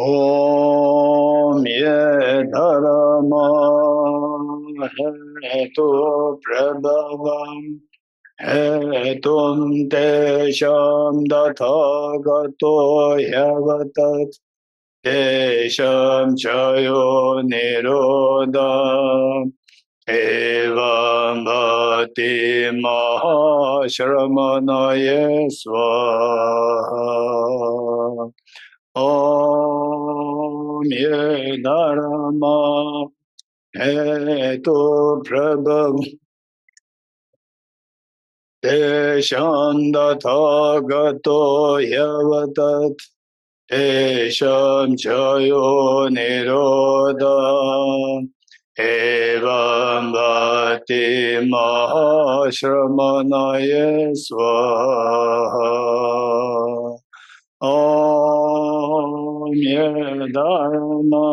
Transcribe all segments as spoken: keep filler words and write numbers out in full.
ॐ ये धर्मा हेतुप्रभवं हेतुं तेषां तथागतो ह्यवदत्। तेषां च यो निरोध एवं भवति महाश्रमणये स्वाहा। ॐ ये धर्मा हेतुप्रभव तेषां तथागतो ह्यवदत्। तेषां च यो निरोध एवं भवति महाश्रमणये स्वाहा। ॐ ये धर्मा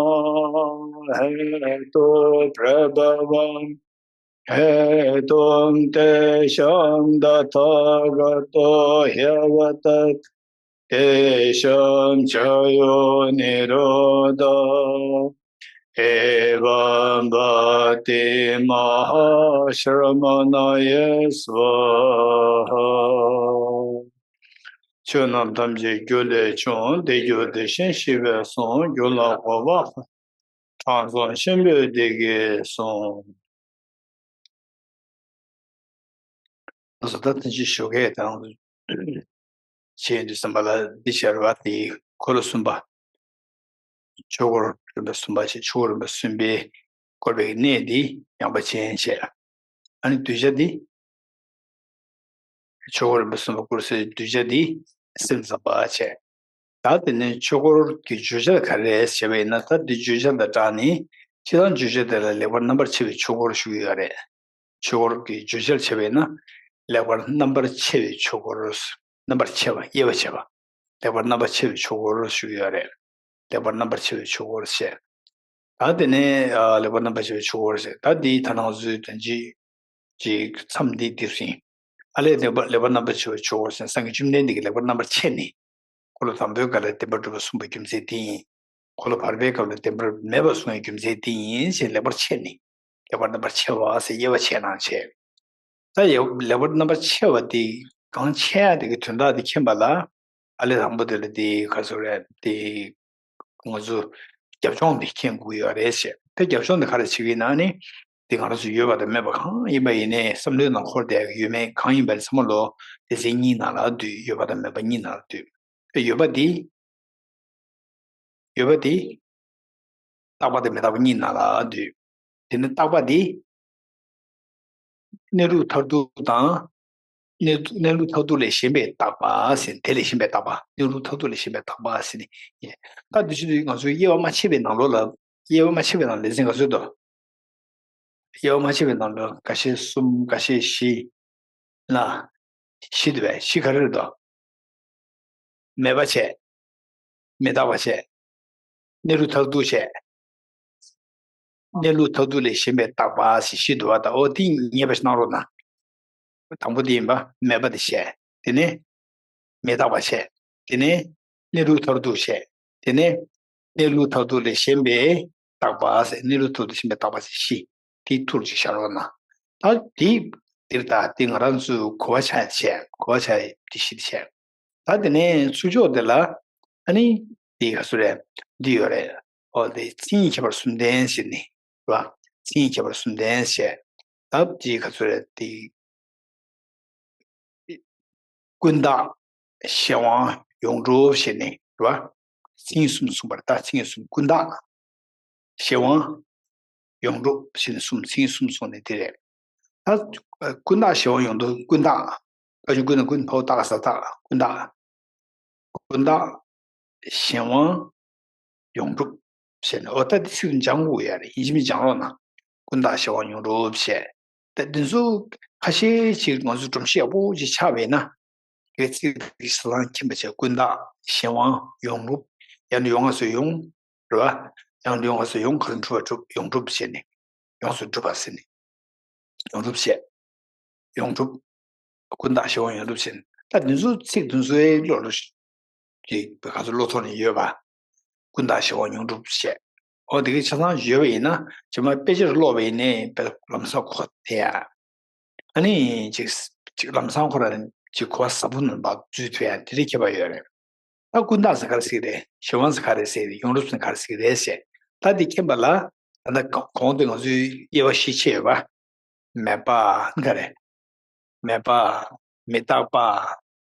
हेतुप्रभवं हेतुं तेषां तथागतो ह्यवदत्। तेषां च यो निरोध एवं भवति महाश्रमणये स्वाहा। ཆོས་རྣམས་ཐམས་ཅད་རྒྱུ་ལས་བྱུང་། དེ་རྒྱུ་དེ་བཞིན་གཤེགས་པས་གསུངས། རྒྱུ་ལ་དགོངས་པ། དྲང་སྲོང་ཆེན་པོས་འདི་སྐད་གསུངས། ང་ཚོ་ད་ཐེངས་ཤིག་ཞོགས་ཀས་དང་བྱས་དུས་ཙམ་པ་ལ་འདི་ཤར་བ་དེའི་འཁོར་ལོ་གསུམ་པ། ཆོས་འཁོར་རིམ་པ་གསུམ་པ་ཞེས་ཆོས་འཁོར་རིམ་པ་གསུམ་པའི་བསྐོར་བའི་གནས་འདི་ཡངས་པ་ཅན་བྱས། ཨ་ནི་གདུལ་བྱ་འདི། ཆོས་འཁོར་རིམ་པ་གསུམ་པ་བསྐོར་སའི་གདུལ་བྱ་འདི་སེམས་ཙམ་པ་བྱས། ད་དེ་ནས་ཆོས་འཁོར་གྱི་བརྗོད་བྱ་ག་རེ་རེད་ཟེར་བ་ཡིན་ན། ད་འདི་བརྗོད་བྱ་དང་སྦྲགས་ནས་སྤྱིར་བཏང་བརྗོད་བྱ་དེ་ལ་ལེགས་པར་རྣམ་པར་ཕྱེ་བའི་ཆོས་འཁོར་ཞུ་གི་ཡོད་རེད། ཆོས་འཁོར་གྱི་བརྗོད་བྱར་བྱས་པས་ན། ལེགས་པར་རྣམ་པར་ཕྱེ་བའི་ཆོས་འཁོར། རྣམ་པར་ཕྱེ་བ། དབྱེ་བ་བྱས་པ། ལེགས་པར་རྣམ་པར་ཕྱེ་བའི་ཆོས་འཁོར་ཞུ་གི་ཡོད་རེད། ལེགས་པར་རྣམ་པར་ཕྱེ་བའི་ཆོས་འཁོར་ཞེས། ད་དེ་ནས་ཨ། ལེགས་པར་རྣམ་པར་ཕྱེ་བའི་ཆོས་འཁོར་ཞེས། ད་འདིའི་ད་ནང་ཚུལ་དོན་གཅིག་ཅིག་མཚམས་འདི་འདིར་ཟིན། ཨ་ལས་ལེགས་པར་ལེགས་པར་རྣམ་པར་ཕྱེ་བའི་ཆོས་འཁོར་ཞེས། སངས་རྒྱས་བཅོམ་ལྡན་འདས་ཀྱིས་ལེགས་པར་རྣམ་པར་ཕྱེ་ནས། འཁོར་ལོ་དང་པོའི་སྐབས་ལ་བདེན་པར་གྲུབ་པ་གསུངས་པའི་རྒྱུ་མཚན་དེ་ཡིན། འཁོར་ལོ་བར་པའི་སྐབས་ལ་བདེན་པར་མེད་པ་གསུངས་པའི་རྒྱུ་མཚན་དེ་ཡིན་ཞེས་ལེགས་པར་ཕྱེ་ནས། ལེགས་པར་རྣམ་པར་ཕྱེ་བ་ཟེར་དབྱེ་བ་ཕྱེ་གནང་བྱས། ད་ཡ། ལེགས་པར་རྣམ་པར་ཕྱེ་བ་དེ་གང་ཕྱེ་ཡ་དེ་གི་དོན་དག་དེ་མཁྱེན་པ་ལ། ཨ་ལས་དང་པོ་དེ་ལ་དེ་ག་ཚོད་རེད་དེ། ང་ཚོ་རྒྱབ་ལྗོངས་དེ་མཁྱེན་དགོས་ཀྱི་ཡོད་རེད་ཞེས། དེ་རྒྱབ་ལྗོངས་དེ་ག་རེ་བྱེད་ཀྱི་ཡིན་ན་ནི། དེ་ང་རང་ཚོ་ཡོད་པ་དང་མེད་པ་གང་ཡིན་པ་ཡིན་ནའི་བསམ་བློའི་ནང་འཁོར་བསྡད་ཡོད་མེད་གང་ཡིན་པ་རེད་ཚང་མ་ལོ། སྡེ་ཚན་གཉིས་ནང་ལ་འདུས། ཡོད་པ་དང་མེད་པ་གཉིས་ནང་ལ་འདུས། དེ་ཡོད་པ་དེ། ཡོད་པ་དེ། རྟག་པ་དང་མི་རྟག་པ་གཉིས་ནང་ལ་འདུས། དེ་ནི་རྟག་པ་དེ། གནས་ལུགས་མཐར་ཐུག་དང་། གནས་གནས་ལུགས་མཐར་ཐུག་ལས་གཞན་པའི་རྟག་པ་ཟེར། དེ་ལས་གཞན་པའི་རྟག་པ། གནས་ལུགས་མཐར་ཐུག་ལས་གཞན་པའི་རྟག་པ་ཟེར་ནས། ད་འདི་ཕྱི་དུས་ང་ཚོས་དབྱེ་བ་མ་ཕྱེ་བའི་ནང་ལོགས་ལ། དབྱེ་བ་མ་ཕྱེ་བའི་ནང་ལས་ཚན་ག་ཚོད་འདུག་དབྱེ་བ་མ་ཕྱེ་བའི་ནང་ལོགས་འགའ་ཤས་གསུམ། འགའ་ཤས་བཞི། ལ། བཞི་འདུག་པས། བཞི་ག་རེ་རེད་འདུག་མེད་པ་བྱས། མི་རྟག་པ་བྱས། གནས་ལུགས་མཐར་ཐུག་བྱས། གནས་ལུགས་མཐར་ཐུག་ལས་གཞན་པའི་རྟག་པ་ཞེས་བཞི་འདུག་པ། ད་འོ་དེ་ངེས་པ་ཞིག་གནང་རོགས་གནང་། དང་པོ་དེ་ཡིན་པ། མེད་པ་དེ་བྱས། དེ་ནས་མི་རྟག་པ་བྱས། དེ་ནས་གནས་ལུགས་མཐར་ཐུག་བྱས། དེ་ནས་གནས་ལུགས་མཐར་ཐུག་ལས་གཞན་པའི་རྟག་པ་ཟེར། གནས་ལུགས་མཐར་ཐུག་ལས་གཞན་པའི་རྟག་པ་ཟེར་བཞི། དེའི་ཐུར་ཅིག་བཞག་རོགས་གནང་། ད་དེ་འདིར་ད་དེ་ང་རང་ཚོའི་གོ་བ་ཆགས་བྱས། གོ་བ་ཆགས་དེ་བཞི་དེ་བྱས། ད་དེ་ནས་ཚུར་ཕྱོགས་དེ་ལ་ཨ་ནི་དེ་ག་ཚོད་རེད། འདི་ཡོད་རེད། ཨོ་དེ་མཚན་ཉིད་ཁྱད་པར་གསུམ་ལྡན་ཟེར་ནི་རེད་པ། མཚན་ཉིད་ཁྱད་པར་གསུམ་ལྡན་ཟེར། ད་དེ་ག་ཚོད་རེད་དེ། ཀུན་བརྟགས། གཞན་དབང་། ཡོངས་གྲུབ་ཞེས་ནི་རེད་པ། མཚན་ཉིད་གསུམ་གསུངས་པ་རེད། ད་མཚན་ཉིད་གསུམ། ཀུན་བརྟགས། གཞན་དབང་། ཡོངས་གྲུབ་ཞེས་ནི་གསུམ། མཚན་ཉིད་གསུམ་གསུངས་ནི་དེ་རེད། ད་ཀུན་བརྟགས་གཞན་དབང་ཡོངས་གྲུབ། ཀུན་བརྟགས། ཀ་ཆུང་ཀུན་ནི་ཀུན། ཕ་བོ་བཏགས་ག་ས་བརྟགས། ཀུན་བརྟགས། ཀུན་བརྟགས། གཞན་དབང་། ཡོངས་གྲུབ་ཞེས་ནི། འོ་ད་འདི་ཚིག་སྦྱང་དགོས་ཡ་རེད། ཡིན་གཅིག་མིན་གཅིག་སྦྱང་རོགས་གནང་། ཀུན་བརྟགས་གཞན་དབང་ཡོངས་གྲུབ་ཞེས། ད་འདི་ཚོ་ཁ་ཤས་ཅིག་ང་ཚོ་སྒྲོམ་གཞི་ཡག་པོ་ཅིག་ཆགས་པས་ན། དེ་ཚིག་དེ་ས་ལང་མཁྱེན་པ་བྱས། ཀུན་བརྟགས། གཞན་དབང་། ཡོངས་གྲུབ། ཡང་ནི་ཡོངས་སུ་ཡོངས། རེད་པ། ཡང་ནི་ཡོངས་སུ་ཡོངས། ག་རེ་གྲུབ་པ་གྲུབ། ཡོངས་གྲུབ་ཟེར་ནས། ཡོངས་སུ་གྲུབ་པ་ཟེར་ནས། ཡོངས་གྲུབ་བྱས། ཡོངས་གྲུབ། ཀུན་བརྟགས་གཞན་དབང་ཡོངས་གྲུབ་ཟེར་ནས། ད་འདི་ཚོ་ཚིག་འདི་ཚོའི་བློ་ལ་ཅིག་ག་ཚོད་བློ་ཐོག་ནས་ཡོད་པ། ཀུན་བརྟགས་གཞན་དབང་ཡོངས་གྲུབ་བཤད། འོ་དེ་གའི་ཆ་ཚང་བརྗོད་པ་ཡིན་ན་ཇི་མ་དཔེ་ཆ་རུ་ཀློག་པ་ཡིན་ནའི་དཔེ་ལམ་སང་གོ་བདེ་ཡ། ཨ་ནི་ཅིག་ཅིག་ལམ་སང་ཁོ་རང་ཅིག་གོ་བ་ཟབ་པོ་ནང་བག་འཛུལ་ཐུབ་ཡ་དེ་འདྲའི་ཁྱད་པར་ཡོད་རེད། ད་ཀུན་བརྟགས་ཟེར་ག་རེ་ཟེར་གི་རེད། གཞན་དབང་ཟེར་ག་རེ་ཟེར་གི་རེད། ཡོངས་གྲུབ་ཟེར་ག་རེ་ཟེར་གི་རེད་ཟེར། ད་འདི་མཁྱེན་པ་ལ་ད་ལྟ་གོང་དུ་ང་ཚོའི་དབྱེ་བ་བཞི་ཕྱེ་ཡོད་པ། མེད་པ་ག་རེ། མེད་པ། མི་རྟག་པ།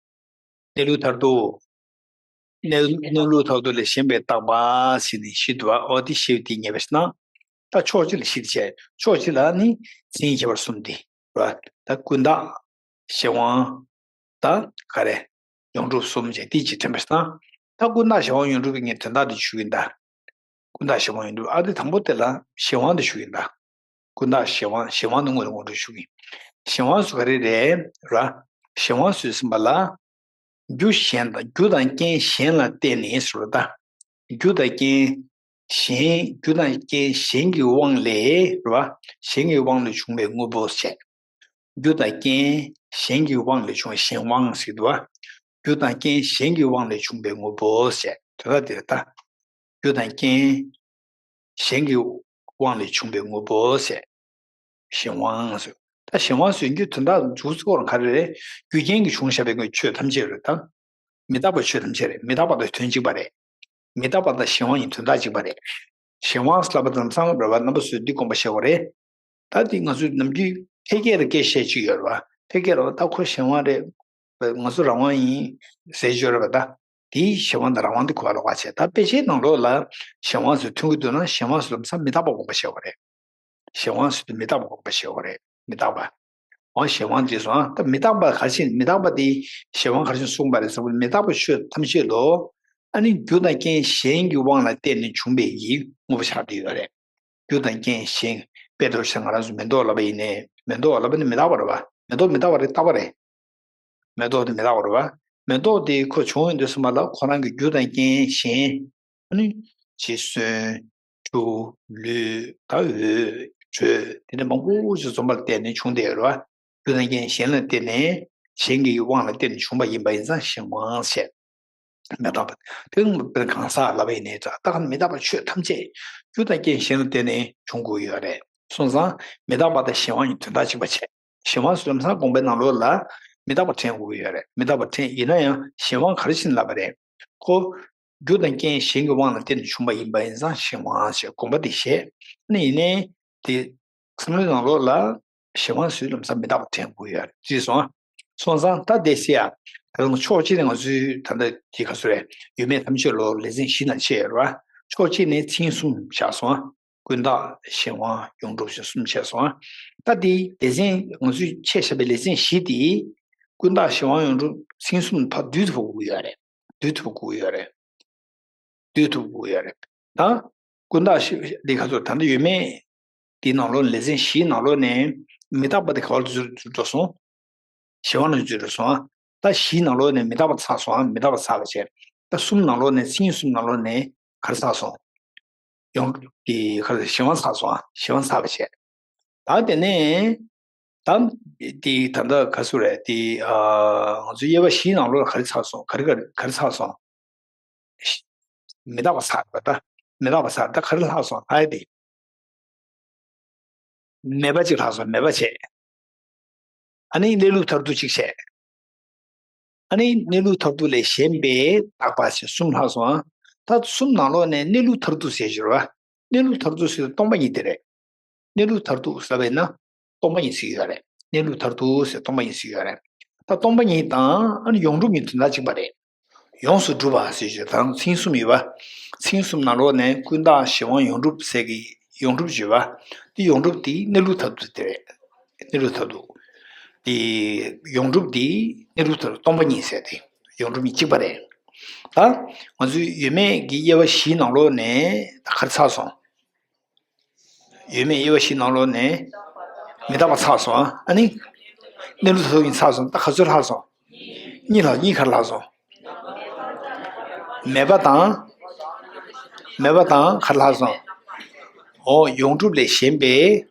གནས་ལུགས་མཐར་ཐུག་གནས་གནས་ལུགས་མཐར་ཐུག་ལས་གཞན་པའི་རྟག་པ་ཟེར་ནས་བཞི་འདུག་པ། འོ་དེ་བཞི་དེ་ངེས་པ་ཞིག་ན། ད་ཕྱོགས་གཅིག་ལ་བཞི་དེ་བྱས། ཕྱོགས་གཅིག་ལ་ནི་མཚན་ཉིད་ཁྱད་པར་གསུམ་དེ་རེད་པ། ད་ཀུན་བརྟགས། གཞན་དབང་། ད་ག་རེ། ཡོངས་གྲུབ་གསུམ་བྱས་དེ་གཅིག་དྲན་པ་ཞིག་ན། ད་ཀུན་བརྟགས་གཞན་དབང་ཡོངས་གྲུབ་ཀྱི་ངས་དོན་དག་དེ་ཞུ་གི་ཡིན་ད། ཀུན་བརྟགས་གཞན་དབང་ཡོངས་གྲུབ། ཨ་དེ་དང་པོ་དེ་ལ་གཞན་དབང་དེ་ཞུ་གི་ཡིན་ད། ཀུན་བརྟགས་གཞན་དབང་། གཞན་དབང་དེ་དངོས་དང་དངོས་གྲུབ་ཞུ་གི་ཡིན། གཞན་དབང་ཟེར་ག་རེ་རེད་ར། གཞན་དབང་ཟེར་ཟིན་པ་ལ། རྒྱུ་གཞན་དང་། རྒྱུ་དང་རྐྱེན་གཞན་ལ་བརྟེན་ནས་ཟེར་བ་ད། རྒྱུ་དང་རྐྱེན་གཞན། རྒྱུ་དང་རྐྱེན་གཞན་གྱི་དབང་ལས་རེད་པ། གཞན་གྱི་དབང་ལས་བྱུང་བའི་དངོས་པོ་བྱས། རྒྱུ་དང་རྐྱེན་གཞན་གྱི་དབང་ལས་བྱུང་བའི་གཞན་དབང་ཟེར་གྱི་འདུག་པ། རྒྱུ་དང་རྐྱེན་གཞན་གྱི་དབང་ལས་བྱུང་བའི་དངོས་པོ་ཟེར་དོན་དག་དེ་རེད་ད། རྒྱུ་དང་རྐྱེན་གཞན་གྱི་དབང་ལས་བྱུང་བའི་དངོས་པོ་ཟེར། གཞན་དབང་ཟེར། ད་གཞན་དབང་ཟེར་རྒྱུ་དོན་དག་མཇུག་སྐོར་ག་རེ་རེད། རྒྱུ་རྐྱེན་གྱིས་བྱུང་བཞག་པའི་ཆོས་ཐམས་ཅད་རེད་ད། མི་རྟག་པའི་ཆོས་ཐམས་ཅད་རེད། མི་རྟག་པ་དང་དོན་གཅིག་པ་རེད། མི་རྟག་པ་དང་གཞན་དབང་གཉིས་དོན་དག་གཅིག་པ་རེད། གཞན་དབང་ལབ་པ་དང་ཚང་རེད་པ། རྣམ་པ་ཚོས་འདི་དགོངས་པ་བཞེས་དགོས་རེད། ད་འདི་ང་ཚོས་ནམ་རྒྱུན་ཕལ་སྐད་ལ་སྐད་བཤད་ཅིག་ཡོད་རེད་པ། ཕལ་སྐད་ལ་ད་ཁོ་གཞན་དབང་རེད། ང་ཚོ་རང་དབང་ཡིན་ཟེར་ཅིག་ཡོད་རེད་པ། ད་འདིའི་གཞན་དབང་དང་རང་དབང་འདི་གོ་བ་ལོག་པ་བྱས། ད་དཔེ་ཆའི་ནང་ལོགས་ལ་གཞན་དབང་ཟེར་ཐོན་གྱི་འདུག་ན། གཞན་དབང་ཟེར་ལམ་སང་མི་རྟག་པ་དགོངས་པ་བཞེས་དགོས་རེད། གཞན་དབང་ཟེར་དུས་མི་རྟག་པ་དགོངས་པ་བཞེས་དགོས་རེད། མི་རྟག་པ། འོ་གཞན་དབང་དེ་སོང་ཨ། ད་མི་རྟག་པ་ག་རེ་བྱས། མི་རྟག་པ་དེ་གཞན་དབང་ག་རེ་བྱས་གསུངས་པ་རེད་ཟེར་བ། མི་རྟག་པའི་ཆོས་ཐམས་ཅད་ལོ། ཨ་ནི་རྒྱུ་དང་རྐྱེན་གཞན་གྱི་དབང་ལ་བརྟེན་ནས་བྱུང་བའི་གི་དངོས་པོ་ཆགས་བསྡད་ཡོད་རེད། རྒྱུ་དང་རྐྱེན་གཞན། དཔེ་འདྲ་བོ་བྱས་ན་ང་རང་ཚོ་མེ་ཏོག་ལབ་པ་ཡིན་ནའི། མེ་ཏོག་ལབ་པ་ནི་མི་རྟག་པ་རེད་པ། མེ་ཏོག་མི་རྟག་པ་རེད། རྟག་པ་རེད། མེ་ཏོག་དེ་མི་རྟག་པ་རེད་པ། མེ་ཏོག་དེ་ཁོ་བྱུང་ཡོང་དུས་ཙམ་པ་ལ་ཁོ་རང་གི་རྒྱུ་དང་རྐྱེན་གཞན། ཨ་ནི་ཅིག་སོན། ཆུ། ལུད། ད་འོད། དྲོད། དེ་འདྲ་མང་པོ་ཞིག་འཛོམས་པ་ལ་བརྟེན་ནས་བྱུང་བསྡད་ཡོད་རེད་པ། རྒྱུ་དང་རྐྱེན་གཞན་ལ་བརྟེན་ནས། གཞན་གྱི་དབང་ལ་བརྟེན་ནས་བྱུང་བ་ཡིན་པ་ཡིན་ཙང་གཞན་དབང་བཤད། མི་རྟག་པ། དེ་དཔེར་ན་གང་ཟག་ལབ་པ་ཡིན་ནའི་འདྲ། ད་ག་ནང་མི་རྟག་པའི་ཆོས་ཐམས་ཅད་རྒྱུ་དང་རྐྱེན་གཞན་ལ་བརྟེན་ནས་བྱུང་དགོས་ཡོད་རེད། སོང་ཙང་མི་རྟག་པ་དང་གཞན་དབང་གཉིས་དོན་དག་གཅིག་པ་བྱས། གཞན་དབང་ཟེར་ལམ་སང་དགོངས་པའི་ནང་ལོགས་ལ་མི་རྟག་པ་དྲན་དགོས་ཀྱི་ཡོད་རེད། མི་རྟག་པ་དྲན། ཡིན་ན་ཡང་གཞན་དབང་ག་རེ་བྱས་ནས་ལབ་པ་རེད། ཁོ་རྒྱུ་དང་རྐྱེན་གཞན་གྱི་དབང་ལ་བརྟེན་ནས་བྱུང་བ་ཡིན་པ་ཡིན་ཙང་གཞན་དབང་ཞེས་དགོངས་པ་དེ་བཞེས། ཨ་ནི་ཡིན་ནའི་དེ་བསམ་བློའི་ནང་ལོགས་ལ་གཞན་དབང་ཟེར་ལམ་སང་མི་རྟག་པ་དྲན་དགོས་ཀྱི་ཡོད་རེད། ཅེས་སོང་། སོང་ཙང་ད་དེ་སེ་ཡ། ད་རུང་ཕྱོགས་གཅིག་ནས་ང་ཚོའི་ད་ལྟ་དེ་ག་ཚོད་རེད། ཡོད་མེད་ཐམས་ཅད་ལོ་ལེ་ཚན་བཞི་ནང་ཕྱེ་ཡོད་རེད་པ། ཕྱོགས་གཅིག་ནས་མཚན་གསུམ་བཞག་སོང་། ཀུན་བརྟགས། གཞན་དབང་། ཡོངས་གྲུབ་ཞེས་གསུམ་ཕྱེ་སོང་། ད་དེ་སྡེ་ཚན་ང་ཚོས་ཕྱེ་བཞག་པའི་ལེ་ཚན་བཞི་དེ། ཀུན་བརྟགས། གཞན་དབང་། ཡོངས་གྲུབ། མཚན་གསུམ་ཕར་བསྡུས་ཐུབ་དགོས་ཀྱི་ཡོད་རེད། བསྡུས་ཐུབ་དགོས་ཀྱི་ཡོད་རེད། བསྡུས་ཐུབ་དགོས་ཀྱི་ཡོད་རེད། ད་ཀུན་བརྟགས་ཞེས་འདི་ག་ཚོད་ད་ལྟ་ཡོད་མེད་དེའི་ནང་ལོགས་ནས། ལེ་ཚན་བཞིའི་ནང་ལོགས་ནས་མི་རྟག་པ་དེ་ག་པར་འཛུལ་འགྲོ་སོང་། གཞན་དབང་ལ་འཛུལ་འགྲོ་སོང་ཨ། ད་བཞིའི་ནང་ལོགས་ནས་མི་རྟག་པ་ཚར་སོང་ཨ། མི་རྟག་པ་ཚར་བ་བྱས། ད་གསུམ་ནང་ལོགས་ནས། མཚན་གསུམ་ནང་ལོགས་ནས་ག་རེ་ཚར་སོང་། ཡོངས་དེ་ག་རེ། གཞན་དབང་ཚར་སོང་ཨ། གཞན་དབང་ཚར་བ་བྱས། ད་དེ་ནས་ད་དེ་ད་ལྟ་ག་ཚོད་རེད། དེ་ཨ། ང་ཚོའི་དབྱེ་བ་བཞིའི་ནང་ལོགས་ལ་ག་རེ་ཚར་སོང་། ག་རེ་ག་རེ་ག་རེ་ཚར་སོང་། མི་རྟག་པ་ཚར་བ་ད། མི་རྟག་པ་ཚར། ད་ག་རེ་ལྷག་སོང་། ལྷག་ཡ་དེ། མེད་པ་གཅིག་ལྷག་སོང་། མེད་པ་བྱས། ཨ་ནི་གནས་ལུགས་མཐར་ཐུག་གཅིག་བྱས། ཨ་ནི་གནས་ལུགས་མཐར་ཐུག་ལས་གཞན་པའི་རྟག་པ་ཞེས་གསུམ་ལྷག་སོང་ཨ། ད་གསུམ་ནང་ལོགས་ནས་གནས་ལུགས་མཐར་ཐུག་ཟེར་གྱི་རེད་པ། གནས་ལུགས་མཐར་ཐུག་ཟེར་དུས་སྟོང་པ་ཉིད་དེ་རེད། གནས་ལུགས་མཐར་ཐུག་ཟེར་བས་ན་སྟོང་པ་ཉིད་ཟེར་གྱི་ཡོད་རེད། གནས་ལུགས་མཐར་ཐུག་ཟེར་སྟོང་པ་ཉིད་ཟེར་གྱི་ཡོད་རེད། ད་སྟོང་པ་ཉིད་དང་ཨ་ནི་ཡོངས་གྲུབ་གཉིས་དོན་དག་གཅིག་པ་རེད། ཡོངས་སུ་གྲུབ་པ་ཟེར་གྱི་ད་མཚན་གསུམ་ཡོད་པ། མཚན་གསུམ་ནང་ལོགས་ནས་ཀུན་བརྟགས། གཞན་དབང་། ཡོངས་གྲུབ་ཟེར་གྱི་ཡོངས་གྲུབ་བརྗོད་པ། དེ་ཡོངས་གྲུབ་དེ་གནས་ལུགས་མཐར་ཐུག་དེ་རེད། གནས་ལུགས་མཐར་ཐུག་དེ་ཡོངས་གྲུབ་དེ་གནས་ལུགས་མཐར་ཐུག་སྟོང་པ་ཉིད་ཟེར་དེ་ཡོངས་གྲུབ་གཉིས་གཅིག་པ་རེད། ད་ང་ཚོའི་ཡོད་མེད་ཀྱི་དབྱེ་བ་བཞིའི་ནང་ལོགས་ནས་ད་ག་རེ་ཚར་སོང་། ཡོད་མེད་དབྱེ་བ་བཞིའི་ནང་ལོགས་ནས་མི་རྟག་པ་ཚར་སོང་། ཨ་ནི་གནས་ལུགས་མཐར་ཐུག་གཉིས་ཚར་སོང་། ད་ག་ཚོད་ལྷག་སོང་། གཉིས་ལྷག་གཉིས་ག་རེ་ལྷག་སོང་། མེད་པ་དང་། མེད་པ་དང་ག་རེ་ལྷག་སོང་། འོ་ཡོངས་གྲུབ་ལས་གཞན་པའི་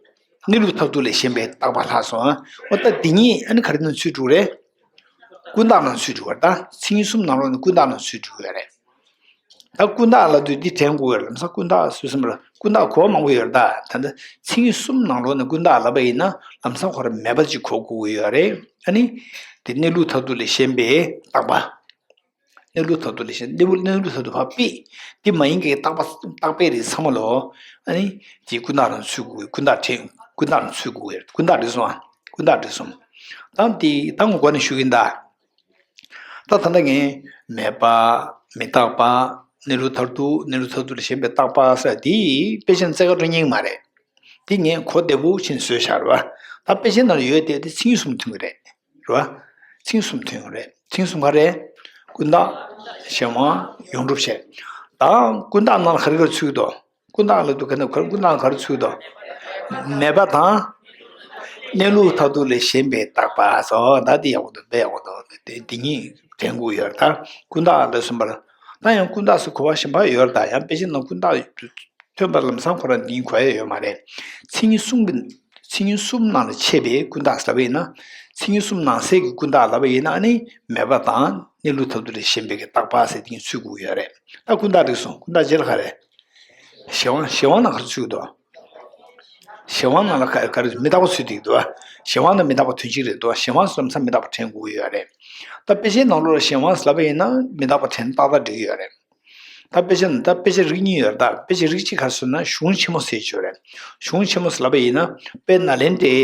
གནས་ལུགས་མཐར་ཐུག་ལས་གཞན་པའི་རྟག་པ་ལྷག་སོང་། འོ་ད་འདི་གཉིས་ཨ་ནི་ག་རེ་ནང་ཚུད་འགྲོ་རེད། ཀུན་བརྟགས་ནང་ཚུད་འགྲོ་བ་རེད། ད་མཚན་གསུམ་ནང་ལོགས་ནས་ཀུན་བརྟགས་ནང་ཚུད་འགྲོ་བ་རེད། ད་ཀུན་བརྟགས་ལབ་དུས་འདི་དྲན་དགོས་ཡོད། ལམ་སང་ཀུན་བརྟགས་སུ་སེམས་ལ་ཀུན་བརྟགས་གོ་བ་མང་པོ་ཡོད་རེད། ད་ད་ལྟ་མཚན་ཉིད་གསུམ་ནང་ལོགས་ནས་ཀུན་བརྟགས་ལབ་པ་ཡིན་ན་ལམ་སང་ཁོ་རང་མེད་པ་ཅིག་གོ་དགོས་ཀྱི་ཡོད་རེད། ཨ་ནི་དེ་གནས་ལུགས་མཐར་ཐུག་ལས་གཞན་པའི་བརྟག་པ། གནས་ལུགས་མཐར་ཐུག་ལས་གཞན་གནས་ལུགས་གནས་ལུགས་མཐར་ཐུག་ཕར་ཕུད། འདི་མ་ཡིན་གྱི་བརྟག་པ་བརྟག་པའི་རིགས་ཚང་མ་ལོ། ཨ་ནི་དེ་ཀུན་བརྟགས་རང་ཚུད་དགོས། ཀུན་བརྟགས་དྲན་ཀུན་བརྟགས་རང་ཚུད་དགོས། ཀུན་བརྟགས་རིགས་གསུམ། ཨ་ཀུན་བརྟགས་རིགས་གསུམ། ད་འདི་ད་ངོ་སྒོ་ནས་ཞུ་གི་ཡིན་ད། ད་ད་ལྟ་ངས་མེད་པ། མི་རྟག་པ། གནས་ལུགས་མཐར་ཐུག་གནས་ལུགས་མཐར་ཐུག་ལས་གཞན་པའི་བརྟག་པ་ཟེར་འདི་དཔེ་ཆ་ནང་རྩེ་ག་འགྲོ་ཉན་གྱི་མ་རེད། འདི་ངས་གོ་བདེ་པོ་ཕྱིན་བཟོས་བཞག་རེད་བ། ད་དཔེ་ཆ་ནང་ཡོད་དེ་དེ་མཚན་ཉིད་གསུམ་མཐུན་གྱི་རེད། རེད་བ། མཚན་ཉིད་གསུམ་མཐུན་གྱི་རེད། མཚན་ཉིད་གསུམ་ག་རེ། ཀུན་བརྟགས། གཞན་དབང་། ཡོངས་གྲུབ་བཤད། ད་ཀུན་བརྟགས་ནང་ལ་ག་རེ་ག་རེ་ཚུད་ཀྱི་འདུག་ཀུན་བརྟགས་ལབ་དུས་ག་ནས་ག་རེ་ཀུན་བརྟགས་ག་རེ་ཚུད་དོ། མེད་པ་དང་། གནས་ལུགས་མཐར་ཐུག་ལས་གཞན་པའི་བརྟག་པ་སོགས། ད་འདི་ཡག་པོ་འདུག་དཔེ་ཡག་པོ་འདུག་དེ་འདི་གཉིས་དྲན་དགོས་ཡོད་རེད། ད་ཀུན་བརྟགས་ལབ་གསུམ་པར། ད་ཡང་ཀུན་བརྟགས་སུ་གོ་བ་གཞན་པ་ཡོད་རེད། ད་ཡང་དཔེ་ཆ་ནང་ཀུན་བརྟགས་ཐོན་པ་ལམ་སང་ཁོ་རང་འདི་གོ་ཡ་ཡོད་མ་རེད། མཚན་ཉིད་གསུམ་གྱི་མཚན་ཉིད་གསུམ་ནང་ལ་ཕྱེ་བའི་ཀུན་བརྟགས་ལབ་པ་ཡིན་ན། མཚན་ཉིད་གསུམ་ནང་གསེས་ཀྱི་ཀུན་བརྟགས་ལབ་པ་ཡིན་ན་ཨ་ནི་མེད་པ་དང་གནས་ལུགས་མཐར་ཐུག་ལས་གཞན་པའི་གི་བརྟག་པ་ཟེར་དེ་གཉིས་ཚུད་དགོས་ཡོད་རེད། ད་ཀུན་བརྟགས་རིགས་གསུམ། ཀུན་བརྟགས་རྗེས་ལ་ག་རེ། གཞན་དབང་གཞན་དབང་ནང་ག་རེ་ཚུད་འདུག་གཞན་དབང་ནང་ལ་ག་ག་རེ་མི་རྟག་པ་ཚུད་བསྡད་ཀྱི་འདུག་གཞན་དབང་དང་མི་རྟག་པ་དོན་གཅིག་རེད་འདུག་གཞན་དབང་ཟེར་ལམ་སང་མི་རྟག་པ་དྲན་དགོས་ཀྱི་ཡོད་རེད། ད་དཔེ་ཆའི་ནང་ལོགས་ལ་གཞན་དབང་ཟེར་ལབ་པ་ཡིན་ན་མི་རྟག་པ་དྲན་ཏག་ཏག་འགྲིག་གི་ཡོད་རེད། ད་དཔེ་ཆ་ནི་ད་དཔེ་ཆ་རིགས་གཉིས་ཡོད་རེད། ད་དཔེ་ཆ་རིགས་གཅིག་ག་རེ་ཟེར་ན་གཞུང་ཆེན་མོ་ཟེར་གྱི་ཡོད་རེད། གཞུང་ཆེན་མོ་ཟེར་ལབ་པ་ཡིན་ན་དཔེ་ནཱ་ལེནྡྲའི་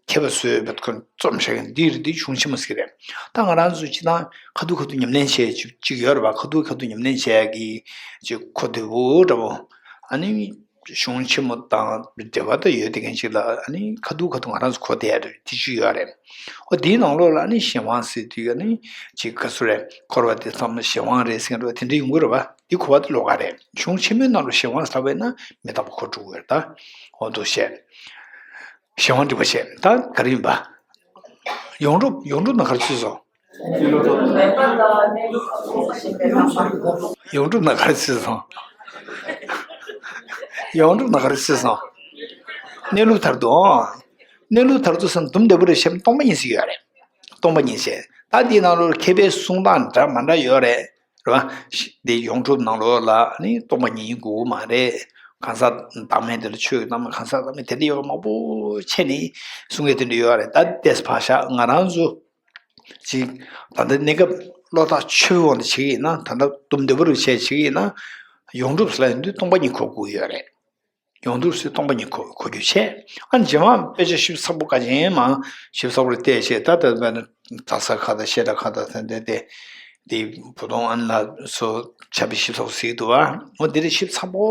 མཁས་པ་ཚོས་བེད་ཁོ་རྩོམ་བཞག་མཁན་འདི་རེད། འདི་གཞུང་ཆེན་མོ་ཟེར་གྱི་རེད། ད་ང་རང་ཚོ་སྤྱིར་བཏང་ཁ་ཐུག་ཁ་ཐུག་ཉམས་ལེན་བྱས་ཅིག་ཅིག་ཡོད་རེད་པ། ཁ་ཐུག་ཁ་ཐུག་ཉམས་ལེན་བྱས་ཀྱི་ཅིག་གོ་བདེ་པོ་འདྲ་པོ། ཨ་ནི་གཞུང་ཆེན་མོ་དང་འབྲེལ་བ་ད་ཡོད་དེ་མཁན་ཅིག་ལ་ཨ་ནི་ཁ་ཐུག་ཁ་ཐུག་ང་རང་ཚོ་གོ་བདེ་ཡ་རེད། དེ་ཅིག་ཡོད་རེད། ཨོ་དེའི་ནང་ལོགས་ལ་ཨ་ནི་གཞན་དབང་ཟེར་དུས་ཨ་ནི་ཅིག་ག་ཚོད་རེད། འཁོར་བ་དེ་ཚང་མ་གཞན་དབང་རེད་ཟེར་མཁན་འདྲ་པོ་དེ་འདྲ་ཡོང་གི་རེད་པ། འདི་གོ་བ་དེ་ལོགས་ཀ་རེད། གཞུང་ཆེན་མོའི་ནང་ལ་གཞན་དབང་ཟེར་བས་ན་མི་རྟག་པ་གོ་འགྲོ་གི་ཡོད་རེད་ད། འོ་འདུག་བཤད། གཞན་དབང་འགྲིག་པ་བཤད། ད་ག་རེ་ཡིན་པ། ཡོངས་གྲུབ་ཡོངས་གྲུབ་ནང་ག་རེ་ཚུད་སོང་། ཡོངས་གྲུབ་ནང་ག་རེ་ཚུད་སོང་། ཡོངས་གྲུབ་ནང་ག་རེ་ཚུད་སོང་། གནས་ལུགས་མཐར་ཐུག་ཨང་། གནས་ལུགས་མཐར་ཐུག་ཟེར་ན་དུམ་བདེ་པོ་རེད་བཤད། སྟོང་པ་ཉིད་ཟེར་གྱི་ཡོད་རེད། སྟོང་པ་ཉིད་བཤད། ད་འདིའི་ནང་ལོགས་མཁས་པའི་གསུང་སྟངས་འདྲ་མ་འདྲ་ཡོད་རེད། རེད་བ། འདི་ཡོངས་གྲུབ་ནང་ལོགས་ལ་ནི་སྟོང་པ་ཉིད་ཡིན་དགོས་མ་རེད། གང་ཟག་བདག་མེད་དེ་ལ་ཆོས་ཀྱི་བདག་མེད་གང་ཟག་བདག་མེད་དེ་འདྲ་ཡོད་མང་པོ་ཕྱེ་ནས་གསུང་མཁན་དེ་འདྲ་ཡོད་རེད། ད་ལྟས་ཕར་བཞག་ང་རང་ཚོ་ཅིག་ད་ལྟ་གནས་སྐབས་བློ་ཐག་ཆོད་པོའི་དབང་དུ་བྱེད་ཀྱི་ཡིན་ན། ད་ལྟ་དུམ་བདེ་པོ་རུ་བྱས་བྱེད་ཀྱི་ཡིན་ན། ཡོངས་གྲུབ་ཟེར་ལབ་ཡོང་དུས་སྟོང་པ་ཉིད་གོ་དགོས་ཡོད་རེད། ཡོངས་གྲུབ་ཟེར་སྟོང་པ་ཉིད་གོ་གོ་རྒྱུ་བྱས། ཨ་ནི་རྗེས་མ་དཔེ་ཆ་ཞིབ་ཚགས་པོ་ག་ཅན་མ་ཞིབ་ཚགས་པོ་རེ་བལྟས་བྱས། ད་ལྟ་བས་ན་གྲྭ་ས་ཁག་དང་བཤད་གྲྭ་ཁག་དང་དེ་འདྲ་དེ་དེ་བུ་དོང་ཨན་ལ་སོ་ཆ་པའི་ཞིབ་ཚགས་པོ་ཟིག་འདུག་བ། འོ་དེ་རེ་ཞིབ་ཚགས་པོ་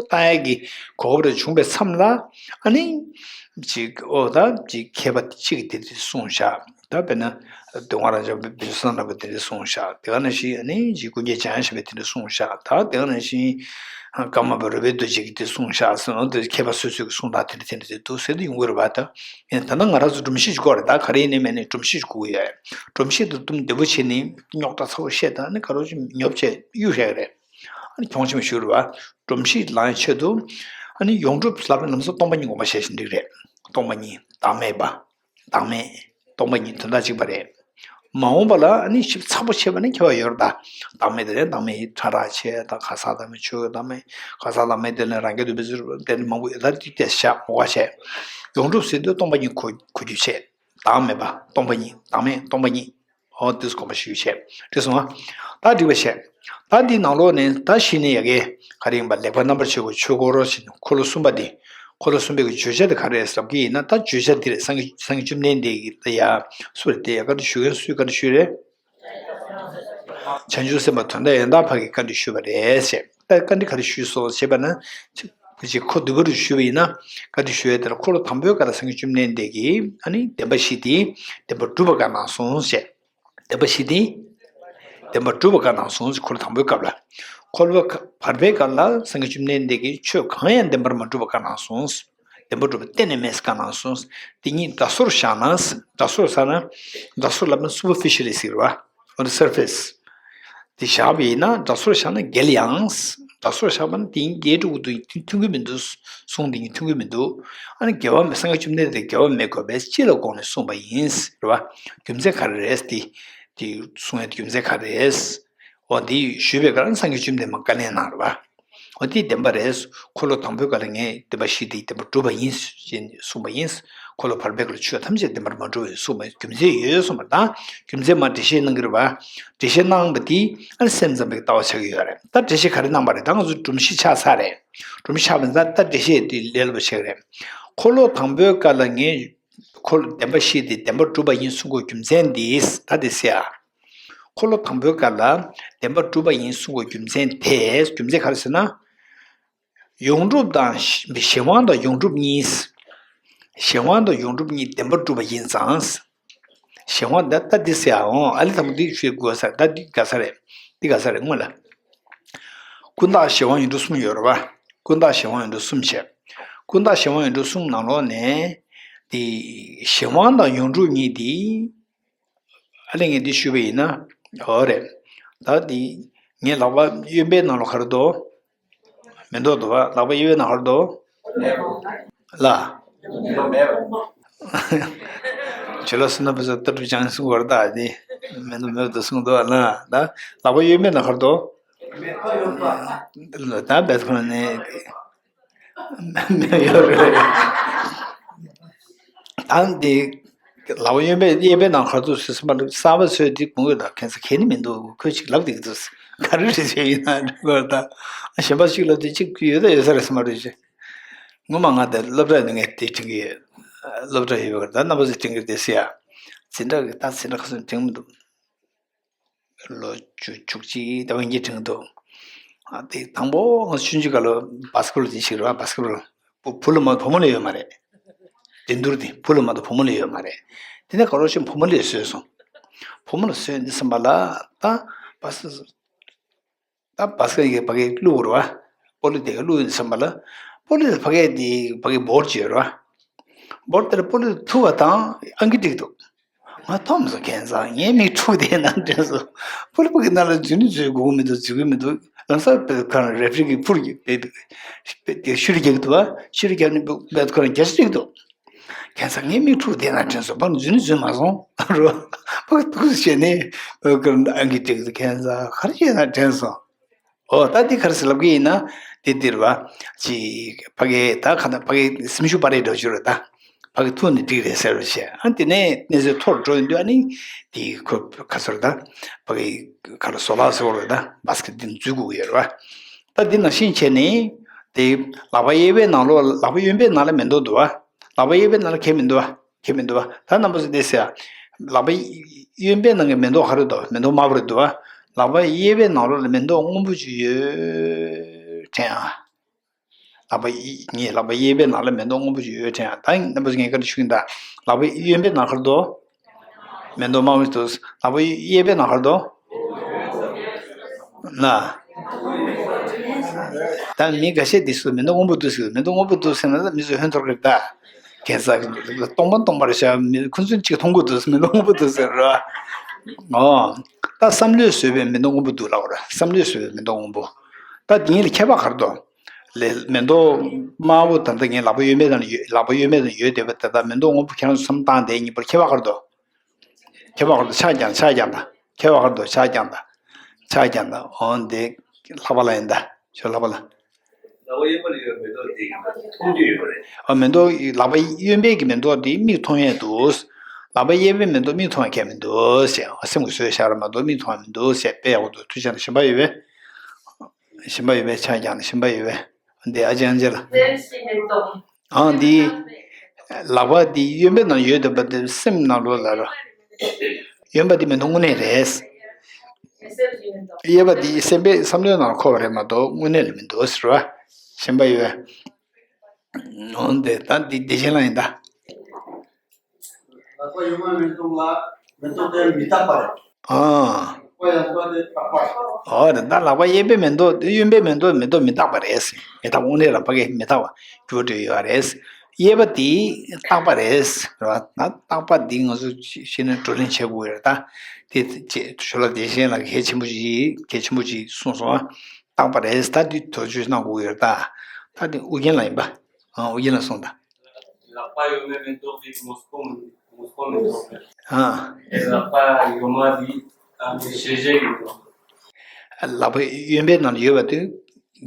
བཏང་ཡ་གི་གོ་སྐབས་རེ་བྱུང་པའི་མཚམས་ལ་ཨ་ནི་ཅིག་ཨོ་ད་ཅིག་མཁས་པ་གཅིག་གིས་དེ་འདྲ་གསུངས་བཞག་ད་དཔེར་ན་དོན་ཁ་རང་ཅག་བེ་བསོད་ནམས་པ་དེ་འདྲ་གསུངས་བཞག་དེ་ག་ནང་བཞིན་ཨ་ནི་ཅིག་ཀུན་མཁྱེན་འཇམ་དབྱངས་བཞད་པས་དེ་འདྲ་གསུངས་བཞག་ད་དེ་ག་ནང་བཞིན་ཀརྨ་པ་རོལ་པའི་རྡོ་རྗེ་གིས་དེ་གསུངས་བཞག་ཟེར་ནོ། དེ་མཁས་པ་སོ་སོའི་གི་གསུང་སྟངས་དེ་འདྲ་དེ་འདྲ་དེ་འདུག་ཟེར་དུ་ཡོང་གི་རེད་པ། ད་ཡིན་ད་ནི་ང་རང་ཚོ་སྒྲོམ་གཞི་ཅིག་དགོས་རེད། ད་ག་རེ་ཡིན་ནའི་མིན་ནའི་སྒྲོམ་གཞི་ཅིག་དགོས་ཀྱི་ཡོད། སྒྲོམ་གཞི་དེ་དུམ་བདེ་པོ་བྱས་ནས་རྙོག་དྲ་ཚ་པོ་བཤད། ད་ནི་ག་རེ་ཅིག་ཉོབ་བྱས་གཡུག་བཞག་གི་རེད། ཨ་ནི་གྱོང་ཆེན་པོ་ཞིག་རེད་པ། སྒྲོམ་གཞི་ལངས་ཆེད་དུ་ཨ་ནི་ཡོངས་གྲུབ་ལབ་ན་ལམ་སང་སྟོང་པ་ཉིད་ངོ་མ་བཤད་བཞིན་འགྲིག་རེད། སྟོང་པ་ཉིད་བདག་མེད་པ། བདག་མེད། སྟོང་པ་ཉིད་དོན་དག་གཅིག་པ་རེད། མ་འོངས་པ་ལ་ཨ་ནི་ཞིབ་ཚགས་པོ་བྱས་པ་ནི་ཁྱད་པར་ཡོད་རེད་ད། བདག་མེད་དེ་ནས་བདག་མེད་ཕྲ་རགས་བྱས། ད་གང་ཟག་བདག་མེད་ཆོས་བདག་མེད་གང་ཟག་བདག་མེད་དེ་ནས་རང་རྒྱལ་དུ་བེད་སྤྱོད་དེ་ནི་མང་པོ་ཡོད། ད་དེ་བལྟས་བཞག་ངོ་མ་བྱས། ཡོངས་གྲུབ་ཟེར་དུས་སྟོང་པ་ཉིད་གོ་གོ་རྒྱུ་བྱས། བདག་མེད་པ་སྟོང་པ་ཉིད། བདག་མེད་སྟོང་པ་ཉིད། ཨོ་དེ་ཚོ་དགོངས་པ་ཞུས་བྱས། འགྲིག་སོང་ཨ། ད་འགྲིག་པ་བྱས། ད་འདི་ནང་ལོགས་ནས་ད་གཞི་ནས་ཡ་གི་ག་རེ་ཡིན་པ། ལེགས་པར་རྣམ་པར་ཕྱེ་བའི་ཆོས་འཁོར་ཞེས་འཁོར་ལོ་གསུམ་པ་འདི། འཁོར་ལོ་གསུམ་པའི་གི་བརྗོད་བྱ་དེ་ག་རེ་རེད་ཟེར་གྱི་ཡིན་ན། ད་བརྗོད་བྱ་འདི་རེད། སངས་རྒྱས་སངས་རྒྱས་བཅོམ་ལྡན་འདས་ཀྱི་ད་ཡ་སུ་རེད་དེ་ཡ་བཀའ་འདྲི་ཞུ་མཁན་སུས་བཀའ་འདྲི་ཞུས་རེད། བྱང་ཆུབ་སེམས་དཔའ་དོན་དམ་ཡང་དག་ཕ་གིས་བཀའ་འདྲི་ཞུས་པ་རེད་ཟེར། ད་བཀའ་འདྲི་ག་རེ་ཞུས་སོང་ཞེས་པ་ན། ཅིག་ཁོ་བསྡུས་པ་རུ་ཞུས་པ་ཡིན་ན། བཀའ་འདྲི་ཞུ་ཡས་དེ་ལ་འཁོར་ལོ་དང་པོའི་སྐབས་ལ་སངས་རྒྱས་བཅོམ་ལྡན་འདས་ཀྱིས་ཨ་ནི་བདེན་པ་བཞི་དེ་བདེན་པར་གྲུབ་པ་བཀའ་གནང་སོང་ཞེས། བདེན་པ་བཞི་དེ་བདེན་པར་གྲུབ་པ་བཀའ་གནང་སོང་ཞེས་འཁོར་ལོ་དང་པོའི་སྐབས་ལ། འཁོར་ལོ་བར་པའི་སྐབས་ལ་སངས་རྒྱས་བཅོམ་ལྡན་འདས་ཀྱིས་ཆོས་གང་ཡང་བདེན་པར་མ་གྲུབ་པ་བཀའ་གནང་སོང་། བདེན་པར་གྲུབ་པ་གཏན་ནས་མེད་ཟེར་བཀའ་གནང་སོང་། དེ་ཉིད་སྒྲ་སོར་བཞག་ན། སྒྲ་སོར་ཟེར་ན། སྒྲ་སོར་ལབ་ན་superficially་ཟེར་བ། on the surface། དེ་བཞག་པ་ཡིན་ན་སྒྲ་སོར་བཞག་ན་འགལ་ཡང་། སྒྲ་སོར་བཞག་པ་ན་དེ་ཉིད་འགལ་འགྲོ་གི་འདུག་མཐུན་གྱི་མི་འདུག་གསུང་དེ་ཉིད་མཐུན་གྱི་མི་འདུག་ཨ་ནི་འགལ་བ་མེད། སངས་རྒྱས་བཅོམ་ལྡན་འདས་འགལ་བ་མེད་དགོས་པས་སྤྱི་ལ་དགོངས་ནས་གསུངས་པ་ཡིན་ཟེར་བ། རྒྱུ་མཚན་ག་རེ་རེད་དེ། དེ་གསུང་ཡ་དེ་རྒྱུ་མཚན་ག་རེ་རེད། འོ་འདི་ཞུས་པའི་སྐབས་ལ་སངས་རྒྱས་བཅོམ་ལྡན་འདས་མ་བཀའ་ལན་གནང་རེད་པ། འོ་འདི་བདེན་པ་རེད། འཁོར་ལོ་དང་པོའི་སྐབས་ལ་ངས་བདེན་པ་བཞི་དེའི་བདེན་པ་གྲུབ་པ་ཡིན་ཞེས་གསུངས་པ་ཡིན། འཁོར་ལོ་བར་པའི་སྐབས་ལ་ཆོས་ཐམས་ཅད་བདེན་པར་མ་གྲུབ་པའི་གསུངས་པའི་རྒྱུ་མཚན་ཡོད་གསུངས་པ་དང་རྒྱུ་མཚན་མ་འགྲེལ་བཤད་གནང་གི་རེད་པ། འགྲེལ་བཤད་གནང་བ་འདི་ཨ་ནི་སེམས་ཙམ་པའི་ལྟ་བ་ཆགས་ཀྱི་ཡོད་རེད། ད་འགྲེལ་བཤད་ག་རེ་གནང་པ་རེད། ད་ང་ཚོ་སྒྲོམ་གཞི་ཆགས་ཚར་རེད། སྒྲོམ་གཞི་ཆགས་པ་ཡིན་ཙང་ད་འགྲེལ་བཤད་འདི་ལས་སླ་པོ་ཆགས་རེད། འཁོར་ལོ་དང་པོའི་སྐབས་ལ་ངས་འཁོར་ལོ་བདེན་པ་བཞི་དེ་བདེན་པར་གྲུབ་པ་ཡིན་གསུང་དགོས་རྒྱུ་མཚན་འདི་ད་དེ་སེ་ཨ། འཁོར་ལོ་དང་པོའི་སྐབས་ལ་བདེན་པར་གྲུབ་པ་ཡིན་གསུང་དགོས་རྒྱུ་མཚན་དེ་རྒྱུ་མཚན་ག་རེ་ཟེར་ན། ཡོངས་གྲུབ་དང་གཞན་དབང་དང་ཡོངས་གྲུབ་གཉིས། གཞན་དབང་དང་ཡོངས་གྲུབ་གཉིས་བདེན་པར་གྲུབ་པ་ཡིན་ཙང་། གཞན་དབང་ད་ལྟ་འདི་ཟེར་ཨང་ཨ་ལི་དང་པོ་འདི་ཞུས་དགོས་ས་ད་འདི་དགའ་ས་རེད། འདི་དགའ་ས་རེད་སྔོན་ལ། ཀུན་བརྟགས་གཞན་དབང་ཡོངས་གྲུབ་གསུམ་ཡོད་རེད་པ། ཀུན་བརྟགས་གཞན་དབང་ཡོངས་གྲུབ་གསུམ་བྱས། ཀུན་བརྟགས་གཞན་དབང་ཡོངས་གྲུབ་གསུམ་ནང་ལོགས་ནས། འདི་གཞན་དབང་དང་ཡོངས་གྲུབ་གཉིས་འདི། ཨ་ལས་ངས་འདི་ཞུས་པ་ཡིན་ན། འོ་རེད། ད་འདི། ངས་ལག་པ་གཡོན་པའི་ནང་ལོགས་ག་རེ་འདུག་མེ་ཏོག་འདུག་བ། ལག་པ་གཡས་པའི་ནང་ག་རེ་འདུག་ལ། ཇོ་ལགས་སུ་ན་བུ་ཚ་ལྟ་གྲུབ་བྱང་གསུང་བར་ད་དེ། མེ་ཏོག་མེ་ཏོག་གསུང་འདུག་ལ། ད་ལག་པ་གཡོན་པའི་ནང་ག་རེ་འདུག་ད་བེད་ཁོ་ནས། མེ་ཡོད་རེད། ད་འདི། ལག་པ་གཡོན་པས་གཡས་པའི་ནང་ག་རེ་འདུག་ཟེར་སོང་པ་ལ་གསར་པ་ཚོས་འདི་དགོངས་ཡོད་ད་ཁྱད་མཚར་གང་ནས་མི་འདུག་ཁོས་ཅིག་ལབ་བསྡད་ཀྱི་འདུག་ག་རེ་རེད་ཟེར་ཡིན་ན་འགྲིག་གི་རེད་ད། གཞན་པ་ཅིག་ལབ་དུས་ཅིག་ཡོད་ད་ཡོད་ས་རེད་སོང་པ་རེད་ཅེ། ངོ་མ་ང་དེ་སློབ་གྲྭ་ནས་ངས་དེ་དྲན་གྱི་ཡོད། སློབ་གྲྭ་ཡོད་པ་ད་རྣམ་པ་ཚོས་དྲན་གྱི་རེད་ཟེར་ཡ། འཛིན་གྲྭ་གི་ད་འཛིན་གྲྭ་ཁ་སང་དྲན་མི་འདུག་ལོ་བཅུ་བཅུ་གཅིག་ད་དབེན་གྱི་དྲན་གྱི་འདུག་ཨ་དེ་དང་པོ་ང་ཚོ་ཆུང་ཆུང་སྐབས་ལ་བཱ་སི་ཀེ་བྷོལ་དེ་ཞིག་རེད་བ། བཱ་སི་ཀེ་བྷོལ་བུ་བུ་ལ་མ་བུ་མོ་ལ་ཡོད་མ་རེད། འགྲན་བསྡུར་དེ་བུ་ལ་མ་གཏོགས་བུ་མོ་ལ་ཡོད་མ་རེད། དེ་ནས་ག་རོ་ཞིག་བུ་མོ་ལ་བཟོས་སོང་། བུ་མོ་ལ་བཟོས་འདི་བསམ་པ་ལ་ད་བཱ་སི་ད་བཱ་སི་ཀེ་གི་ཕ་གི་བླུགས་རེད་བ། སྤོ་ལོ་དེ་ག་བླུགས་ཡིན་བསམ་པ་ལ། སྤོ་ལོ་དེ་ཕ་གི་དེ་ཕ་གི་བོར་ཅིག་ཡོད་རེད་བ། བོར་དེ་ལ་སྤོ་ལོ་དེ་ཐུག་པ་དང་ཨང་ཀི་འགྲིག་འདུག་ང་མཐོང་མི་སོང་ཁྱད་མཚར་ངའི་མིག་འཁྲུག་བསྡད་ན་དྲན་སོང་། སྤོ་ལོ་ཕ་གི་ནང་ལ་འཛུལ་ནི་འཛུལ་དགོས་མི་འདུག་འཛུལ་གི་མི་འདུག་ལམ་སང་ཁ་ནས་རེ་ཕི་རི་གི་ཕུར་གྱི་ཤུ་རུ་རྒྱག་གི་འདུག་བ། ཤུ་རུ་རྒྱག་ནི་ཁོ་ན་རྒྱ་ཆེ་འགྲིག་འདུག་ཁྱད་མཚར་ངའི་མིག་འཁྲུག་བསྡད་ན་དྲན་སོང་། ཕར་འཛུལ་ནི་འཛུལ་མ་སོང་རོ། ཕར་ཐུག་བྱས་ནས་ཨང་ཀི་བྲིས་འདུག་ཁྱད་མཚར་ག་རེ་བྱས་ན་དྲན་སོང་། ཨོ་ད་འདི་ག་རེ་ཟེར་ལབ་གི་ཡིན་ན་འདི་འདིར་བ། ཅི། ཕ་གི་ད་ག་ན་ཕ་གི་སེམས་ཤུགས་སྤར་རེས་འགྲོ་རྒྱུ་རེད་ད། ཕ་གི་ཐུག་ནས་འགྲིག་རེད་ཟེར་བ་བྱས་ཨ་དེ་ནས་གནས་ཚུལ་མཐོ་རུ་འགྲོ་ཡོང་དུས་ཨ་ནི། འདི་ཁོ་ག་ཚོད་རེད་ད། ཕ་གི་ག་ལ་བཟོ་ལག་ཟེར་བ་རེད་ད་བཱ་སི་ཀེ་འདི་འཛུལ་དགོས་ཀྱི་ཡོད་རེད་བ། ད་འདི་ནང་བཞིན་བྱས་ནས། དེ་ལག་པ་གཡས་པའི་ནང་ལོགས་ལག་པ་གཡོན་པའི་ནང་ལ་མེ་ཏོག་འདུག་བ། ལག་པ་གཡས་པའི་ནང་ལ་གང་ཡང་མི་འདུག་བ། གང་ཡང་མི་འདུག་བ། ད་རྣམ་པ་ཚོ་འདི་ཟེར་ཡ། ལག་པ་གཡོན་པའི་ནང་གི་མེ་ཏོག་ག་རེ་འདུག་མེ་ཏོག་དམར་པོ་རེད་འདུག་བ། ལག་པ་གཡས་པའི་ནང་ལོགས་ལ་མེ་ཏོག་སྔོན་པོ་ཅིག་ཡོད་དྲན་ཨ། ལག་པ་གཡས་ངའི་ལག་པ་གཡས་པའི་ནང་ལ་མེ་ཏོག་སྔོན་པོ་ཅིག་ཡོད་དྲན་ཨ། ད་རྣམ་པ་ཚོ་ངས་བཀའ་འདྲི་ཞུ་གི་ཡིན་ད། ལག་པ་གཡོན་པའི་ནང་ག་རེ་འདུག་མེ་ཏོག་དམར་པོ་འདུག་ལག་པ་གཡས་པའི་ནང་ག་རེ་འདུག་ལ། ད་མི་འགའ་ཤས་འདི་ཚོ་མེ་ཏོག་སྔོན་པོ་འདུག་ཟེར། མེ་ཏོག་སྔོན་པོ་འདུག་ཟེར་ན་ད་མི་ཚོས་ཧོན་ཐོར་གི་རེད་ད། ཁྱད་མཚར་གི་འདུག་སྟོང་པ་སྟོང་པར་བྱ་མི་ཁོ་ཚོས་གཅིག་མཐོང་གི་འདུག་མེ་ཏོག་སྔོན་པོ་འདུག་ཟེར་ར། ཨོ། ད་བསམ་བློས་བཟོས་པའི་མེ་ཏོག་སྔོན་པོ་འདུག་ལབ་ར། བསམ་བློས་བཟོས་པའི་མེ་ཏོག་སྔོན་པོ། ད་འདི་གཉིས་ལ་ཁྱད་པར་ག་རེ་འདུག་ལས་མེ་ཏོག་དམར་པོ་ད་ལྟ་ངའི་ལག་པ་གཡོན་མའི་ནང་ཡོད། ལག་པ་གཡོན་མའི་ནང་ཡོད་བསྡད་པ་ད་ལྟ་མེ་ཏོག་སྔོན་པོ་ཁྱེད་རང་ཚོ་བསམ་བཏང་དེ་གཉིས་པར་ཁྱད་པར་ག་རེ་འདུག་ཁྱད་པར་ག་རེ་འདུག་ཆ་རྐྱང་ཆ་རྐྱང་དང་། ཁྱད་པར་ག་རེ་འདུག་ཆ་རྐྱང་དང་། ཆ་རྐྱང་དང་། འོ་འདི་ལྷག་པ་ལ་ཡིན་ད། ཞོ་ལྷག་པ་ལ། ལག་པ་གཡོན་པ་ལ་ཡོད་མེ་ཏོག་དེ་མཐོང་རྒྱུ་ཡོད་རེད། ཨ་མེ་ཏོག་ལག་པ་གཡོན་པའི་གི་མེ་ཏོག་དེ་མིག་མཐོང་ཡས་འདུག་ལག་པ་གཡས་པའི་མེ་ཏོག་མིག་མཐོང་ཡས་ཁྱད་མི་འདུག་ཟེར། ཨ་སེམས་ཀྱི་བཟོས་བཞག་ར་མ་གཏོགས་མིག་མཐོང་ཡས་མི་འདུག་ཟེར། དཔེ་ཡག་པོ་འདུག་ཐུགས་རྗེ་གནང་། གཞན་པ་ཡོད་པས། གཞན་པ་ཡོད་པས་ཆ་རྐྱང་གཞན་པ་ཡོད་པས། འདི་ཨ་ཅེ་ཨ་ཅེ་ལ། ཨང་འདི། ལག་པ་འདི་གཡོན་པའི་ནང་ཡོད་འདུག་པ་འདི་སེམས་ནང་ལོགས་ལ་ར། གཡོན་པ་འདི་མེ་ཏོག་དངོས་གནས་རེད། གཡས་པ་འདི་སེམས་པའི་བསམ་བློའི་ནང་འཁོར་བ་རེད་མ་གཏོགས་དངོས་གནས་ལ་མི་འདུག་ཟེར་བ། གཞན་པ་ཡོད། འོན་ཏེ་ད་འདི་བདེ་ཆེན་ལ་ཡིན་ད། ལག་པ་གཡོན་མའི་མེ་ཏོག་ལ་མེ་ཏོག་དེ་མི་རྟག་པ་རེད། ཨ། ལག་པ་གཡས་པ་དེ་རྟག་པ་རེད། ཨོ་རེད་ད། ལག་པ་གཡས་པའི་མེ་ཏོག་དེ་གཡོན་པའི་མེ་ཏོག་མེ་ཏོག་མི་རྟག་པ་རེད། མི་རྟག་པ་དངོས་གནས་ལ་ཕ་གི་མི་རྟག་པ་འགྱུར་བ་འགྲོ་ཡོད་རེད། གཡས་པ་དེ་རྟག་པ་རེད། རེད་བ། ད་རྟག་པ་འདི་ང་ཚོ་ཤེས་ན་བགྲོ་གླེང་བྱེད་དགོས་ཡོད་རེད་ད། དེ་ཅེས་ཞོ་ལ་བདེ་ཆེན་ལ་གལ་ཆེན་པོ་ཞིག་གལ་ཆེན་པོ་ཞིག་གསུངས་སོང་བ། རྟག་པ་རེད། ད་འདི་དོ་ཅོས་གནང་དགོས་ཡོད་རེད་ད། ད་འདི་ཨུ་རྒྱན་ལ་ཡིན་པ། ཨ་ཨུ་རྒྱན་ལ་གསུངས་ད། ལག་པ་གཡོན་མའི་མེ་ཏོག་དེ་མོ་སྐོམ་མོ་སྐོམ་མེ་ཏོག་རེད། ཨ། ལག་པ་གཡོན་མ་དེ་ཨ་ནི་ཞལ་བཞེས་ཀྱི་མེ་ཏོག་ལག་པ་གཡོན་པའི་ནང་ལ་ཡོད་པ་དེ་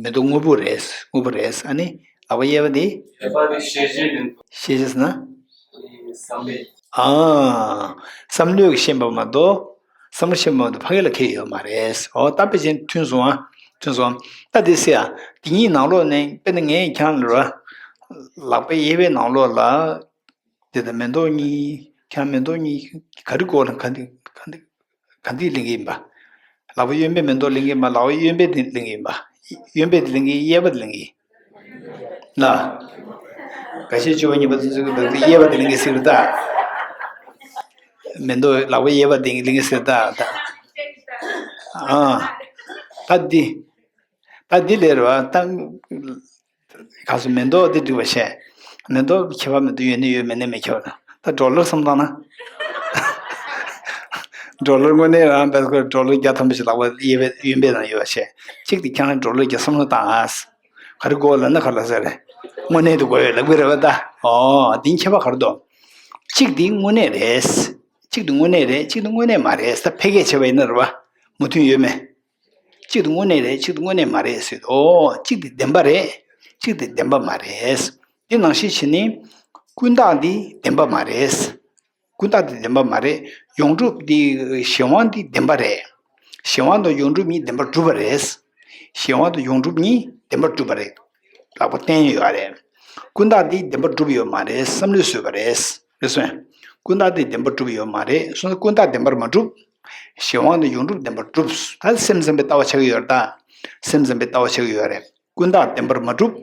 མེ་ཏོག་དངོས་པོ་རེད། དངོས་པོ་རེད། ཨ་ནི་ལག་པ་གཡས་པ་དེ། གཡས་པ་དེ་ཤེས་བྱའི་མེ་ཏོག་ཤེས་བྱ་ཟེར་ན། བསམ་པའི། ཨ། བསམ་བློས་ཤེས་པ་མ་གཏོགས། བསམ་བློ་ཤེས་པ་མ་གཏོགས་ཕ་གི་ལ་ཁེལ་ཡོད་མ་རེད། འོ་ད་དཔེ་ཅན་མཐུན་སོང་ཨ། མཐུན་སོང་། ད་དེ་སེ་ཡ། དེ་གཉིས་ནང་ལོགས་ནས་དཔེར་ན་ངས་ཁྱེད་རང་ལ། ལག་པའི་གཡས་པའི་ནང་ལོགས་ལ། དེ་ལྟར་མེ་ཏོག་གཉིས། ཁྱེད་རང་མེ་ཏོག་གཉིས་ག་རེ་སྐོར་ལ་ག་འདི་ག་འདི་ག་འདི་ལེན་གྱི་ཡིན་པ། ལག་པ་གཡོན་པས་མེ་ཏོག་ལེན་གྱི་ཡིན་པ། ལག་པ་གཡོན་པས་འདི་ལེན་གྱི་ཡིན་པ། གཡོན་པས་འདི་ལེན་གྱི་གཡས་པ་འདི་ལེན་གྱི་ཡིན། ལ། འགའ་ཤས་བཅུ་པ་གཉིས་པ་ཚོ་ཚོས་ཀྱི་འདུག་གཡས་པ་འདི་ལེན་གྱི་ཟེར་གི་ད། མེ་ཏོག་ལག་པ་གཡས་པ་འདི་ལེན་གྱི་ཟེར་ད་ད། ཨ། ད་འདི། ད་འདི་ལས་རེད་བ་ད། ག་སོ་མེ་ཏོག་དེ་འགྲིག་པ་བྱས། མེ་ཏོག་ཁྱད་པར་མེད་དུ་ཡོད་ནི་ཡོད་མེད་ནི་མི་ཁྱད་པར། ད་ཌོ་ལར་བསམ་བཏང་ན། ཌོ་ལར་དངོས་གནས་རང་བས་ཁོ་ཌོ་ལར་བརྒྱ་ཐམ་པ་ཞིག་ལག་པ་གཡས་པའི་གཡོན་པའི་ནང་ཡོད་པ་བྱས། གཅིག་དེ་ཁྱེད་རང་ཌོ་ལར་བརྒྱ་བསམ་བློ་བཏང་ཨ། ག་རེ་དགོས་ལབ་ན་ག་རེ་ལབ་ས་རེད། དངོས་གནས་དུ་དགོས་ཡོད་ལབ་གི་རེད་བ་ད། ཨོ་དེ་ཁྱད་པར་ག་རེ་འདུག་གཅིག་དེ་དངོས་གནས་རེད། གཅིག་དེ་དངོས་གནས་རེད། གཅིག་དེ་དངོས་གནས་མ་རེད། ད་ཕལ་སྐད་བྱས་པ་ཡིན་ན་རེད་བ། མོས་མཐུན་ཡོད་མེད། གཅིག་དེ་དངོས་གནས་རེད། གཅིག་དེ་དངོས་གནས་མ་རེད་ཟེར་དུས། ཨོ་གཅིག་དེ་བདེན་པ་རེད། གཅིག་དེ་བདེན་པ་མ་རེད། དེ་ནང་བཞིན་བྱས་ནས་ཀུན་བརྟགས་འདི་བདེན་པ་མ་རེད། ཀུན་བརྟགས་འདི་བདེན་པ་མ་རེད། ཡོངས་གྲུབ་འདི་གཞན་དབང་འདི་བདེན་པ་རེད། གཞན་དབང་དང་ཡོངས་གྲུབ་གཉིས་བདེན་པར་གྲུབ་པ་རེད། གཞན་དབང་དང་ཡོངས་གྲུབ་གཉིས་བདེན་པར་གྲུབ་པ་རེད། ལག་པ་བསྟན་ཡོད་རེད། ཀུན་བརྟགས་འདི་བདེན་པར་གྲུབ་ཡོད་མ་རེད། བསམ་བློས་བཟོས་པ་རེད། རེད་སོང་། ཀུན་བརྟགས་འདི་བདེན་པར་གྲུབ་ཡོད་མ་རེད། སོང་ཙང་ཀུན་བརྟགས་བདེན་པར་མ་གྲུབ། གཞན་དབང་དང་ཡོངས་གྲུབ་བདེན་པར་གྲུབ། ད་སེམས་ཙམ་པའི་ལྟ་བ་ཆགས་ཀྱི་ཡོད་རེད་ད། སེམས་ཙམ་པའི་ལྟ་བ་ཆགས་ཀྱི་ཡོད་རེད། ཀུན་བརྟགས་བདེན་པར་མ་གྲུབ།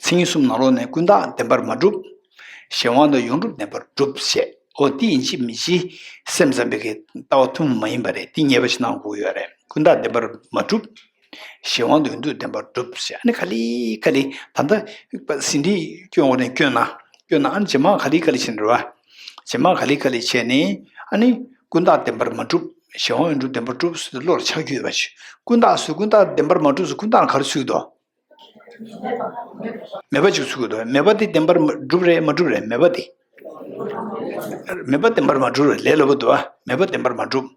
མཚན་ཉིད་གསུམ་ནང་ལོགས་ནས་ཀུན་བརྟགས་བདེན་པར་མ་གྲུབ། གཞན་དབང་དང་ཡོངས་གྲུབ་བདེན་པར་གྲུབ་ཞེས། འོ་དེ་ཡིན་གཅིག་མིན་གཅིག་སེམས་ཙམ་པའི་གི་ལྟ་བ་ཐུན་མོང་མ་ཡིན་པ་རེད། དེ་ངེས་པ་ཞིག་གནང་དགོས་ཡོད་རེད། ཀུན་བརྟགས་བདེན་པར་མ་གྲུབ། གཞན་དབང་དུ་ཡོངས་གྲུབ་བདེན་པར་གྲུབ་ཟེར། ཨ་ནི་ག་ལེ་ག་ལེ་ད་ལྟ་ཟིན་བྲིས་སྐྱོན་འོག་ནས་སྐྱོན་ན། སྐྱོན་ན་ཨ་ནི་རྗེས་མ་ག་ལེ་ག་ལེ་བྱེད་འགྲོ་བ། རྗེས་མ་ག་ལེ་ག་ལེ་བྱས་ནས་ཨ་ནི་ཀུན་བརྟགས་བདེན་པར་མ་གྲུབ། གཞན་དབང་ཡོངས་གྲུབ་བདེན་པར་གྲུབ་ཟེར་ཏེ་བློར་འཆར་རྒྱུ་ཡོད་པ་ཞིག་ཀུན་བརྟགས་སུ་ཀུན་བརྟགས་བདེན་པར་མ་གྲུབ་ཟེར། ཀུན་བརྟགས་ལ་ག་རེ་ཚུད་འདུག་མེད་པ་ཅིག་ཚུད་འདུག་མེད་པ་དེ་བདེན་པར་མ་གྲུབ་རེད་མ་གྲུབ་རེད། མེད་པ་དེ། མེད་པ་བདེན་པར་མ་གྲུབ་རེད། ལས་སླ་པོ་འདུག་མེད་པ་བདེན་པར་མ་གྲུབ།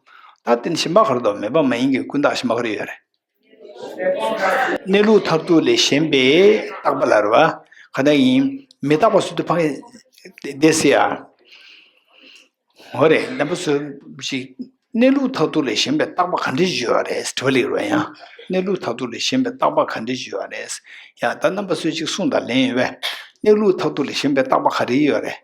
ད་དེ་ནི་གཞན་པ་ག་རེ་འདུག་མེད་པ་མ་ཡིན་གྱི་ཀུན་བརྟགས་གཞན་པ་ག་རེ་ཡོད་རེད། གནས་ལུགས་མཐར་ཐུག་ལས་གཞན་པའི་རྟག་པ་ལ་རེད་བ། ག་འདྲ་ཡིན། མི་རྟག་པ་ཟེར་དུས་ཕ་གི་བསྡད་ཟེར་ཡ། འོ་རེད། རྣམ་པ་ཚོ་ཞིག་གནས་ལུགས་མཐར་ཐུག་ལས་གཞན་པའི་རྟག་པ་ག་འདྲ་ཞིག་ཡོད་རེད་དྲི་བ་སླེབས་རེད་ཡང་། གནས་ལུགས་མཐར་ཐུག་ལས་གཞན་པའི་རྟག་པ་ག་འདྲ་ཞིག་ཡོད་རེད། ཡ་ད་རྣམ་པ་ཚོས་ཅིག་གསུངས་དང་ལན་ཡོད་པས། གནས་ལུགས་མཐར་ཐུག་ལས་གཞན་པའི་རྟག་པ་ག་རེ་ཡོད་རེད།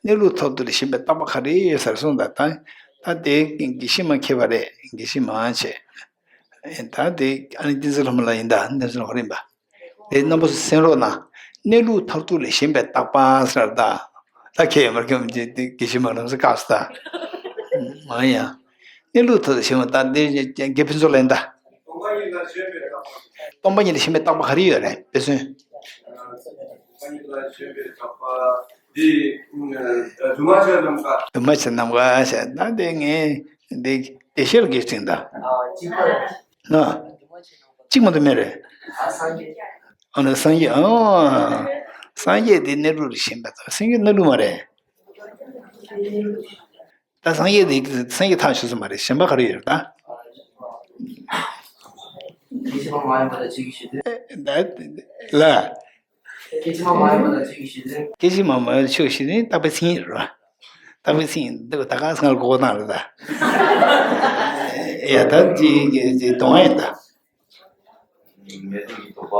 གནས་ལུགས་མཐར་ཐུག་ལས་གཞན་པའི་རྟག་པ་ག་རེ་ཡོད་ཟེར་གསུངས་དང་ད། ད་དེ་དགེ་བཤེས་མ་མཁས་པ་རེད། དགེ་བཤེས་མ་བྱས། ད་དེ་ཨ་ནི་བསྟན་འཛིན་ལྷ་མོ་ལགས་ཡིན་ད། བསྟན་འཛིན་ལྷ་མོ་རེད་པ། དེ་རྣམ་པ་ཚོ་གསན་རོགས་གནང་། གནས་ལུགས་མཐར་ཐུག་ལས་གཞན་པའི་རྟག་པ་ཟེར་ད། ད་ཁྱེད་མར་ཁྱོད་དགེ་བཤེས་མ་ལམ་སེ་བཀག་སོང་ད། མ་ཡིན་ཡང་། གནས་ལུགས་མཐར་ཐུག་གཞན་པ་ད་འདི་དགེ་ཕུན་ཚོགས་ལེན་ད། སྟོང་པ་ཉིད་ལ་ཞེན་པའི་རྟག་པ་ག་རེ་ཡོད་རེད་དཔེ་མཚོན། སྟོང་པ་ཉིད་ལ་ཞེན་པའི་རྟག་པ་འདི་སྒྱུ་མ་བྱས་རྣམ་དཀར། སྒྱུ་མ་བྱས་རྣམ་དཀར་ཞེས་ད་འདི་ངས་འདི་བདེ་གཤེགས་ལ་གེགས་བྱེད་ད། ན། གཅིག་མ་གཏོགས་མེད་རེད། ཨ་ནི་སངས་རྒྱས། ཨ། སངས་རྒྱས་དེ་གནས་ལུགས་ལ་ཞེན་པའི་རྟག་པ། སངས་རྒྱས་གནས་ལུགས་མ་རེད། ད་སངས་རྒྱས་དེ་སངས་རྒྱས་ཐག་ཆོད་ས་མ་རེད། གཞན་པ་ག་རེ་ཡོད་རེད་ད། སྐད་ཅིག་མ་མ་ཡིན་པ་དང་གཅིག་གི་ཞི་བདེ། ད། ལ། སྐད་ཅིག་མ་མ་ཡིན་པ་དང་གཅིག་གི་ཞི་བདེ། སྐད་ཅིག་མ་མ་ཡིན་པ་དང་གཅིག་གི་ཞི་བདེ་རྟག་པའི་མཚན་ཉིད་རེད་བ། རྟག་པའི་མཚན་ཉིད་འདི་ད་ག་སང་ལ་གོ་བ་བཏང་རེད་ད། ཡ་ད་ཅི་ཅི་ཅི་གཏོང་བ་ཡིན་ད། མེ་ཏོག་གི་རྟོག་པ།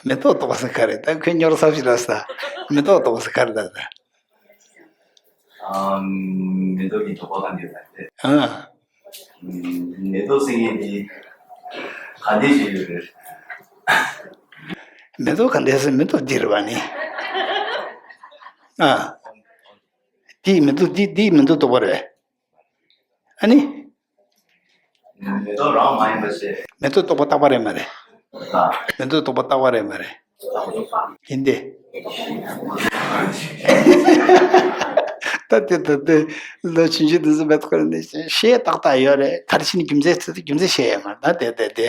མེ་ཏོག་རྟོག་པ་ཟེར་ག་རེད་ད། ཁོས་སྨྱོ་ར་ཚབ་ཞིག་ར་ས། མེ་ཏོག་རྟོག་པ་ཟེར་ག་རེད་ད་ད། ཨ། མེ་ཏོག་གི་རྟོག་པ་གང་དེ་ཡོད་རེད། ཨ། མེ་ཏོག་ཟེར་མཁན་དེ་ག་འདྲ་ཞིག་ཡོད་རེད། མེ་ཏོག་ག་འདྲ་ཟེར་མེ་ཏོག་འདི་རེད་བ་ནི། ཨ། འདི་མེ་ཏོག་འདི་འདི་མེ་ཏོག་རྟོག་པ་རེད། ཨ་ནི། མེ་ཏོག་རང་མ་ཡིན་པ་ཞེས། མེ་ཏོག་རྟོག་པ་རྟག་པ་རེད་མ་རེད། ཨ། མེ་ཏོག་རྟོག་པ་རྟག་པ་རེད་མ་རེད། ཡིན་ཏེ། ད་དེ་ད་དེ་ལོ་ཆུང་ཆུང་དེ་ཚོ་མེ་ཏོག་ནི་ཤེས་ཏག་ཏག་ཡོད་རེད། ག་རེ་བྱས་ནས་རྒྱུ་མཚན་ཚོད་རྒྱུ་མཚན་ཤེས་ཡོད་མ་རེད། ད་དེ་དེ་དེ།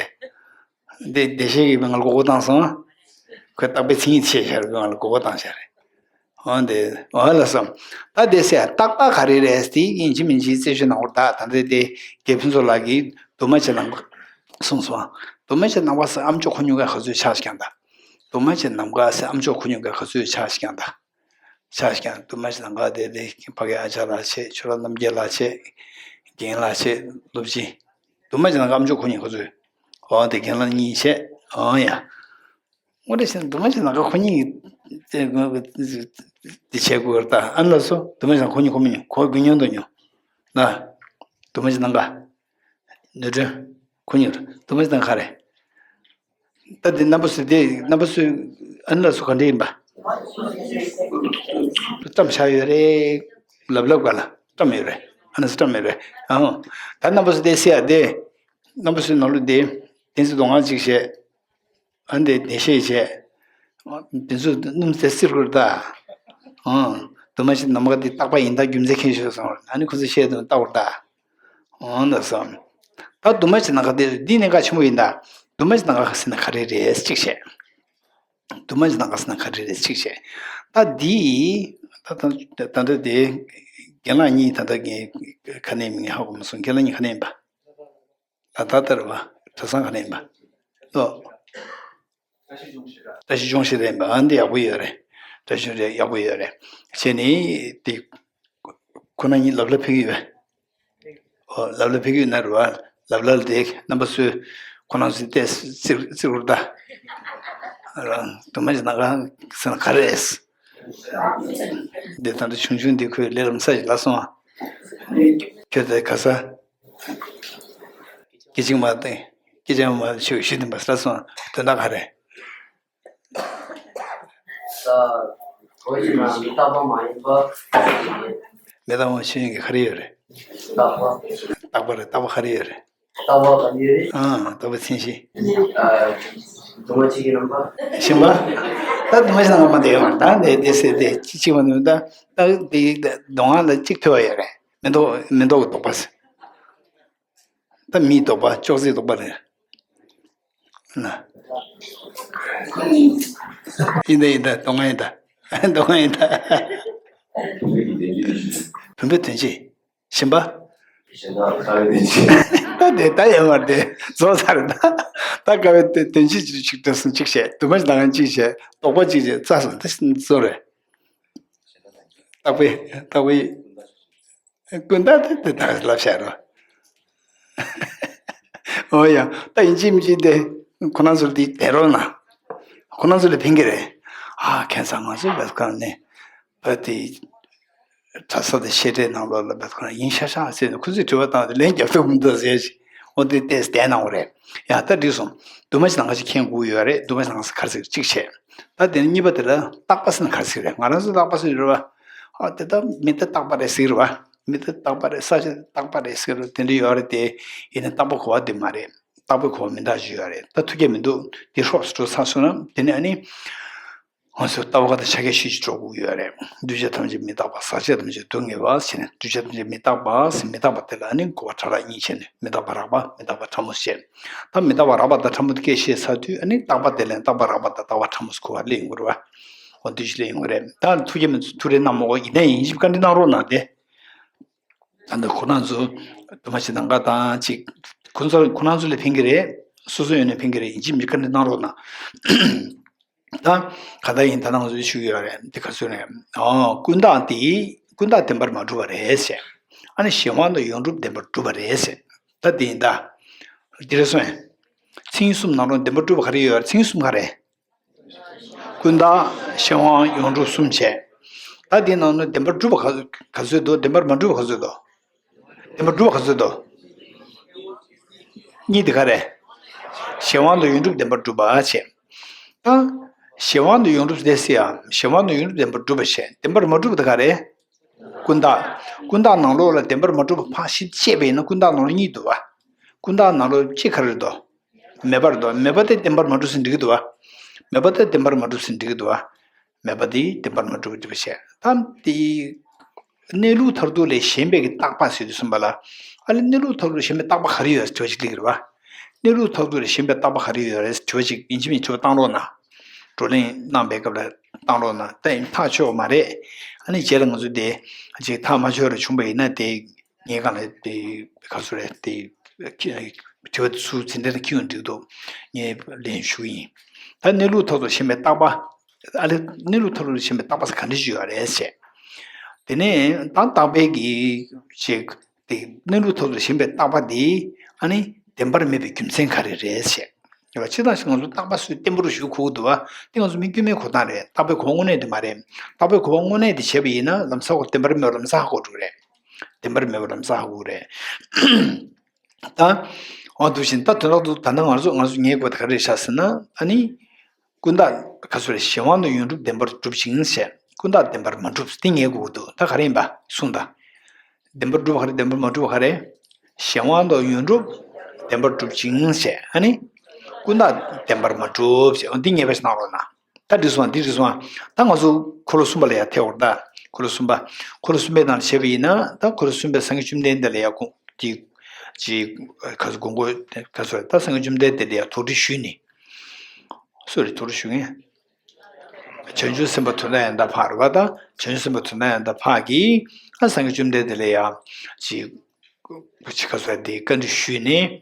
འདི་བདེ་གཤེགས་ཀྱིས་ང་ལ་མགོ་སྐོར་བཏང་སོང་། ཁོས་རྟག་པའི་མཚན་ཉིད་བཤད་བཞག་རེད། ང་ལ་མགོ་སྐོར་བཏང་བཞག་རེད། འོ་དེ་འོ་ལགས་སོ། ད་དེ་ཟེར་རྟག་པ་ག་རེ་རེད་དེ་ཡིན་གཅིག་མིན་གཅིག་རྩད་གཅོད་གནང་བར་ད་ད་འདི་དེ་རྒན་ཕུན་ཚོགས་ལགས་ཀྱིས་འདུས་མ་བྱས་ནང་པ་གསུངས་སོང་། འདུས་མ་བྱས་ནང་པ་ཟེར་ཨ་མཆོག་ཁོ་གཉིས་ཀ་ག་ཚོད་ཆགས་ཤིག་ཀྱང་ད། འདུས་མ་བྱས་ནང་པ་ཟེར་ཨ་མཆོག་ཁོ་གཉིས་ཀ་ག་ཚོད་ཆགས་ཤིག་ཀྱང་ད། ཆགས་ཤིག་ཀྱང་འདུས་མ་བྱས་ནང་པ་དེ་དེ་ཕ་གི་ཨ་ཅག་ལགས་བྱས། ཁྱོད་རང་རྣམ་རྒྱལ་ལགས་བྱས། རྒན་ལགས་བྱས། སློབ་སྤྱི། འདུས་མ་བྱས་ནང་པ་ཨ་མཆོག་ཁོ་གཉིས་ཁོ་ཚོས། འོ་དེ་རྒན་ལགས་གཉིས་བྱས། འོ་ཡ། དངོས་འབྲེལ་བྱས་ན་འདུས་མ་བྱས་ནང་པ་ཁོ་གཉིས་དེ་བྱེད་དགོས་རེད་ད། ཨ་ནི་ལགས་སོ། འདུས་མ་བྱས་ནང་པ་ཁོ་གཉིས་ཁོ་མི་ཉུང་ཁོ་དགུ་ཉུང་དུ་ཉུང་ན། འདུས་མ་བྱས་ནང་པ་ནོར་སྒྲོན་ཁོ་གཉིས་རེད། འདུས་མ་བྱས་ནང་པ་ག་རེ། ད་འདི་རྣམ་པ་སུ་དེ་རྣམ་པ་སུ་ཨ་ནི་ལགས་སུ་ག་འདྲ་ཡིན་པ། བཀྲམ་བཞག་ཡོད་རེད། ལབ་ལབ་ག་ལ་བཀྲམ་ཡོད་རེད། ཨ་ནི་སུ་བཀྲམ་ཡོད་རེད། ཨང་། ད་རྣམ་པ་སུ་དེ་སེ་ཡ་དེ། རྣམ་པ་སུའི་ནང་ལོ་དེ། དེ་ཚོ་དོ་སྣང་གཅིག་བྱས། ཨ་འདི་བདེ་གཤེགས་བྱས། དེ་ཚོ་སྣུམ་ཟེར་སིར་ཁུར་ད། ཨང་། འདུས་མ་བྱས་ནང་པ་འདི་རྟག་པ་ཡིན་ད་རྒྱུ་མཚན་མཁྱེན་ཤོག་གསུངས། ཨ་ནི་ཁོ་ཚོས་བཤད་དོན་ལྟ་བུར་ད། འོང་ད་བསམ། ད་འདུས་མ་བྱས་ནང་པ་དེ་འདི་གནད་འགག་ཆེན་པོ་ཡིན་ད། འདུས་མ་བྱས་ནང་པ་ཟེར་ན་ག་རེ་རེད་གཅིག་བྱས། འདུས་མ་བྱས་ནང་པ་ཟེར་ན་ག་རེ་རེད་གཅིག་བྱས། ད་འདི། ད་ད་ད་ལྟ་དེ། རྒན་ལགས་གཉིས་ད་ལྟ་གི་ག་ནས་མིང་ཧ་གོ་མ་སོང་། རྒན་ལགས་གཉིས་ག་ནས་ཡིན་པ། ལ་དྭགས་ལྟར་བ། གྲྭ་ཚང་ག་ནས་ཡིན་པ། ལོ། བཀྲ་ཤིས་ལྗོངས་ཤིག་རེད་པ། ཨ་འདི་ཡག་པོ་ཡོད་རེད། བཀྲ་ཤིས་རེད། ཡག་པོ་ཡོད་རེད། བྱས་ནས་དེ། ཁོ་ན་གཉིས་ལབ་ལ་ཕེབས་ཀྱི་ཡོད། ཨོ་ལབ་ལ་ཕེབས་ཀྱི་ཡོད་ན་རེད་བ། ལབ་ལ་དེ་རྣམ་པ་ཚོས་ཁོ་རང་ཚོའི་ལྟས་རྩིག་རྩིག་རུ་ད། རང་འདུས་མ་བྱས་ནང་པ་ཟེར་ན་ག་རེ་རེད། འདི་ད་ལྟ་ཆུང་ཆུང་འདི་ཁོས་ལས་ལམ་ས་ཞིག་ལ་སོང་ཨ། ཁྱོད་དེ་ག་ས། སྐད་ཅིག་མ་བཏང་། སྐད་ཅིག་མ་ཆུ་ཤི་དུ་མ་ས་སོང་། དོན་དག་ག་རེ། ས། གོ་ཞིག་ན་མི་རྟག་པ་མ་ཡིན་པ། མི་རྟག་པ་ཆོས་ཉིད་ཀྱི་ག་རེ་ཡོད་རེད། རྟག་པ། རྟག་པ་རེད། རྟག་པ་ག་རེ་ཡོད་རེད། རྟག་པ་ག་རེ་ཡོད་རེད། ཨང་། རྟག་པ་མཚན་གཞི། འདུས་མ་བྱས་ཀྱི་རྣམ་པ། ཞིམ་པ། ད་འདུས་མ་བྱས་རྣམ་པ་དེ་ཡོད་མ་རེད། ད་དེ་དེ་ཟེར་དེ་ཅི་ཅི་མ་འདུག་ད་ད་དེ་མདོ་སྔགས་ལ་གཅིག་ཐོས་པ་ཡོད་རེད། མི་ལྡོག་མི་ལྡོག་གི་ལྡོག་པ་ཟེར། ད་མིའི་ལྡོག་པ་ཅོག་ཙེའི་ལྡོག་པ་རེད། ན། ཡིན་ད་ཡིན་ད། མདོ་སྔགས་ཡིན་ད། མདོ་སྔགས་ཡིན་ད། བུམ་པའི་དོན་སྤྱི། ཞིམ་པ། ད་དེ་ད་ཡོད་མ་རེད་དེ། རྫོགས་ཚར་རེད་ད། ད་དཀའ་བའི་དོན་སྤྱི་ཅིག་ཅིག་བྲིས་སོང་གཅིག་བྱས། འདུས་མ་བྱས་ནང་པ་གཅིག་བྱས། ལྡོག་པ་གཅིག་བྱས། རྩ་སོང་ད་རྫོགས་རེད། རྟག་པའི་རྟག་པའི། ཀུན་བརྟགས་དེ་དེ་དག་ལབ་བཤད་རོགས། འོ་ཡ། ད་ཡིན་གཅིག་མིན་གཅིག་དེ་ཁོ་རང་ཚོ་འདི་བསྡད་རོགས་གནང་། ཁོ་རང་ཚོ་ལ་ཕན་གི་རེད། ཨ་ཁྱད་མཚར། ང་ཚོ་བེད་ཁང་ནས་བོད་དེ་གྲྭ་ས་དེ་བཤད་གྲྭའི་ནང་ལོགས་ལ་བེད་ཁང་ཡིན་ཤག་ཤག་ཟེར་ནས་ཁོ་ཚོས་དྲི་བ་བཏང་སྟེ་ལན་རྒྱབ་ཐུབ་མི་འདུག་ཟེར་ཞིག་འོ་དེ་ཏོག་ཙམ་བསྡད་གནང་བ་རེད། ཡ་ད་འགྲིག་སོང་། འདུས་མ་བྱས་ནང་པ་ཞིག་མཁྱེན་དགོས་ཡོད་རེད། འདུས་མ་བྱས་ནང་པ་ཟེར་ག་རེ་ཟེར་གཅིག་བྱས། ད་དེ་ནས་གཉིས་པ་དེ་ལ་རྟག་པ་ཟེར་ན་ག་རེ་ཟེར་རེད། ང་རང་ཚོ་རྟག་པ་ཟེར་རེད་བ། ཨ་དེ་ད་མི་དེ་རྟག་པ་རེད་ཟེར་བ། མི་དེ་རྟག་པ་རེད། ས་ཆ་རྟག་པ་རེད་ཟེར་བ་དེ་འདྲ་ཡོད་རེད་དེ། ཡིན་ན་རྟག་པ་གོ་བ་དེ་མ་རེད། རྟག་པའི་གོ་བ་མི་འདྲ་ཞིག་ཡོད་རེད། ད་ཐུགས་ཁྱད་མི་འདུག་དེ་ཧྲོབ་ཙམ་འགྲོ་ཚར་སོང་ན་དེ་ནས་ཨ་ནི། ང་ཚོས་ལྟ་བ་དང་ཕྱག་རྒྱ་ཤུགས་ཀྱིས་འགྲོ་དགོས་ཡོད་རེད། འདུས་བྱས་ཐམས་ཅད་མི་རྟག་པ། ཟག་བཅས་ཐམས་ཅད་སྡུག་བསྔལ་བ་ཟེར་ནས། འདུས་བྱས་ཐམས་ཅད་མི་རྟག་པ་ཟེར། མི་རྟག་པ་དེ་ལ་ཨ་ནི་གོ་བ་ཕྲ་རགས་གཉིས་བྱས་ནས། མི་རྟག་པ་རགས་པ། མི་རྟག་པ་ཕྲ་མོ་བྱས། ད་མི་རྟག་པ་རགས་པ་དང་ཕྲ་མོ་དེ་སྐད་བཤད་ཚར་དུས་ཨ་ནི་རྟག་པ་དེ་ལ་རྟག་པ་རགས་པ་དང་རྟག་པ་ཕྲ་མོ་ཟེར་གོ་བ་སླེབས་ཡོང་གི་རེད་བ། འོ་འདི་ཞིག་སླེབས་ཡོང་གི་རེད། ད་ཐུགས་རྗེ་མི་ཐུགས་རེ་གནང་མོ། ཡིན་ནའི་ཡིན་གཅིག་བཀའ་འདྲི་གནང་རོགས་གནང་སྟེ། ད་ལྟ་ཁོ་རང་ཚོ་འདུས་མ་བྱས་ནང་པ་དང་གཅིག་ཁོ་ཚོ་ཁོ་རང་ཚོ་ལ་ཕན་གི་རེད། སོ་སོ་ཡོད་ན་ཕན་གི་རེད། ཡིན་གཅིག་མིན་གཅིག་བཀའ་འདྲི་གནང་རོགས་གནང་། ད་ག་ད་ཡིན་ད་ནང་ཚོ་ཞུ་གི་ཡོད་རེད། འདི་ག་ཚོད་རེད། ཨོ་ཀུན་བརྟགས་དེ་ཀུན་བརྟགས་བདེན་པར་མ་གྲུབ་པ་རེད་ཟེར། ཨ་ནི་གཞན་དབང་དང་ཡོངས་གྲུབ་བདེན་པར་གྲུབ་པ་རེད་ཟེར། ད་འདི་ཡིན་ད། འདི་རེད་སོང་། མཚན་ཉིད་གསུམ་ནང་ལོགས་བདེན་པར་གྲུབ་པ་ག་རེ་ཡོད་རེད། མཚན་ཉིད་གསུམ་ག་རེད། ཀུན་བརྟགས་གཞན་དབང་ཡོངས་གྲུབ་གསུམ་བྱས། ད་དེའི་ནང་ནས་བདེན་པར་གྲུབ་པ་ག་ག་ཚོད་འདུག་བདེན་པར་མ་གྲུབ་པ་ག་ཚོད་འདུག་བདེན་པར་གྲུབ་པ་ག་ཚོད་འདུག་གཉིས་དེ་ག་རེ། གཞན་དབང་དང་ཡོངས་གྲུབ་བདེན་པར་གྲུབ་པ་བྱས། ད་གཞན་དབང་དང་ཡོངས་གྲུབ་དེ་སྲིད་ཡ། གཞན་དབང་དང་ཡོངས་གྲུབ་བདེན་པར་གྲུབ་པ་བྱས། བདེན་པར་མ་གྲུབ་པ་དེ་ག་རེ། ཀུན་བརྟགས། ཀུན་བརྟགས་ནང་ལོགས་ལ་བདེན་པར་མ་གྲུབ་པ་ཕར་ཞིབ་དཔྱད་པ་ཡིན་ན་ཀུན་བརྟགས་ནང་ལོགས་གཉིས་འདུག་བ། ཀུན་བརྟགས་ནང་ལོགས་གཅིག་ག་རེ་འདུག་མེད་པར་འདུག་མེད་པ་དེ་བདེན་པར་མ་གྲུབ་ཟེར་འགྲིག་གི་འདུག་བ། མེད་པ་དེ་བདེན་པར་མ་གྲུབ་ཟེར་འགྲིག་གི་འདུག་བ། མེད་པ་དེ་བདེན་པར་མ་གྲུབ་པ་འགྲུབ་པ་བྱས། ད་དེ་གནས་ལུགས་མཐར་ཐུག་ལས་གཞན་པའི་གི་རྟག་པ་ཟེར་དུས་ཙམ་པ་ལ། ཨ་ལས་གནས་ལུགས་མཐར་ཐུག་ལས་གཞན་པའི་རྟག་པ་ག་རེ་ཡོད་ཟེར་དྲི་བ་ཅིག་སླེབས་ཀྱི་རེད་བ། གནས་ལུགས་མཐར་ཐུག་ལས་གཞན་པའི་རྟག་པ་ག་རེ་ཡོད་རེད་ཟེར་དྲི་བ་ཅིག་ཡིན་གཅིག་མིན་གཅིག་དྲི་བ་བཏང་རོགས་གནང་། བགྲོ་གླེང་གནང་པའི་སྐབས་ལ་བཏང་རོགས་གནང་། ད་ཡིན་ཐག་ཆོད་མ་རེད། ཨ་ནི་རྗེས་ལ་ང་ཚོ་དེ་ཅིག་ཐག་མ་ཆོད་ར་བྱུང་པ་ཡིན་ན་དེ། ངའི་སྒང་ལ་དེ་ག་ཚོད་རེད་དེ། དྲི་བ་ཚུར་ཚིག་འདི་ལ་ཁྱེར་ཡོང་འགྲིག་འདུག་ངས་ལན་ཞུ་གི་ཡིན། ད་གནས་ལུགས་ཐོག་ཏུ་ཞེན་པའི་བརྟག་པ། ཨ་ལེ། གནས་ལུགས་ཐོག་ཏུ་ཞེན་པའི་བརྟག་པ་ཟེར་ག་འདྲ་ཞིག་ཡོད་རེད་ཟེར། དེ་ནས་ད་བརྟག་པའི་གི་ཅིག་དེ་གནས་ལུགས་ཐོག་ཏུ་ཞེན་པའི་བརྟག་པ་དེ་ཨ་ནི་བདེན་པར་མེད་པའི་རྒྱུ་མཚན་ག་རེ་རེད་ཟེར། ཡོད་པ་ཅི་ལྟར་ཞིག་ང་ཚོ་བརྟག་པ་སུས་བརྟན་པོར་ཞུ་དགོས་ཀྱི་འདུག་བ། དེ་ང་ཚོ་མི་དཀྱུས་མའི་གོ་སྟངས་རེད། བརྟག་པའི་གོ་བ་དངོས་གནས་དེ་མ་རེད། བརྟག་པའི་གོ་བ་དངོས་གནས་དེ་བྱས་པ་ཡིན་ན་ལམ་སང་ཁོ་བདེན་པར་མེད་པ་ལམ་སང་ཧ་གོ་འགྲོ་གི་རེད། བདེན་པར་མེད་པ་ལམ་སང་ཧ་གོ་གི་རེད། ད། འོ་འདུག་བཞིན་ད་དོན་དག་ཏུ་ད་ལྟ་ང་ཚོ་ང་ཚོ་ངེས་དགོས་པ་དེ་ག་རེ་རེད་ཤག་ཟེར་ན། ཨ་ནི། ཀུན་བརྟགས་ག་ཚོད་རེད། གཞན་དབང་དང་ཡོངས་གྲུབ་བདེན་པར་གྲུབ་ཅིང་ཟེར། ཀུན་བརྟགས་བདེན་པར་མ་གྲུབ་དེ་ངེས་དགོས་ཀྱི་འདུག་ད་ག་རེ་ཡིན་པ་གསུངས་དང་། བདེན་པར་གྲུབ་པ་ག་རེ། བདེན་པར་མ་གྲུབ་པ་ག་རེ། གཞན་དབང་དང་ཡོངས་གྲུབ་བདེན་པར་གྲུབ་ཅིང་ཟེར། ཨ་ནི། ཀུན་བརྟགས་བདེན་པར་མ་གྲུབ་ཟེར། འོ་འདི་ངེས་པ་ཞིག་གནང་རོགས་གནང་། ད་འགྲིག་སོང་། འདི་འགྲིག་སོང་། ད་ང་ཚོ་འཁོར་ལོ་གསུམ་པ་ལ་ཡང་ཐེ་བར་ད། འཁོར་ལོ་གསུམ་པ། འཁོར་ལོ་གསུམ་པའི་ནང་ལ་བྱས་པ་ཡིན་ན་ད་འཁོར་ལོ་གསུམ་པའི་སངས་རྒྱས་བཅོམ་ལྡན་འདས་ལ་ཡང་ཁོང་གི་ཅིག་ག་ཚོད་དགོངས་པ་ག་ཚོད་ད་སངས་རྒྱས་བཅོམ་ལྡན་འདས་དེ་ལ་ཡང་དོགས་འདྲི་ཞུས་ནས། སུ་རེད་དོགས་འདྲི་ཞུ་མཁན། བྱང་ཆུབ་སེམས་དཔའ་དོན་དག་ཡང་དག་འཕགས་རེད་པ། ད་བྱང་ཆུབ་སེམས་དཔའ་དོན་དག་ཡང་དག་འཕགས་ཀྱིས་ཨ་སངས་རྒྱས་བཅོམ་ལྡན་འདས་ལ་ཡང་ཅིག་ཅི་ག་ཚོད་དེ་བཀའ་འདྲི་ཞུས་ནས།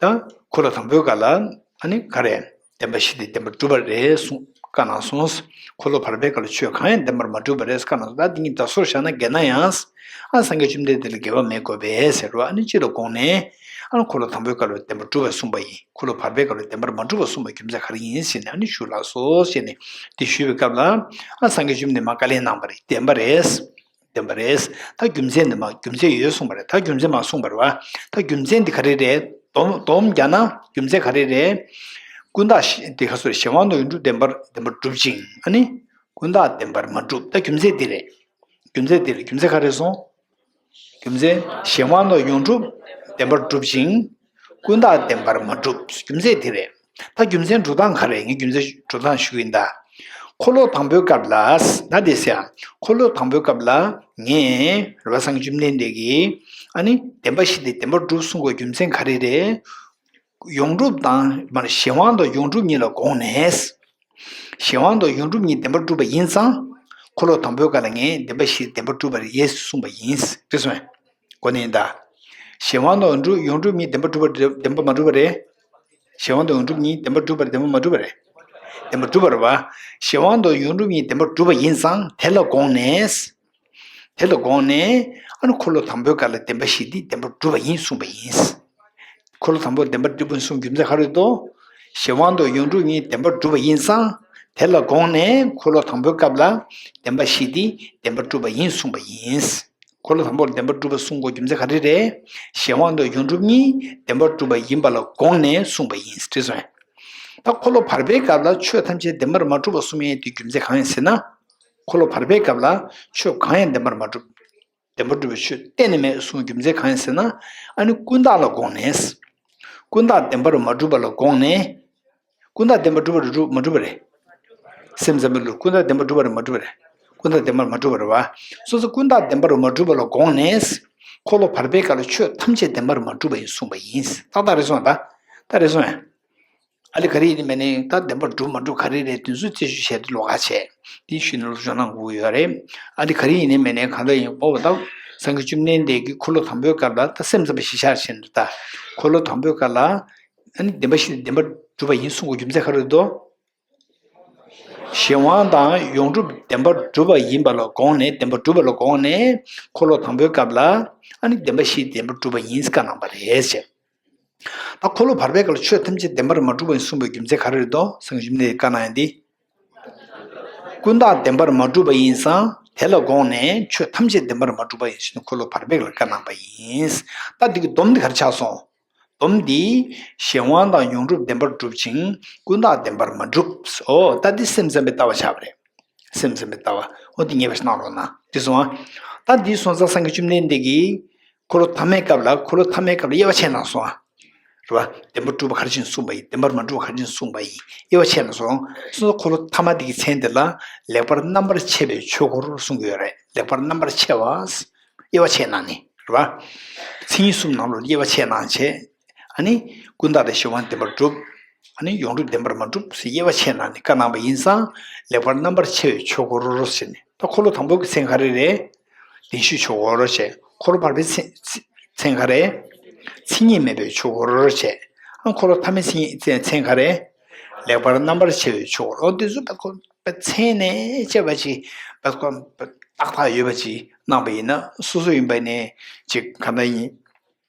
ད་འཁོར་ལོ་དང་པོའི་སྐབས་ལ་ཨ་ནི་ག་རེ། བདེན་པ་བཞི་དེ་བདེན་པར་གྲུབ་པ་རེད་གསུངས་བཀའ་གནང་སོང་། འཁོར་ལོ་བར་པའི་སྐབས་ལ་ཆོས་གང་ཡང་བདེན་པར་མ་གྲུབ་པ་རེད་བཀའ་གནང་སོང་། ད་འདི་གཉིས་བརྡ་སོར་བཞག་ན་འགལ་ན་ཡང་། ཨ་སངས་རྒྱས་བཅོམ་ལྡན་འདས་ལ་འགལ་བ་མེད་དགོས་པས་ཟེར་བ། ཨ་ནི་སྤྱི་ལ་དགོངས་ནས། ཨ་ནི་འཁོར་ལོ་དང་པོའི་སྐབས་ལ་བདེན་པར་གྲུབ་པ་གསུངས་པ་ཡིན། འཁོར་ལོ་བར་པའི་སྐབས་ལ་བདེན་པར་མ་གྲུབ་པ་གསུངས་པའི་རྒྱུ་མཚན་ག་རེ་ཡིན་ཟེར་ནས་ཨ་ནི་ཞུ་ལགས་སོ་ཟེར་ནས་འདི་ཞུས་པའི་སྐབས་ལ། ཨ་སངས་རྒྱས་བཅོམ་ལྡན་འདས་མར་བཀའ་ལན་གནང་བ་རེད། བདེན་པ་རེད། བདེན་པ་རེད། ད་རྒྱུ་མཚན་འདི་མ་རྒྱུ་མཚན་ཡོད་གསུངས་པ་རེད། ད་རྒྱུ་མཚན་མ་གསུངས་པ་རེད་བ། ད་རྒྱུ་མཚན་འདི་ག་རེ་རེད། སྡོམ་སྡོམ་རྒྱག་ན་རྒྱུ་མཚན་ག་རེ་རེད། ཀུན་བརྟགས་དེ་ག་ཚོད་རེད། གཞན་དབང་དང་ཡོངས་གྲུབ་བདེན་པར་བདེན་པར་གྲུབ་ཅིང་ཨ་ནི། ཀུན་བརྟགས་བདེན་པར་མ་གྲུབ། ད་རྒྱུ་མཚན་འདི་རེད། རྒྱུ་མཚན་འདི་རེད། རྒྱུ་མཚན་ག་རེ་སོང་། རྒྱུ་མཚན་གཞན་དབང་དང་ཡོངས་གྲུབ་བདེན་པར་གྲུབ་ཅིང་། ཀུན་བརྟགས་བདེན་པར་མ་གྲུབ། རྒྱུ་མཚན་འདི་རེད། ད་རྒྱུ་མཚན་སྒྲུབ་སྟངས་ག་རེ། ངས་རྒྱུ་མཚན་སྒྲུབ་སྟངས་ཞུ་གི་ཡིན་ད། འཁོར་ལོ་དང་པོའི་སྐབས་ལ། ད་དེ་ཟེར་ཡང་འཁོར་ལོ་དང་པོའི་སྐབས་ལ་ངས་རེད་པ། སངས་རྒྱས་བཅོམ་ལྡན་འདས་ཀྱིས་ཨ་ནི་བདེན་པ་བཞི་དེ་བདེན་པར་གྲུབ་གསུང་དགོས་རྒྱུ་མཚན་ག་རེ་རེད། ཡོངས་གྲུབ་དང་མ་གཞན་དབང་དང་ཡོངས་གྲུབ་གཉིས་ལ་དགོངས་ནས། གཞན་དབང་དང་ཡོངས་གྲུབ་གཉིས་བདེན་པར་གྲུབ་པ་ཡིན་ཙང་། འཁོར་ལོ་དང་པོའི་སྐབས་ལ་ངས་བདེན་པ་བཞི་བདེན་པར་གྲུབ་པ་རེད་གསུངས་པ་ཡིན། འགྲིག་སོང་ངས། གོ་ནས་ཡིན་ད། གཞན་དབང་དང་ཡོངས་གྲུབ་ཡོངས་གྲུབ་གཉིས་བདེན་པར་གྲུབ་པ་རེད། བདེན་པར་མ་གྲུབ་པ་རེད། གཞན་དབང་དང་ཡོངས་གྲུབ་གཉིས་བདེན་པར་གྲུབ་པ་རེད། བདེན་པར་མ་གྲུབ་པ་རེད། བདེན་པར་གྲུབ་པ་རེད་བ། གཞན་དབང་དང་ཡོངས་གྲུབ་གཉིས་བདེན་པར་གྲུབ་པ་ཡིན་ཙང་དེ་ལ་དགོངས་ནས། དེ་ལ་དགོངས་ནས་ཨ་ནི་འཁོར་ལོ་དང་པོའི་སྐབས་ལ་བདེན་པ་བཞི་འདི་བདེན་པར་གྲུབ་པ་ཡིན་གསུངས་པ་ཡིན། འཁོར་ལོ་དང་པོ་བདེན་པར་གྲུབ་པ་གསུངས་རྒྱུ་མཚན་ག་རེ་འདུག་གཞན་དབང་དང་ཡོངས་གྲུབ་གཉིས་བདེན་པར་གྲུབ་པ་ཡིན་ཙང་། དེ་ལ་དགོངས་ནས་འཁོར་ལོ་དང་པོའི་སྐབས་ལ་བདེན་པ་བཞི་འདི་བདེན་པར་གྲུབ་པ་ཡིན་གསུངས་པ་ཡིན། འཁོར་ལོ་དང་པོར་བདེན་པར་གྲུབ་པ་གསུང་དགོས་རྒྱུ་མཚན་ག་རེ་རེད། གཞན་དབང་དང་ཡོངས་གྲུབ་གཉིས་བདེན་པར་གྲུབ་པ་ཡིན་པ་ལ་དགོངས་ནས་གསུངས་པ་ཡིན། འགྲིག་སོང་ངས། ད་འཁོར་ལོ་བར་པའི་སྐབས་ལ་ཆོས་ཐམས་ཅད་བདེན་པར་མ་གྲུབ་པ་གསུང་ཡས་དེ་རྒྱུ་མཚན་གང་ཡིན་ཟེར་ན། འཁོར་ལོ་བར་པའི་སྐབས་ལ་ཆོས་གང་ཡང་བདེན་པར་མ་གྲུབ། བདེན་པར་གྲུབ་པའི་ཆོས་གཏན་ནས་མེད་གསུང་རྒྱུ་མཚན་གང་ཡིན་ཟེར་ན། ཨ་ནི་ཀུན་བརྟགས་ལ་དགོངས་ནས། ཀུན་བརྟགས་བདེན་པར་མ་གྲུབ་པ་ལ་དགོངས་ནས། ཀུན་བརྟགས་བདེན་པར་གྲུབ་པ་རེད་གྲུབ་མ་གྲུབ་པ་རེད། སེམས་ཙམ་པའི་ལུགས་ཀུན་བརྟགས་བདེན་པར་གྲུབ་པ་རེད་མ་གྲུབ་པ་རེད། ཀུན་བརྟགས་བདེན་པར་མ་གྲུབ་པ་རེད་བ། སོ་སོ་ཀུན་བརྟགས་བདེན་པར་མ་གྲུབ་པ་ལ་དགོངས་ནས། འཁོར་ལོ་བར་པའི་སྐབས་ལ་ཆོས་ཐམས་ཅད་བདེན་པར་མ་གྲུབ་པ་ཡིན་གསུངས་པ་ཡིན། ཏག་ཏག་རེད་སོང་ད། ད་རེད་སོང་ཡ། ཨ་ལི་ག་རེ་ཡིན་ནི་མེད་ནི་ད་བདེན་པར་གྲུབ་མ་གྲུབ་ག་རེ་རེད་དེ་ཚོ་རྩད་ཞིབ་བྱས་ཏེ་ལོགས་ཀ་བྱས། དེ་ཞུས་ནས་ལོ་ཞོ་ནང་དགོས་ཡོད་རེད། ཨ་ལི་ག་རེ་ཡིན་ནི་མེད་ནི་གང་ལྟར་ཡིན་འོ་བ་ད། སངས་རྒྱས་བཅོམ་ལྡན་འདས་ཀྱིས་འཁོར་ལོ་དང་པོའི་སྐབས་ལ་ད་སེམས་ཙམ་པ་གཞི་བཞག་བྱས་ནས་ད། འཁོར་ལོ་དང་པོའི་སྐབས་ལ། ཨ་ནི་བདེན་པ་བཞི་དེ་བདེན་པར་གྲུབ་པ་ཡིན་གསུང་དགོས་རྒྱུ་མཚན་ག་རེ་འདུག་གཞན་དབང་དང་ཡོངས་གྲུབ་བདེན་པར་གྲུབ་པ་ཡིན་པ་ལ་དགོངས་ནས་བདེན་པར་གྲུབ་པ་ལ་དགོངས་ནས་འཁོར་ལོ་དང་པོའི་སྐབས་ལ་ཨ་ནི་བདེན་པ་བཞི་བདེན་པར་གྲུབ་པ་ཡིན་བཀའ་གནང་བ་རེད་ཅེས། ད་འཁོར་ལོ་བར་པའི་སྐབས་ལ་ཆོས་ཐམས་ཅད་བདེན་པར་མ་གྲུབ་པ་ཡིན་གསུངས་པའི་རྒྱུ་མཚན་ག་རེ་རེད་དོ། སངས་རྒྱས་བཅོམ་ལྡན་འདས་བཀའ་གནང་ཡ་འདི། ཀུན་བརྟགས་བདེན་པར་མ་གྲུབ་པ་ཡིན་ཙང་དེ་ལ་དགོངས་ནས་ཆོས་ཐམས་ཅད་བདེན་པར་མ་གྲུབ་པ་ཡིན་ཞེས་ནས་འཁོར་ལོ་བར་པའི་སྐབས་ལ་བཀའ་གནང་བ་ཡིན། ད་འདི་གི་སྡོམ་འདི་ག་རེ་ཆགས་སོང་། སྡོམ་འདི། གཞན་དབང་དང་ཡོངས་གྲུབ་བདེན་པར་གྲུབ་ཅིང་ཀུན་བརྟགས་བདེན་པར་མ་གྲུབ། ཨོ་ད་འདི་སེམས་ཙམ་པའི་ལྟ་བ་ཆགས་པ་རེད། སེམས་ཙམ་པའི་ལྟ་བ། ཨོ་འདི་ངེས་པ་ཞིག་གནང་རོགས་གནང་། འདི་སོང་ཨ། ད་འདི་སོང་ཙང་སངས་རྒྱས་བཅོམ་ལྡན་འདས་ཀྱིས། འཁོར་ལོ་ཐ་མའི་སྐབས་ལ་འཁོར་ལོ་ཐ་མའི་སྐབས་ལ་དབྱེ་བ་ཕྱེ་གནང་སོང་ཨ། རེད་བ། བདེན་པར་གྲུབ་པ་ག་རེ་བྱས་ནས་གསུངས་པ་ཡིན། བདེན་པར་མ་གྲུབ་པ་ག་རེ་བྱས་ནས་གསུངས་པ་ཡིན། དབྱེ་བ་ཕྱེ་གནང་སོང་། སོ་སོ་འཁོར་ལོ་ཐ་མ་འདི་གི་མཚན་དེ་ལ་ལེགས་པར་རྣམ་པར་ཕྱེ་བའི་ཆོས་འཁོར་གསུང་གི་ཡོད་རེད། ལེགས་པར་རྣམ་པར་ཕྱེ་བ། དབྱེ་བ་ཕྱེ་གནང་ནི་རེད་བ། མཚན་ཉིད་གསུམ་ནང་ལོགས་དབྱེ་བ་ཕྱེ་གནང་བྱས། ཨ་ནི། ཀུན་བརྟགས་དང་གཞན་དབང་བདེན་པར་གྲུབ། ཨ་ནི་ཡོངས་གྲུབ་བདེན་པར་མ་གྲུབ་ཟེར་དབྱེ་བ་ཕྱེ་གནང་ནས་བཀའ་གནང་བ་ཡིན་ཙང་། ལེགས་པར་རྣམ་པར་ཕྱེ་བའི་ཆོས་འཁོར་ཟེར་ནས། ད་འཁོར་ལོ་དང་པོ་གི་མཚན་ག་རེ་རེད། བདེན་བཞིའི་ཆོས་འཁོར་བྱས། འཁོར་ལོ་བར་པའི་མཚན་མཚན་ག་རེ། མཚན་ཉིད་མེད་པའི་ཆོས་འཁོར་བྱས། ཨ་འཁོར་ལོ་ཐ་མའི་མཚན་ཉིད་མཚན་ག་རེ། ལེགས་པར་རྣམ་པར་ཕྱེ་བའི་ཆོས་འཁོར། འོ་འདི་ཚོ་ད་ཁོ་པའི་མཚན་ནས་བཅད་པ་ཅིག་པ་ཁོ་ཏག་ཏག་ཡོད་པ་ཅིག་གནང་པ་ཡིན་ན། སོ་སོ་ཡིན་པ་ནས་ཅིག་ག་འདྲ་ཡིན།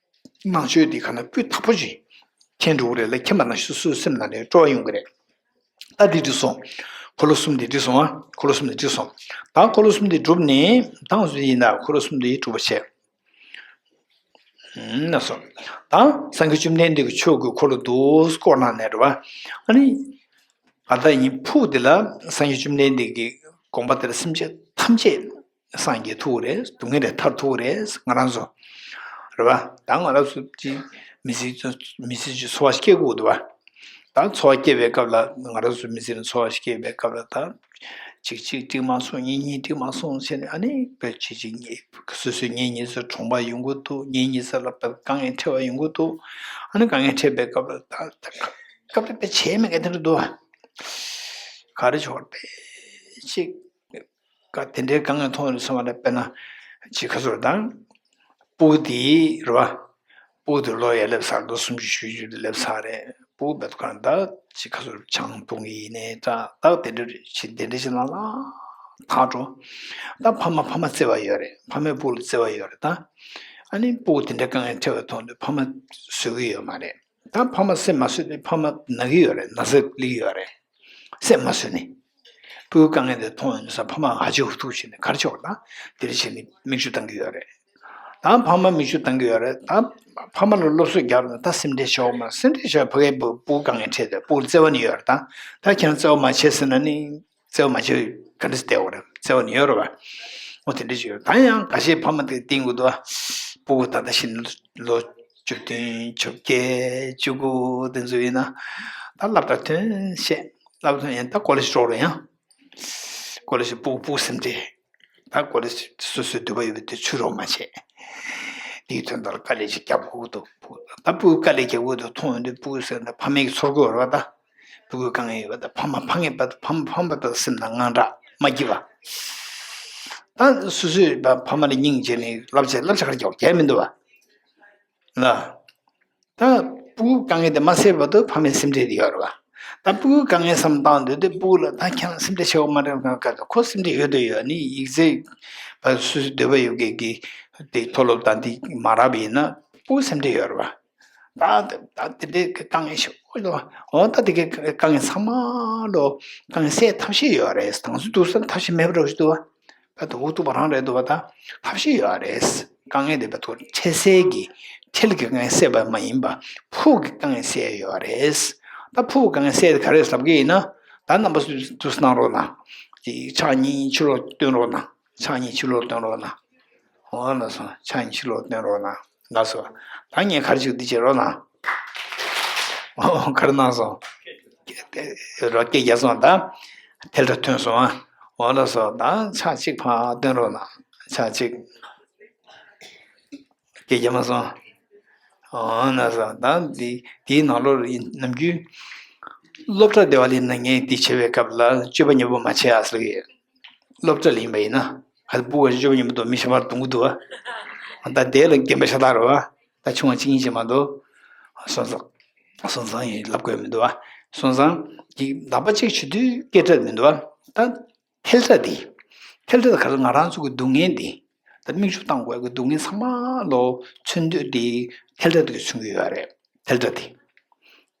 ནང་ཆོས་འདི་ག་ན་སྤུས་དག་པོ་ཅིག་མཁྱེན་འགྲོ་གི་རེད་ལ། མཁྱེན་པ་ནང་བཞིན་སོ་སོའི་སེམས་ནང་ནས་སྤྲོ་བ་ཡོང་གི་རེད། ད་འདི་འགྲིག་སོང་། འཁོར་ལོ་གསུམ་འདི་འགྲིག་སོང་ཨ། འཁོར་ལོ་གསུམ་འདི་འགྲིག་སོང་། ད་འཁོར་ལོ་གསུམ་འདི་གྲུབ་ནས་ད་འོ་ཡིན་ན་འཁོར་ལོ་གསུམ་འདི་གྲུབ་པ་བྱས། ཨུམ་ན་སོང་། ད་སངས་རྒྱས་བཅོམ་ལྡན་འདས་ཀྱི་ཆོས་ཀྱི་འཁོར་ལོ་འདུག་སེ་བསྐོར་གནང་ནས་རེད་བ། ཨ་ནི། ད་ལྟ་ཡིན་ཕུག་འདི་ལ་སངས་རྒྱས་བཅོམ་ལྡན་འདས་ཀྱི་དགོངས་པ་དེ་ལ་སེམས་ཅན་ཐམས་ཅད་སངས་རྒྱས་ཐུབ་ཀྱི་རེད། སྡུག་བསྔལ་ལས་ཐར་ཐུབ་ཀྱི་རེད། ང་རང་ཚོ་རེད་བ། ད་ང་རང་ཚོ་ཅི་མི་ཚེ་མི་ཚེ་ཅི་འཚོ་བ་སྐྱེལ་དགོས་འདུག་བ། ད་འཚོ་བ་སྐྱེལ་བའི་སྐབས་ལ། ང་རང་ཚོ་མི་ཚེ་ནང་འཚོ་བ་སྐྱེལ་བའི་སྐབས་ལ། ད་གཅིག་གཅིག་འགྲིག་མ་སོང་། གཉིས་གཉིས་འགྲིག་མ་སོང་བྱས་ནས། ཨ་ནི་བེད་སྤྱོད་ཅིག་སོ་སོའི་གཉེན་ཉེ་ཚོ་གྲོངས་པ་ཡོང་གི་འདུག་གཉེན་ཉེ་ཚོ་ལ་དཀའ་ངལ་འཕྲད་པ་ཡོང་གི་འདུག་ཨ་ནི་དཀའ་ངལ་འཕྲད་པའི་སྐབས་ལ་ད་ད་སྐབས་རེ་དཔེ་བྱས་མེད་མཁན་དེ་འདྲ་འདུག་བ། ག་རེ་བྱུང་བ་དཔེ་ཅིག་ག་དེ་འདྲའི་དཀའ་ངལ་མཐོང་ཡོང་དུས་ཙམ་པ་ལ། དཔེར་ན་ཅིག་ཁ་སོར་དང་། སྤུ་གུ་དེ་རེད་བ། སྤུ་གུ་དེ་ལོ་ཡར་སླེབས་ཚར། ལོ་སུམ་ཅུ་བཞི་བཅུ་དེ་སླེབས་ཚར་རེད། སྤུ་གུ་བེད་ཁང་ད་ཅིག་ཁ་སོར་ཆང་འཐུང་གི་ཡིན་ནའི་འདྲ། ད་དེ་འདྲ་ཞིག་དེ་འདྲ་ཞིག་ནང་ལ་ཐག་འགྲོ། ད་ཕ་མ་ཕ་མ་བརྩེ་བ་ཡོད་རེད། ཕ་མས་སྤུ་གུ་ལ་བརྩེ་བ་ཡོད་རེད་ད། ཨ་ནི་སྤུ་གུ་དེ་འདྲའི་དཀའ་ངལ་འཕྲད་པ་མཐོང་དུས་ཕ་མ་བཟོད་ཀྱི་ཡོད་མ་རེད། ད་ཕ་མ་སེམས་མ་བཟོད་དུས་ཕ་མ་ན་གི་ཡོད་རེད། ན་ཚ་སླེབས་ཀྱི་ཡོད་རེད། སེམས་མ་བཟོད་ནས། སྤུ་གུའི་དཀའ་ངལ་དེ་མཐོང་ཡོང་དུས་ཙམ། ཕ་མ་ཨ་ཅེ་འུ་ཐུག་བྱས་ནས་ག་རེ་བྱེད་དགོས་ད། དེ་འདྲ་བྱས་ནས་མིག་ཆུ་བཏང་གི་ཡོད་རེད། ད་ཕ་མ་མིག་ཆུ་བཏང་གི་ཡོད་རེད། ད་ཕ་མ་ལ་སློབ་གསོ་རྒྱག་རུང་ད་སེམས་ཁྲལ་བྱེད་དགོས་མ། སེམས་ཁྲལ་བྱས་ཕ་གིའི་སྤུ་སྤུ་གུ་དཀའ་ངལ་འཕྲད་དུས། སྤུ་གུ་ལ་བརྩེ་བ་ནི་ཡོད་རེད་ད། ད་ཁྱེད་རང་བརྩེ་བ་མ་བྱས་ཟེར་ན་ནི། བརྩེ་བ་མ་བྱས་ག་འདྲ་སེ་བསྡད་དགོས་རེད། བརྩེ་བ་ནི་ཡོད་རེད་བ། འོ་དེ་འདྲ་ཞིག་ཡོད། ད་ཡང་འགའ་ཤས་ཕ་མ་དེ་བསྟེན་གྱི་འདུག་བ། སྤུ་གུ་ད་ལྟ་བཞིན་ལོ་བཅུ་བདུན་བཅོ་བརྒྱད་བཅུ་དགུ་དེ་ཚོ་ཡིན་ན། ད་སློབ་གྲྭ་ཐོན་ཤག་སློབ་གྲྭ་ཐོན་ཡང་ད་ཀོ་ལེ་ཇི་འགྲོ་རེད། ཡང་ཀོ་ལེ་ཇི་སྤུ་གུ་སྤུ་གུ་སེམས་ཁྲལ། ད་ཀོ་ལེ་ཇི་སོ་སོའི་འདོད་པ་ཡོད་པའི་དེ་ཚུད་རོགས་མ་བྱས། དེའི་དོན་དག་ལ་དཀའ་ལས་ཅིག་རྒྱབ་དགོས་འདུག་ད་སྤུ་གུ་དཀའ་ལས་རྒྱག་དགོས་འདུག་མཐོང་ཡོང་དུས། སྤུ་གུ་ཟེར་ན་ཕ་མའི་ཚོར་དགོས་རེད་བ་ད། སྤུ་གུའི་དཀའ་ངལ་ཡོད་པ་དང་། ཕ་མ་ཕ་ངེས་པ་དང་། ཕ་མ་ཕ་མ་པ་དང་སེམས་ནང་དངངས་སྐྲག་མ་སྐྱེ་བ། ད་སོ་སོས་ཕ་མ་ལ་སྙིང་རྗེ་ནས་བསླབ་བྱ་བསླབ་བྱ་ག་རེ་རྒྱག་རྒྱག་མི་འདུག་བ། ལ། ད་སྤུ་གུའི་དཀའ་ངལ་དེ་མ་སེལ་བར་དུ་ཕ་མའི་སེམས་ཁྲལ་དེ་ཡོད་རེད་བ། ད་སྤུ་གུའི་དཀའ་ངལ་བསམ་བཏང་འདོད་དུས། སྤུ་གུ་ལ་ད་ཁྱེད་རང་སེམས་ཁྲལ་བྱེད་དགོས་མ་རེད། ག་ག་ཁོ་སེམས་ཁྲལ་ཡོད་དུ་ཡོད། ནི་ཡིག་ཚད་སོ་སོའི་འདོད་པ་ཡོད་མཁན་གྱི་དེ་མཐོ་སློབ་དང་དེ་མ་རག་པ་ཡིན་ན། སྤུ་གུ་སེམས་ཁྲལ་ཡོད་རེད་བ། ད་ད་དེ་འདྲའི་དཀའ་ངལ་ཞིག་འོ་ལོ། འོ་ད་དེ་གའི་དཀའ་ངལ་ཚང་མ་ལོ། དཀའ་ངལ་སེལ་ཐབས་ཤེས་ཡོད་རེད། དང་ཚུལ་འདུག་ས་ཐབས་ཤེས་མེད་པ་འདྲ་ཞིག་འདུག་བ། ད་དུ་འུ་ཐུག་པ་རང་རེད་འདུག་བ། ད་ཐབས་ཤེས་ཡོད་རེད། དཀའ་ངལ་དེ་བ་ཐུག་འཕྲལ་སེལ་གྱི། འཕྲལ་གྱི་དཀའ་ངལ་སེལ་བ་མ་ཡིན་པ། ཕུགས་ཀྱི་དཀའ་ངལ་སེལ་ཡོད་རེད། ད་ཕུགས་ཀྱི་དཀའ་ངལ་སེལ་དེ་ག་རེ་ལབ་ཀྱི་ཡིན་ན། ད་རྣམ་པ་ཚོས་འདུག་སེ་གནང་རོགས་གནང་། དེ་ཕྱག་གཉིས་ཕྱི་ལོགས་སྟོན་རོགས་གནང་། ཕྱག་གཉིས་ཕྱི་ལོགས་སྟོན་རོགས་གནང་། འོ་ལགས་སོ། ཕྱག་གཉིས་ཕྱི་ལོགས་སྟོན་རོགས་གནང་། ལགས་སོ། ད་ངས་ག་རེ་ཞིག་འདི་བྱེད་རོགས་གནང་། འོ་ག་རེ་གནང་སོང་། རོགས་སྐད་རྒྱག་སོང་། ད་ཐལ་སྒྲ་ཐོན་སོང་ཨ། འོ་ལགས་སོ། ད་ཕྱག་གཅིག་ཕར་སྟོན་རོགས་གནང་། ཕྱག་གཅིག་སྐད་རྒྱག་མ་སོང་། འོ་ན་ས་ད་འདི་འདིའི་ནང་ལོགས་ནམ་རྒྱུན་སློབ་གྲྭ་སྡེ་བ་ལས་ན་ངས་འདི་བྱེད་པའི་སྐབས་ལ་སྤྱོད་པ་ཉེས་པོ་མ་བྱེད་ཨ་ཟེར་གི། སློབ་གྲྭ་ལ་ཡིན་པ་ཡིན་ན། ཧ་སྤུ་གུ་སྤྱོད་པ་ཉེས་པོ་འདུག་མི་ཤ་མར་རྡུང་གི་འདུག་བ། ད་དེ་ལ་རྒན་པའི་ཤ་སྟག་རེད་བ། ད་ཆུང་བ་གཅིག་གཉིས་ཅིག་མ་གཏོགས། སོང་ཙང་། སོང་ཙང་ཡིན་ལབ་དགོས་མི་འདུག་བ། སོང་ཙང་། འདི་ལག་པ་གཅིག་བྱེད་དུས་སྐད་སྒྲ་མི་འདུག་བ། ད། ཐལ་སྒྲ་འདི། ཐལ་སྒྲ་དེ་ག་རེ། ང་རང་ཚོ་གི་སྡུག་བསྔལ་འདི། ད་མིག་ཆུ་བཏང་དགོས་ཀྱི་སྡུག་བསྔལ་ཚང་མ་ལོ་མཚོན་དུས་འདི་ཐལ་སྒྲ་འདི་མཚོན་གྱི་ཡོད་རེད། ཐལ་སྒྲ་འདི།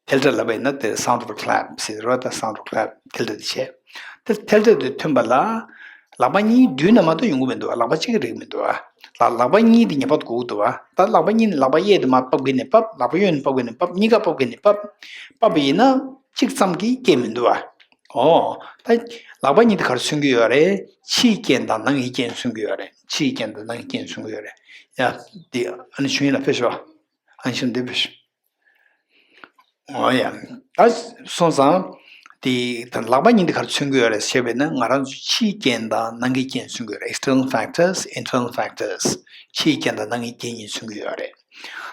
ཐལ་སྒྲ་ལབ་པ་ཡིན་ན་དེ་sound of a clap ཟེར་རོ། ད་sound of clap ཐལ་སྒྲ་འདི་བྱས། དེ་ཐལ་སྒྲ་འདི་ཐོན་པ་ལ། ལག་པ་གཉིས་བསྡུས་ན་མ་གཏོགས་ཡོང་གི་མི་འདུག་བ། ལག་པ་གཅིག་གི་རིགས་མི་འདུག་བ། ལག་ལག་པ་གཉིས་འདི་ངེས་པར་དགོས་ཀྱི་འདུག་བ། ད་ལག་པ་གཉིས་ནི་ལག་པ་གཡས་དེ་མར་ཕབ་གིན་ནས་ཕབ། ལག་པ་གཡོན་ནས་ཕབ་གིན་ནས་ཕབ། གཉིས་ཀ་ཕབ་གིན་ནས་ཕབ། ཕབ་པ་ཡིན་ན་གཅིག་ཙམ་གྱིས་སྐྱེལ་མི་འདུག་བ། ཨོ། ད་ལག་པ་གཉིས་དེ་ག་རེ་མཚོན་གྱི་ཡོད་རེད། ཕྱིའི་རྐྱེན་དང་ནང་གི་རྐྱེན་མཚོན་གྱི་ཡོད་རེད། ཕྱིའི་རྐྱེན་དང་ནང་གི་རྐྱེན་མཚོན་གྱི་ཡོད་རེད། ཡ། འདི་ཨ་ནི་ཆུང་ཡིན་ལ་ཕེབས་ཤོག་ཨ་ནི་ཆུང་འདི་ཕེབས་ཤོག་ཨོ་ཡ། ད་སོང་ཙང་། འདི་ད་ལག་པ་གཉིས་འདི་ག་རེ་མཚོན་གྱི་ཡོད་རེད་ཞེས་པས་ན། ང་རང་ཚོ་ཕྱིའི་རྐྱེན་དང་ནང་གི་རྐྱེན་མཚོན་གྱི་ཡོད་རེད། external factors, internal factors. ཕྱིའི་རྐྱེན་དང་ནང་གི་རྐྱེན་གཉིས་མཚོན་གྱི་ཡོད་རེད།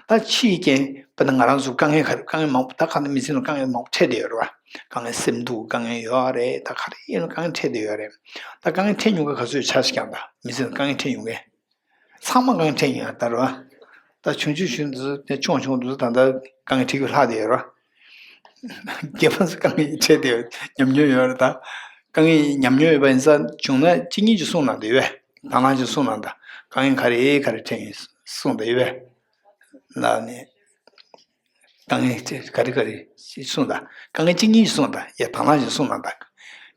ད་ཕྱིའི་རྐྱེན་དཔེར་ན་ང་རང་ཚོ་དཀའ་ངལ་ག་རེ། དཀའ་ངལ་མང་པོ། ད་ག་ནང་མི་ཚེ་ནང་དཀའ་ངལ་མང་པོ་འཕྲད་བསྡད་ཡོད་རེད་བ། དཀའ་ངལ་སེམས་སྡུག་དཀའ་ངལ་ཡོད་རེད། ད་ག་རེ་ཡིན་ན་དཀའ་ངལ་འཕྲད་བསྡད་ཡོད་རེད། ད་དཀའ་ངལ་འཕྲད་མྱོང་མཁན་ག་ཚོད་ཆགས་ཤིག་ཀྱང་། ད་མི་ཚེ་ནང་དཀའ་ངལ་འཕྲད་མྱོང་མཁན། ཚང་མ་དཀའ་ངལ་འཕྲད་མྱོང་ཡ་ད་རེད་བ། ད་ཆུང་ཆུང་ཆུང་དུས་དེ་ཆུང་ཆུང་དུས་ད་ལྟ་དཀའ་ངལ་འཕྲད་རྒྱུ་ལྷག་བསྡད་ཡོད་རེད་བ། རྒྱལ་ཕམ་སུ་དཀའ་ངལ་འཕྲད་དེ་ཉམས་མྱོང་ཡོད་རེད་ད། དཀའ་ངལ་ཉམས་མྱོང་ཡོད་པ་ཡིན་ཙང་བྱུང་ན་གཅིག་གཉིས་ཅིག་གསུངས་གནང་དང་ཡོད་པས། དང་བླངས་ཅིག་གསུངས་གནང་དང་། དཀའ་ངལ་ག་རེ་ག་རེ་འཕྲད་ཡིན་གསུངས་དང་ཡོད་པས། ལ་ནི། དཀའ་ངལ་ག་རེ་ག་རེ་ཞིག་གསུངས་དང་། དཀའ་ངལ་གཅིག་གཉིས་ཤིག་གསུངས་དང་། ཡ་དང་བླངས་ཤིག་གསུངས་གནང་དང་།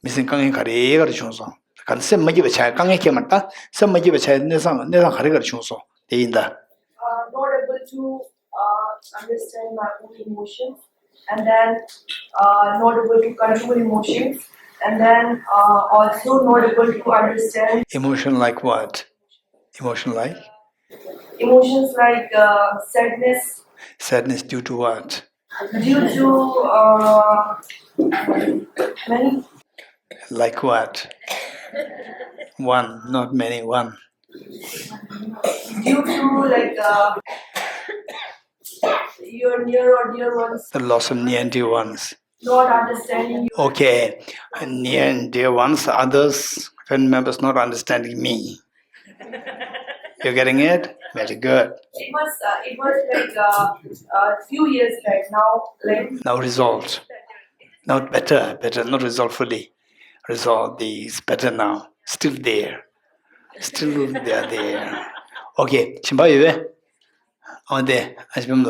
མི་ཚེ་དཀའ་ངལ་ག་རེ་ག་རེ་བྱུང་སོང་། ག་ནས་སེམས་མ་སྐྱིད་པ་ཆགས། དཀའ་ངལ་ཁྱད་མར་ད་སེམས་མ་སྐྱིད་པ་ཆགས་གནས་སྟངས། གནས་སྟངས་ག་རེ་ག་རེ་བྱུང་སོང་དེ་ཡིན་ད། Uh, not able to uh, understand my own emotions, and then uh, not able to control emotions, and then uh, also not able to understand emotion like what? Emotion like? Emotions like uh, sadness. Sadness due to what? Due to uh, many. Like what? One, not many, one. Due to like uh, your near or dear ones. The loss of near and dear ones. Not understanding you. Okay. Near and dear ones, others, family members not understanding me. You're getting it? Very good. It was uh, it was like uh, a few years back. Now like now resolved. Now better, better, not resolved fully. Resolved is better now. Still there. Still they are there. Okay. གཞན་པ་ཡོད་པས། འོ་དེ་ཨ་ཅེ་བུམ་ལ།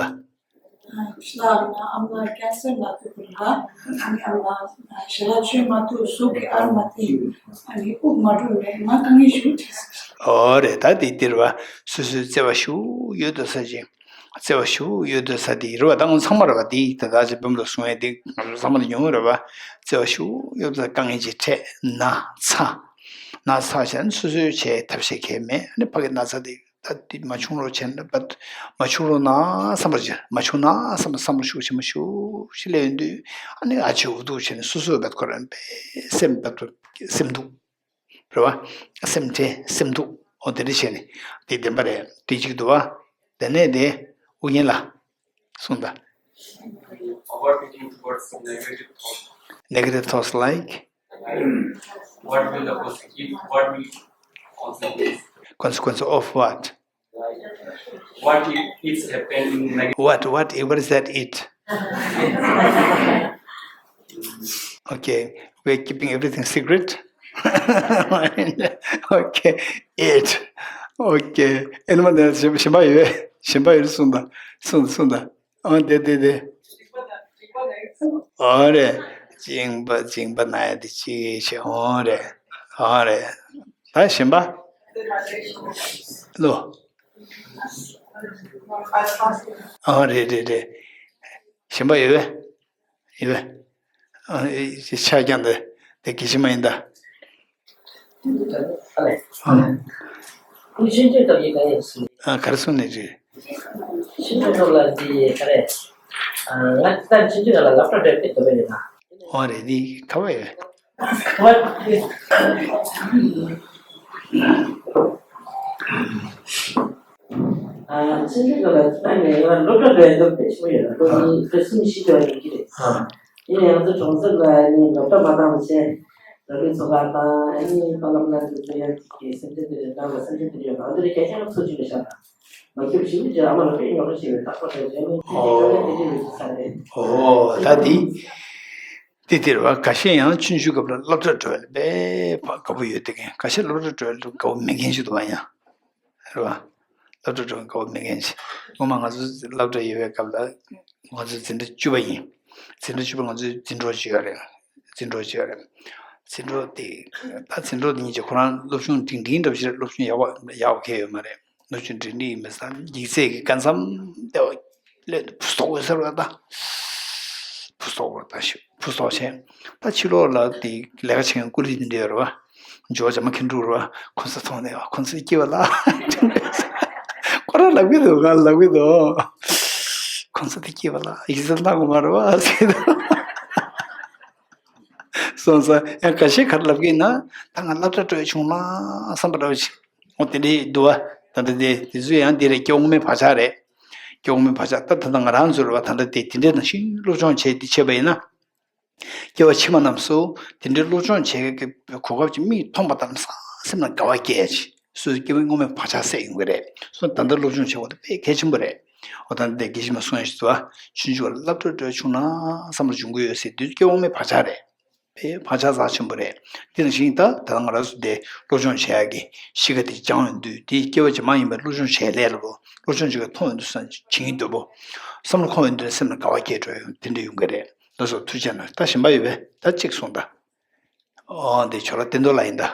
ཕྱི་ལ་ཨ་མ་ལགས་ཀན་སར་ན་ཐུག་པ་རེད། ཨ་ནི་ཨ་མ་ལགས་ཞལ་ལག་མཆོད་མ་ཐུབ། གཟུགས་ཀྱི་ཨར་མ་ཐིམ། ཨ་ནི་དབུགས་མ་འགྲོ་བས་ང་དཀའ་ངལ་ཞེ་པོ་འཕྲད་སོང་། འོ་རེད། ད་དེ་འདིར་བ་སོ་སོའི་བརྩེ་བ་ཞེ་པོ་ཡོད་དོ་ས་ཅིག་བརྩེ་བ་ཞེ་པོ་ཡོད་དོ་ས་དེ་རེད་བ། ད་ང་ཚང་མ་རེད་བ། དེ་ད་ད་ཅེ་བུམ་ལ་གསུང་ཡས་དེ་ང་ཚོ་ཚང་མ་ལ་ཡོང་གི་རེད་བ། བརྩེ་བ་ཞེ་པོ་ཡོད་དོ་ས། དཀའ་ངལ་ཅིག་འཕྲད་ན་ཚ། ན་ཚ་བྱས་ན་སོ་སོའི་བྱས་ཐབས་ཤེས་གང་ཡང་མེད། ཨ་ནི་ཕ་གི་ན་ཚ་དེ། ད་དེ་མ་བྱུང་རོགས་བྱས་ན། མ་བྱུང་རོགས་གནང་བསམ་པ་ཅིག་མ་བྱུང་ན་བསམ་པ། བསམ་བློ་ཤུགས་ཆེན་པོ་ཤུགས་ཆེ་སླེབས་ཡོང་དུས། ཨ་ནི་ཨ་ཅེ་འུ་ཐུག་བྱས་ནས་སོ་སོ་བད་ཁོ་རང་པས་སེམས་བད་སེམས་སྡུག་རེད་བ། སེམས་ཁྲལ་སེམས་སྡུག་འོ་དེ་འདྲ་བྱས་ནས་དེ་བདེན་པ་རེད། དེ་གཅིག་འདུག་བ། དེ་ནས་དེ་ཨུ་རྒྱན་ལགས་གསུངས་དང་། Overthinking towards negative thoughts. Negative thoughts like? What will the consequence? What will consequence? Consequence of what? What if it's happening? What, what, what is that it? Okay, we're keeping everything secret. Okay, it. Okay. ཨེ་ནི་མ་ནས་གཞན་པ་ཡོད། གཞན་པ་ཡོད་གསུངས་དང་། གསུངས་དང་། གསུངས་དང་། ཨ་དེ་དེ་དེ། ཨོ་རེད། སྦྱིན་པ་སྦྱིན་པ་ན་ཡ་དེ་ཅི་ཞིག་ཨོ་རེད། ཨོ་རེད། ད་གཞན་པ། ལོ། ཨོ་རེད་རེད་རེད། གཞན་པ་ཡོད་པས། ཡོད་པས། ཨ་ཆ་རྐྱང་དེ་དེ་གི་ཞིག་མ་ཡིན་ད། ཨ་ག་རེ་གསུངས་ནས་རེད། ཨོ་རེད་དེ་ཁ་བ་ཡོད། ཨ། ཕྱིན་ཆད་ལ་ད་ངས་ང་སློབ་གྲྭ་འགྲོ་ཡ་འདོད་པ་དཔེ་ཆེན་པོ་ཡོད་ལ། སློབ་གཉིས་སློབ་གསུམ་བཞི་འགྲོ་ཡ་ཡོད་ཀྱི་རེད། ཨ། ཡིན་ཡང་ང་ཚོ་གྲོང་གསེབ་ལ་ནི་སློབ་གྲྭ་མ་འདང་བ་བྱས། ལོ་ལོན་ཚོ་ག་དང་ཨ་ནི་པ་ལབ་ལ་འདུག་ཚོ་ཡ་གི་སེམས་ཅན་དེ་རེད། ད་ལ་སེམས་ཅན་དེ་ཡོད་ལ། འདི་རེད། རྒྱ་ཆེན་ཚོ་ཅི་རེད་ཤག་མ་ཁྱབ་ཞིབ་ཅིག་ཨ་མ་ལ་དཔེ་རྙོག་དྲ་ཆེ་བའི་རྟག་པར་རེད། རེད་མོད། དེ་འདྲའི་རྙོག་དྲ་དེ་འདྲའི་ཡོད་ས་རེད། ཨོ་ད་འདི། དེ་དེར་བ་ཁ་ཤས་ཡང་ཆུང་ཆུང་སྐབས་ལ་སློབ་གྲྭ་འགྲོ་བ་ལ་དཔེ་དགའ་པོ་ཡོད་དེ། ཁ་ཤས་སློབ་གྲྭ་འགྲོ་བ་ལ་དགའ་པོ་མེད་མཁན་ཞིག་འདུག་བ་ཡང་། རེད་བ། སློབ་གྲྭ་འགྲོ་དགའ་པོ་མེད་མཁན་ཞིག་སྔོན་མ་ང་ཚོ་སློབ་གྲྭ་ཡོད་པའི་སྐབས་ལ་ང་ཚོ་འཛིན་གྲྭ་བཅུ་པ་ཡིན། འཛིན་གྲྭ་བཅུ་པ་ང་ཚོའི་འཛིན་གྲོགས་ཅིག་ཡོད་རེད། འཛིན་གྲོགས་ཅིག་ཡོད་རེད། འཛིན་གྲོགས་དེ་ད་འཛིན་གྲོགས་དེ་གཉིས་ཀྱིས་ཁོ་རང་སློབ་སྦྱོང་འབྲིང་འབྲིང་འདྲ་པོ་ཞིག་རེད། སློབ་སྦྱོང་ཡག་པོ་ཡག་པོ་གང་ཡང་ཡོད་མ་རེད། སློབ་སྦྱོང་འབྲིང་འབྲིང་ཡིན་པ་སང་ཡིག་ཚད་ཀྱི་སྐབས་མཚམས་དེ་བ་ལས་ཕུ་སོག་པོ་ཟེར་བ་ད། ཕུ་སོག་པོ་ད་ཤི་ཕུ་སོག་བྱས། ད་ཕྱི་ལོགས་ལ་དེ་ལས་ཀ་བྱེད་མཁན་ཀུ་ལི་དེ་འདྲ་ཡོད་རེད་བ། ཇོ་ཇ་མ་ཁེ་འབྲུག་རེད་བ། ཁོང་ཚོ་མཐོང་ནས་བ། ཁོང་ཚོ་སྐྱིད་པ་ལ། ཁོ་རང་ལབ་གི་འདུག་ང་ལབ་གི་འདུག་ཁོང་ཚོ་དེ་སྐྱིད་པ་ལ་ཡིག་ཚད་ལྷག་གི་མ་རེད་བ་ཟེར་གི་འདུག་སོང་ཙང་ཡང་ཁ་ཤས་ག་རེ་ལབ་ཀྱི་ཡིན་ན། ད་ང་སློབ་གྲྭ་འགྲོ་ཡ་བྱུང་ན་བསམ་པ་འདྲ་བོ་ཞིག་འོ་དེ་འདྲ་འདུག་བ། ད་ལྟ་དེ་དེ་ཚོ་ཡང་འདི་རེད། སྐྱེ་བོ་སྔོན་མའི་བག་ཆགས་རེད། སྐྱེ་བ་སྔོན་མའི་བག་ཆགས། ད་ད་ལྟ་ང་རང་ཚོ་རེད་བ། ད་ལྟ་དེ་དེ་འདྲའི་ནང་བཞིན་སློབ་སྦྱོང་བྱས་ཏེ་བྱས་པ་ཡིན་ན། སྐྱེ་བ་ཕྱི་མ་རྣམས་སུ་དེ་འདྲའི་སློབ་སྦྱོང་བྱེད་ཀྱི་གོ་སྐབས་ཀྱི་མིག་མཐོང་པ་དང་སང་སེམས་ལ་དགའ་བ་སྐྱེས་ཅིག་སོ་སོའི་སྐྱེ་བའི་སྔོན་མའི་བག་ཆགས་སད་ཡོང་གི་རེད། སོ་ད་ལྟ་སློབ་སྦྱོང་བྱེད་དགོས་དེ་དཔེ་གལ་ཆེན་པོ་རེད། འོ་ད་ལྟ་དགེ་བཤེས་མ་གསུང་ཡ་ཞིག་འདུག་ཨ། ཆུང་ཆུང་བ་ལ་སློབ་གྲྭ་འགྲོ་བྱུང་ན་བསམ་བློ་འབྱུང་གི་ཡོད་ཟེར་དུས་སྐྱེ་བ་སྔོན་མའི་བག་ཆགས་རེད། དཔེ་བག་ཆགས་རྩ་ཆེན་པོ་རེད། དེ་ནང་བཞིན་ད་ད་ང་རང་ཚོ་དེ་སློབ་སྦྱོང་བྱེད་ཡག་གི་གཤིས་ཀ་དེ་སྦྱངས་ཡོང་དུས་དེ་སྐྱེ་བ་རྗེས་མ་ཡིན་པའི་སློབ་སྦྱོང་བྱེད་ལས་ལ་སློབ་སྦྱོང་བྱེད་ཀྱི་མཐོང་ཡོང་དུས་སང་བྱིན་གྱིས་རློབ་པོ། བསམ་བློ་འཁོར་ཡོང་དུས་སེམས་ལ་དགའ་བ་སྐྱེ་འགྲོ་ཡོང་དེ་འདྲ་ཡོང་གི་རེད། ལགས་སོ། ཐུགས་རྗེ་གནང་། ད་གཞན་པ་ཡོད་པས། ད་གཅིག་གསུངས་དང་། ཨོ་འདི་ཁྱོད་ར་བསྟན་རྡོར་ལགས་ཡིན་ད།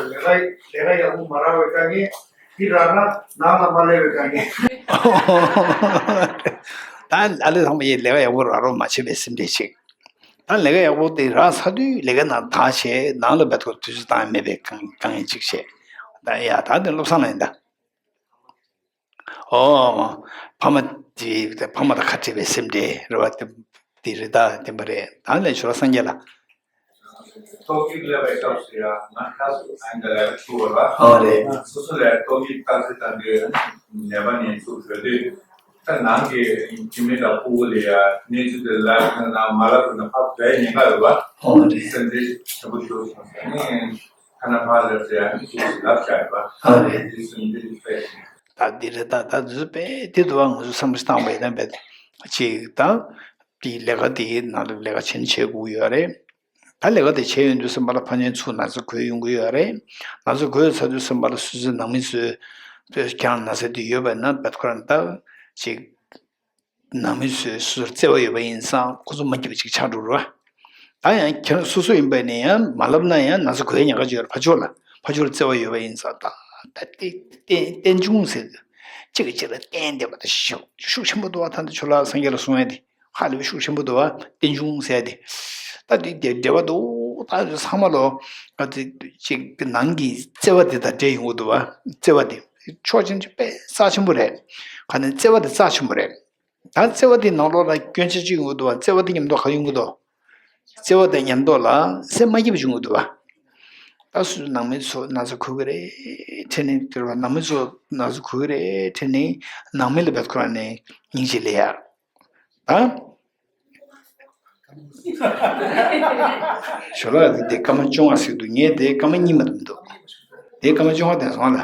ལས་ཀ་ལས་ཀ་ཡག་པོ་མ་རག་པའི་དཀའ་ངལ། འདི་རག་ན་ནང་ལ་མ་སླེབས་པའི་དཀའ་ངལ། ད་ཨ་ལས་ཚང་མ་ཡིས་ལས་ཀ་ཡག་པོ་རག་རོགས་མ་བྱེད་པའི་སེམས་ཁྲལ་ཅིག་ད་ལས་ཀ་ཡག་པོ་དེ་རག་ཚར་དུས་ལས་ཀ་ནང་ད་བྱས་ནང་ལ་བེད་ཁོ་དུས་ཚོད་བཏང་ཡ་མེད་པའི་དཀའ་དཀའ་ངལ་ཅིག་བྱས། ད་ཡ་ད་དེ་བློ་བཟང་ལ་ཡིན་ད། ཨོ། ཕ་མ་དེ་ཕ་མ་དང་ཁ་བྲལ་བའི་སེམས་ཁྲལ་རེད་བ། དེ་དེ་རེད་ད་བདེན་པ་རེད། ད་ལས་ཆོག་ལ་སངས་རྒྱས་ལ། ཐོག་ཐིག་ལས་པའི་སྐབས་སུ་ཡང་ང་ཁ་སུ་ཨན་དེ་ལ་ཚུགས་པ་ལ། ཨོ་རེད། སོ་སོ་ལས་ཐོག་ཐིག་ཏག་ཏག་ཏག་ཏག་ནད་པ་ནས་ཚུགས་བཟོས་དུས། ད་ནང་གི་ཁྱིམ་མི་དང་ཕྲུ་གུ་ལ་ཡ་གནས་ཚུལ་དེ་ལབ་ན་མ་ལབ་ན་ཕར་བྲལ་ཉེན་ཁ་ཡོད་པ། ཨོ་རེད། སེམས་ཁྲལ་ཆེན་པོ་ཞིག་བྱུང་སོང་ནས་ཁ་ན་ཕར་ལབ་ཟེར་ཡང་ཅིག་ལབ་བཞག་ཡོད་པ། ཨོ་རེད། དེ་སེམས་ཁྲལ་དཔེ། ད་འདི་རེད། ད་ད་འདི་ཚོ་དཔེ་དེ་འདུག་བ། ང་ཚོ་བསམ་བློ་བཏང་བ་ཡིན་ན་དཔེ་ཅིག་ད་དེ་ལས་ཀ་དེ་ནང་ལ་ལས་ཀ་བྱེད་ན་བྱེད་དགོས་ཡོད་རེད། ད་ལས་ཀ་དེ་བྱས་ཡོང་དུས་ཙམ་པ་ལ་ཕ་ཉན་ཚུར་ན་ཚ་འགོས་ཡོང་གི་ཡོད་རེད། ན་ཚ་འགོས་ཚར་དུས་ཙམ་པ་ལ་སོ་སོའི་ནང་མི་ཚོས་ཁྱེད་རང་ན་ཚ་དེ་ཡོད་པ་ན་བེད་ཁོ་རང་ད་ཅིག་ནང་མི་ཚོས་སོ་སོར་བརྩེ་བ་ཡོད་པ་ཡིན་ཙང་ཁོ་ཚོ་མ་སྐྱིད་པ་ཅིག་ཆགས་འགྲོ་རེད་བ། ད་ཡང་ཁྱེད་རང་སོ་སོ་ཡིན་པ་ནས་ཡང་མ་ལབ་ན་ཡང་ན་ཚ་འགོས་ཉེན་ཁ་ཅིག་ཡོད་རེད། ཕར་ཕྱོགས་ལ་ཕར་ཕྱོགས་ལ་བརྩེ་བ་ཡོད་པ་ཡིན་ཙང་ད་ད་བརྟན་བརྟན་བརྟན་བྱུང་ཟེར། གཅིག་གིས་གཅིག་ལ་བརྟེན་བསྡད་པ་དང་ཤུགས་ཤུགས་ཆེན་པོ་འདུག་བ། ད་འདི་ཆོ་ལགས་སངས་རྒྱས་ལ་གསུང་ཡ་དེ་ཧ་ལས་པའི་ཤུགས་ཆེན་པོ་འདུག་བ། བརྟན་བྱུང་ཟེར་ཡ་དེ། ད་འདི་འདི་འབྲེལ་བ་འདུག་ད་ཚང་མ་ལོ་ང་ཚོ་གཅིག་ནང་གི་བརྩེ་བ་དེ་དང་འབྲེལ་ཡོང་གི་འདུག་བ། བརྩེ་བ་དེ་ཕྱོགས་ཅན་གྱི་དཔེ་རྩ་ཆེན་པོ་རེད། ག་ནས་བརྩེ་བ་དེ་རྩ་ཆེན་པོ་རེད། ད་བརྩེ་བ་དེ་ནང་ལོགས་ལ་སྐྱོན་ཆ་ཅིག་ཡོང་གི་འདུག་བ། བརྩེ་བ་དེ་མཉམ་དུ་ག་ཡོང་གི་འདུག་བརྩེ་བ་དང་མཉམ་དུ་ལ་སེམས་མ་སྐྱིད་པ་བྱུང་གི་འདུག་བ། ད་སུ་ནང་མི་ཚོ་ན་ཚ་འགོས་ཀྱི་རེད་དྲན་ནས། དེར་བ་ནང་མི་ཚོ་ན་ཚ་འགོས་ཀྱི་རེད་དྲན་ནས་ནང་མི་ལ་བེད་ཁོ་རང་ནས་སྙིང་རྗེ་ལས་ཡ། ད་ཞོ་ལགས་དེ་སྐར་མ་བཅོ་ལྔ་ཟེར་འདུག་ངས་དེ་སྐར་མ་གཉིས་མ་གཏོགས་མི་འདུག་དེ་སྐར་མ་བཅོ་ལྔ་དེ་སོང་ལ།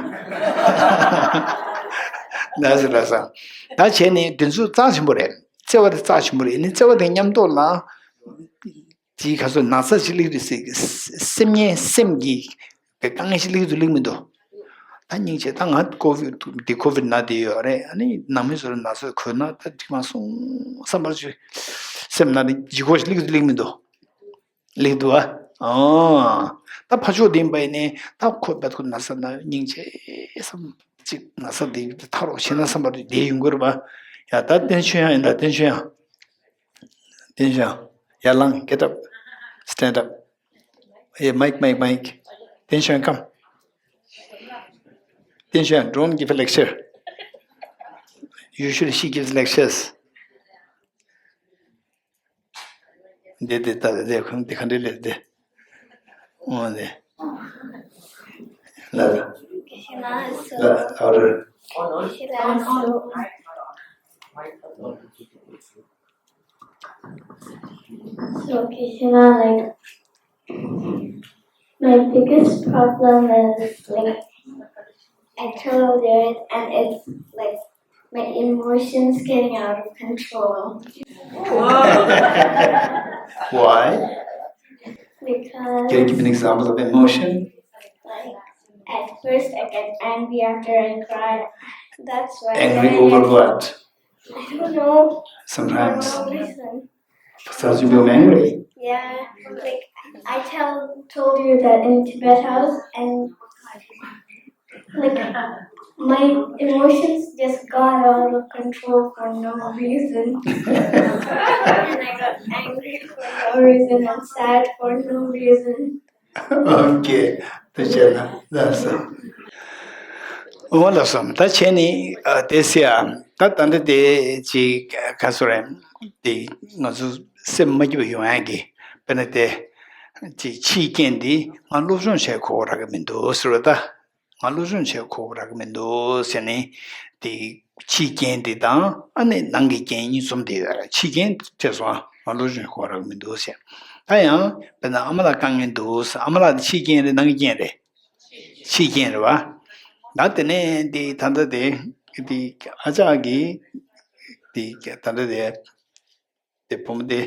ལགས་སོ་ལགས་སོ། ད་བྱས་ནས་དེ་ཚོ་རྩ་ཆེན་པོ་རེད། བརྩེ་བ་དེ་རྩ་ཆེན་པོ་རེད། ནི་བརྩེ་བ་དེ་མཉམ་དུ་ལ། དེའི་ཁ་སོ་ན་ཚ་ཞིག་སླེབས་དུས་སེ་སེམས་ངན་སེམས་ཀྱི་དཀའ་ངལ་ཞིག་སླེབས་དུས་སླེབས་མི་འདུག་ད་སྙིང་རྗེ། ད་ང་ཀོ་བིད་དེ་ཀོ་བིད་ན་བསྡད་ཡོད་རེད། ཨ་ནི་ནང་མི་ཚོར་ན་ཚ་འགོས་ན་ད་འགྲིག་མ་སོང་བསམ་པར་ཅིག་སེམས་ནང་ནས་ལྗིད་ཁོག་ཞིག་སླེབས་དུས་སླེབས་མི་འདུག་སླེབས་འདུག་ཨ། ཨོ། ད་ཕར་ཕྱོགས་དེ་ཡིན་པ་ཡིན་ནའི་ད་ཁོ་བེད་ཁོ་ན་ཚ་ན་སྙིང་རྗེ་བསམ་ཅིག་ན་ཚ་དེ་ཐར་རོགས་བྱས་ན་བསམ་པར་བསྡད་ཡོང་གི་རེད་པ། ཡ་ད་བསྟན་ཆོས་དབྱངས་ཡིན་ད། བསྟན་ཆོས་དབྱངས། བསྟན་ཆོས་དབྱངས། ཡར་ལངས། Get up. Stand up. Hey, Mike, Mike, Mike. བསྟན་ཆོས་དབྱངས། Come. བསྟན་ཆོས་དབྱངས། Don't give a lecture. Usually she gives lectures. འདི་འདི་ལྟ་འདི་ཁོང་འདི་ག་འདྲ་ལས་འདི། འོ་འདི། ལ་ལ། ལ་ཨ་རུ། So, Kishina, like, my biggest problem is, like, I tell a lyric and it's like my emotions getting out of control. Why? Because can you give an example of emotion? Like, at first I get angry after I cry. That's why. Angry over what? I don't know. Sometimes. For no reason. Sometimes you become angry. Yeah, like I tell told you that in Tibet house and like my emotions just got out of control for no reason. And I got angry for no reason and sad for no reason. Okay. དེ་བྱས་ན་ལགས་སོ། འོ་ལགས་སོ། ད་བྱས་ནི་ཨ་དེ་སེ་ཨ་ད་ད་འདི་དེ་ཅིག་ག་སོ་རེད། དེ་ང་ཚོ་སེམས་མ་སྐྱིད་པ་ཡོང་ཡ་གི་དཔེར་ན་དེ་ཅིག་ཕྱིའི་རྐྱེན་འདི་ང་སློབ་སྦྱོང་བྱེད་དགོས་རག་གི་མི་འདུག་ཟེར་བ་ད། ང་སློབ་སྦྱོང་བྱེད་དགོས་རག་གི་མི་འདུག་ཟེར་ནས་དེ་ ཕྱིའི་རྐྱེན་དེ་དང་ཨ་ནི་ནང་གི་རྐྱེན་གཉིས་འཛོམས་བསྡད་ཡོད་རེད། ཕྱིའི་རྐྱེན་ཁྲིད་སོང་ང་ལོ་གཞོན་ཁོ་རག་མི་འདུག་ཟེར། ད་ཡང་དཔེར་ན་ཨ་མ་ལགས་དཀའ་ངལ་འདུག་ཟེར། ཨ་མ་ལགས་དེ་ཕྱིའི་རྐྱེན་རེད་ནང་གི་རྐྱེན་རེད། ཕྱིའི་རྐྱེན་རེད་བ། ད་དེ་ནས་དེ་ད་ལྟ་དེ་དེ་ཨ་ཅག་གིས་དེ་ད་ལྟ་དེ། དེ་བུ་མོ་དེ་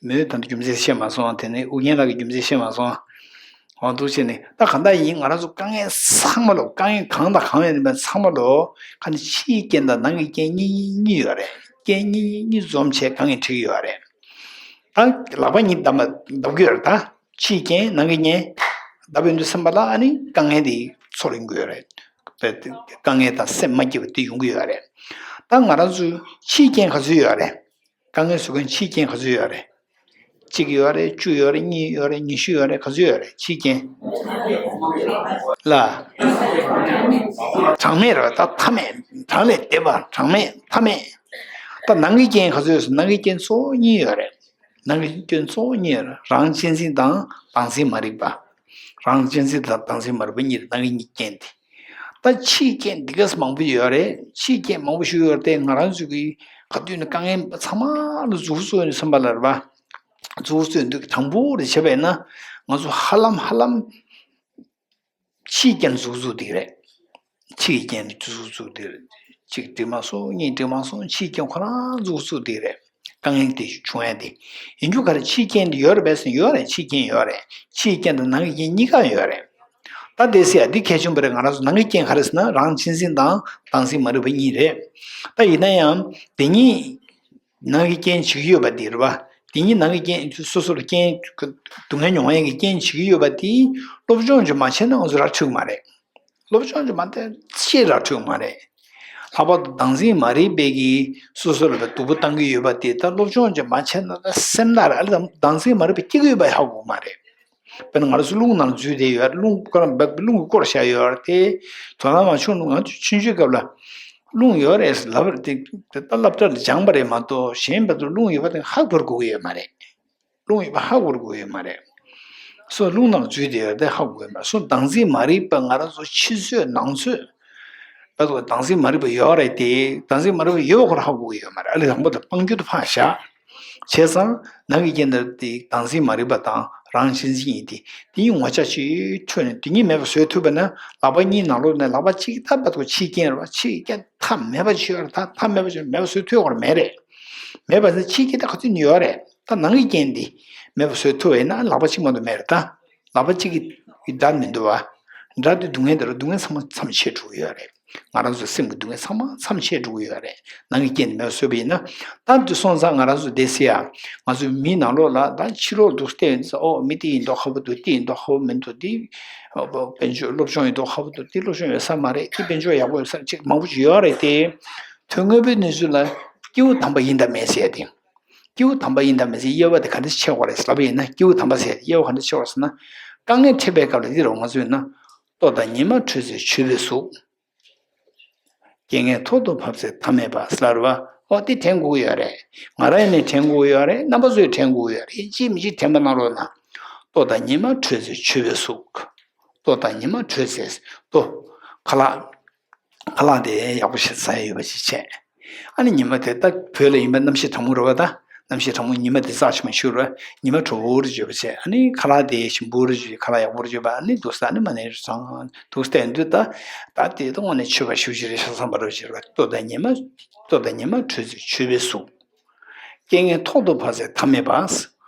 མོས་ད་ལྟ་རྒྱུ་མཚན་བཤད་མ་སོང་། དེ་ནས་ཨུ་རྒྱན་ལགས་ཀྱིས་རྒྱུ་མཚན་བཤད་མ་སོང་། འོ་འདུག་བྱས་ནས་ད་གང་ལྟར་ཡིན། ང་རང་ཚོ་དཀའ་ངལ་ཚང་མ་ལོ། དཀའ་ངལ་གང་དང་གང་ཡོད་པ་ཚང་མ་ལོ། ཁ་ནི་ཕྱིའི་རྐྱེན་དང་ནང་གི་རྐྱེན་གཉིས་གཉིས་ཡོད་རེད། རྐྱེན་གཉིས་གཉིས་འཛོམས་བྱས་དཀའ་ངལ་འཕྲད་ཀྱི་ཡོད་རེད། ད་ལག་པ་གཉིས་བརྡབ་མ་བརྡབ་ཀྱི་ཡོད་རེད། ད་ཕྱིའི་རྐྱེན་ནང་གི་རྐྱེན་བརྡབ་ཡོང་དུས་ཙམ་པ་ལ་ཨ་ནི་དཀའ་ངལ་དེ་ཚོར་ཡོང་གི་ཡོད་རེད། དཀའ་ངལ་དང་སེམས་མ་སྐྱིད་པ་དེ་ཡོང་གི་ཡོད་རེད། ད་ང་རང་ཚོའི་ཕྱིའི་རྐྱེན་ག་ཚོད་ཡོད་རེད། དཀའ་ངལ་བཟོ་མཁན་ཕྱིའི་རྐྱེན་ག་ཚོད་ཡོད་རེད། གཅིག་ཡོད་རེད། བཅུ་ཡོད་རེད། གཉིས་ཡོད་རེད། ཉི་ཤུ་ཡོད་རེད། ག་ཚོད་ཡོད་རེད་ཕྱིའི་རྐྱེན། ལ། གྲངས་མེད་རེད། ད་མཐའ་མེད། གྲངས་ལས་འདས་པ། གྲངས་མེད། མཐའ་མེད། ད་ནང་གི་རྐྱེན་ག་ཚོད་ཡོད་ཟེར། ནང་གི་རྐྱེན་གཙོ་བོ་གཉིས་ཡོད་རེད། ནང་གི་རྐྱེན་གཙོ་བོ་གཉིས་ཡོད་རེད། རང་གཅེས་འཛིན་དང་བདག་འཛིན་མ་རིག་པ། རང་གཅེས་འཛིན་དང་བདག་འཛིན་མ་རིག་པ་གཉིས་རེད། ནང་གི་གཉིས་རྐྱེན་དེ། ད་ཕྱིའི་རྐྱེན་འདི་གས་མང་པོ་ཡོད་རེད། ཕྱིའི་རྐྱེན་མང་པོ་ཞིག་ཡོད་རེད་དེ། ང་རང་ཚོ་གི་ག་དུས་ནས་དཀའ་ངལ་ཚང་མ་ལ་མཛུབ་གུ་བཙུགས་ནས་སེམས་པ་ལ་རེད་པ། མཛུབ་གུ་བཙུགས་འདུག་དྲང་པོ་རེ་བྱས་པས་ན་ང་ཚོ་ཧ་ལམ་ཧ་ལམ་ཕྱིའི་རྐྱེན་མཛུབ་གུ་བཙུགས་འདུག་རེད། ཕྱིའི་རྐྱེན་མཛུབ་གུ་བཙུགས་འདུག་རེད། གཅིག་འགྲིག་མ་སོང་། གཉིས་འགྲིག་མ་སོང་། ཕྱིའི་རྐྱེན་ཁོ་རང་མཛུབ་གུ་བཙུགས་འདུག་རེད། དཀའ་ངལ་དེ་བྱུང་ཡ་དེ། ཡིན་རྒྱུ་ག་རེ། ཕྱིའི་རྐྱེན་དེ་ཡོད་རེད་པས་ཟེར་ན་ཡོད་རེད། ཕྱིའི་རྐྱེན་ཡོད་རེད། ཕྱིའི་རྐྱེན་དང་ནང་གི་རྐྱེན་གཉིས་ཀ་ཡོད་རེད། ད་དེ་ཟེར་ཡ་འདི་གལ་ཆེན་པོ་རེད། ང་རང་ཚོ་ནང་གི་རྐྱེན་ག་རེ་ཟེར་ན་རང་གཅེས་འཛིན་དང་བདག་འཛིན་མ་རིག་པ་གཉིས་རེད། ད་ཡིན་ན་ཡང་དེ་གཉིས་ནང་གི་རྐྱེན་བྱེད་ཀྱི་ཡོད་པ་དེ་རེད་པ། དེ་གཉིས་ནང་གི་རྐྱེན་སོ་སོ་ལ་རྐྱེན་སྡུག་བསྔལ་མྱོང་ཡས་ཀྱི་རྐྱེན་བྱེད་ཀྱི་ཡོད་པ་དེ་སློབ་སྦྱོང་ཅིག་མ་བྱས་ན་ང་ཚོ་ར་འཕྲོད་ཀྱི་མ་རེད། སློབ་སྦྱོང་ཅིག་མ་བྱས་ན་ར་འཕྲོད་ཀྱི་མ་རེད། ལྷག་པར་དུ་བདག་འཛིན་མ་རིག་པའི་གི་སོ་སོ་ལ་སྡུག་པོ་བཏང་གི་ཡོད་པ་དེ་ད་སློབ་སྦྱོང་ཅིག་མ་བྱས་ན་ད་སེམས་ནང་ལ་ཨ་ལས་བདག་འཛིན་མ་རིག་པ་སྐྱེ་གི་ཡོད་པ་ཧ་གོ་གི་མ་རེད། དཔེར་ན་ང་རང་ཚོ་རླུང་ནང་འཛུལ་བསྡད་ཡོད་རེད། རླུང་ཁོ་རང་འབབ་རླུང་གིས་བསྐོར་བཞག་ཡོད་རེད་དེ། དོ་སྣང་མ་བྱུང་། ང་ཚོ་ཆུང་ཆུང་སྐབས་ལ་རླུང་ཡོད་རེད་ལབ་རེད་དེ། དེ་ལྟ་སློབ་གྲྭ་ལ་སྦྱངས་པ་རེད་མ་གཏོགས་གཞན་བར་དུ་རླུང་ཡོད་པ་དེ་ཧ་གོ་དགོས་ཀྱི་ཡོད་མ་རེད། རླུང་ཡོད་པ་ཧ་གོ་དགོས་ཀྱི་ཡོད་མ་རེད། སོ་རླུང་ནང་འཛུལ་བསྡད་ཡོད་རེད་དེ་ཧ་གོ་གི་ཡོད་མ་རེད། སོ་བདག་འཛིན་མ་རིག་པ་ང་རང་ཚོ་ཕྱི་ཚོད་ནང་ཚོད་བར་དུ་བདག་འཛིན་མ་རིག་པ་ཡོད་རེད་དེ། བདག་འཛིན་མ་རིག་པ་ཡོད་པ་ཁོ་རང་ཧ་གོ་གི་ཡོད་མ་རེད། ཨ་ལས་དང་པོ་དེ་སྤང་རྒྱུ་དེ་ཕར་བཞག་བྱས་ཙང་ནང་གི་རྐྱེན་དེ་བདག་འཛིན་མ་རིག་པ་དང་རང་གཅེས་འཛིན་ཡིན་ཏེ། དེ་གཉིས་ངོ་ཆ་ཅིག་འཕྲོད་ནས་དེ་གཉིས་མེད་པ་བཟོ་ཐུབ་པ་ན། ལག་པ་གཉིས་ནང་ལོགས་ནས་ལག་པ་གཅིག་ད་བར་དུ་ཕྱིའི་རྐྱེན་རེད་པ། ཕྱིའི་རྐྱེན་མཐའ་མེད་པ་ཅིག་ཡོད་རེད། ད་མཐའ་མེད་པ་ཅིག་མེད་པ་བཟོ་ཐུབ་ཡོད་མ་རེད། མེད་པ་ཟེར་ཕྱིའི་རྐྱེན་ད་ག་ཚོད་ནས་ཡོད་རེད། ད་ནང་གི་རྐྱེན་འདི་མེད་པ་བཟོ་ཐུབ་པ་ཡིན་ན་ལག་པ་གཅིག་མ་གཏོགས་མེད་རེད་ད། ལག་པ་གཅིག་གི་དགྲ་མི་འདུག་བ། དགྲ་དེ་སྡུག་བསྔལ་དེ་རེད། སྡུག་བསྔལ་ཚང་མ་མཚམས་ཆད་འགྲོ་གི་ཡོད་རེད། ང་རང་ཚོའི་སེམས་ཀྱི་སྡུག་བསྔལ་ཚང་མ་མཚམས་ཆད་འགྲོ་གི་ཡོད་རེད། ནང་གི་རྐྱེན་དེ་མེད་པ་བཟོས་པ་ཡིན་ན། ད་འདི་སོང་ཙང་ང་རང་ཚོ་བསྡད་སྲིད་ཡ། ང་ཚོའི་མིའི་ནང་ལོགས་ལ་ད་ཕྱི་ལོགས་འདུག་བལྟས་ཡོང་དུས་ཨོ་མི་དེ་ཡིན་མདོག་ཁ་པོ་འདུག་དེ་ཡིན་མདོག་ཁ་པོ་མི་འདུག་དེ་དཔལ་འབྱོར་སློབ་སྦྱོང་ཡིན་མདོག་ཁ་པོ་འདུག་དེ་སློབ་སྦྱོང་ཡོད་ས་མ་རེད། དེ་དཔལ་འབྱོར་ཡག་པོ་ཡོད་ས་ཅིག་མང་པོ་ཅིག་ཡོད་རེད་དེ། དོན་དངོས་པོའི་གནས་ཚུལ་ལ་སྐྱེས་བུ་དམ་པ་ཡིན་དང་མེད་ཟེར་ཡ་དེ། སྐྱེས་བུ་དམ་པ་ཡིན་དང་མེད་ཟེར་དབྱེ་བ་དེ་ག་འདྲ་ཕྱེ་དགོས་རེད་ལབ་པ་ཡིན་ན། སྐྱེས་བུ་དམ་པ་ཟེར་དབྱེ་བ་ག་འདྲ་ཕྱེ་དགོས་ཟེར་ན། དཀའ་ངལ་འཕྲད་པའི་སྐབས་ལ་འདི་རུ་ང་ཚོས་ན། ལྟོ་དང་ཉི་མ་དྲོད་ཚེ་མཆོད་པའི་གཟུགས། རྐྱེན་ངན་ཐོག་ཏུ་བབས་ཚེ་མཐའ་མེད་པ་ཟེར་བ། ཨོ་དེ་དྲན་དགོས་ཀྱི་ཡོད་རེད། ང་རང་ཡིན་ནའི་དྲན་དགོས་ཀྱི་ཡོད་རེད། རྣམ་པ་ཚོས་དྲན་དགོས་ཀྱི་ཡོད་རེད། ཅིས་མི་ཅིག་དྲན་པ་གནང་རོགས་གནང་། ལྟོ་དང་ཉི་མ་དྲོད་ཚེ་མཆོད་པའི་གཟུགས། ལྟོ་དང་ཉི་མ་དྲོད་ཚེ་ལྟོ། ཁ་ལག་ཁ་ལག་དེ་ཡག་པོ་ཞིག་ཟ་ཡ་ཡོད་པ་ཞིག་བྱས། ཨ་ནི་ཉི་མ་དེ་ད་བོད་ལ་ཡིན་པ་གནམ་གཤིས་གྲང་མོ་རེད་པ། ད་གནམ་གཤིས་གྲང་མོ་ཉི་མ་དེ་རྩ་ཆེན་པོ་ཞིག་རེད་པ། ཉི་མ་དྲོ་པོ་རེ་བརྗོད་པ་བྱས། ཨ་ནི་ཁ་ལག་དེ་ཞིམ་པོ་རེ་བརྗོད། ཁ་ལག་ཡག་པོ་རེ་བརྗོད་པ། ཨ་ནི་འདུག་ས་ཨ་ནི་མ་ནས་རེ་སོང་འདུག་ས་དེ་འདུག་ད་ད་དེ་ད་དངོས་གནས་མཆོད་པ་ཞུ་ཞིག་རེད་ཤག་བསམ་པ་རེ་བྱེད་རེད་པ། ལྟོ་དང་ཉི་མ་ལྟོ་དང་ཉི་མ་དྲོད་ཚེ་མཆོད་པའི་གཟུགས། རྐྱེན་ངན་ཐོག་ཏུ་བབས་ཚེ་མཐའ་མེད་པ།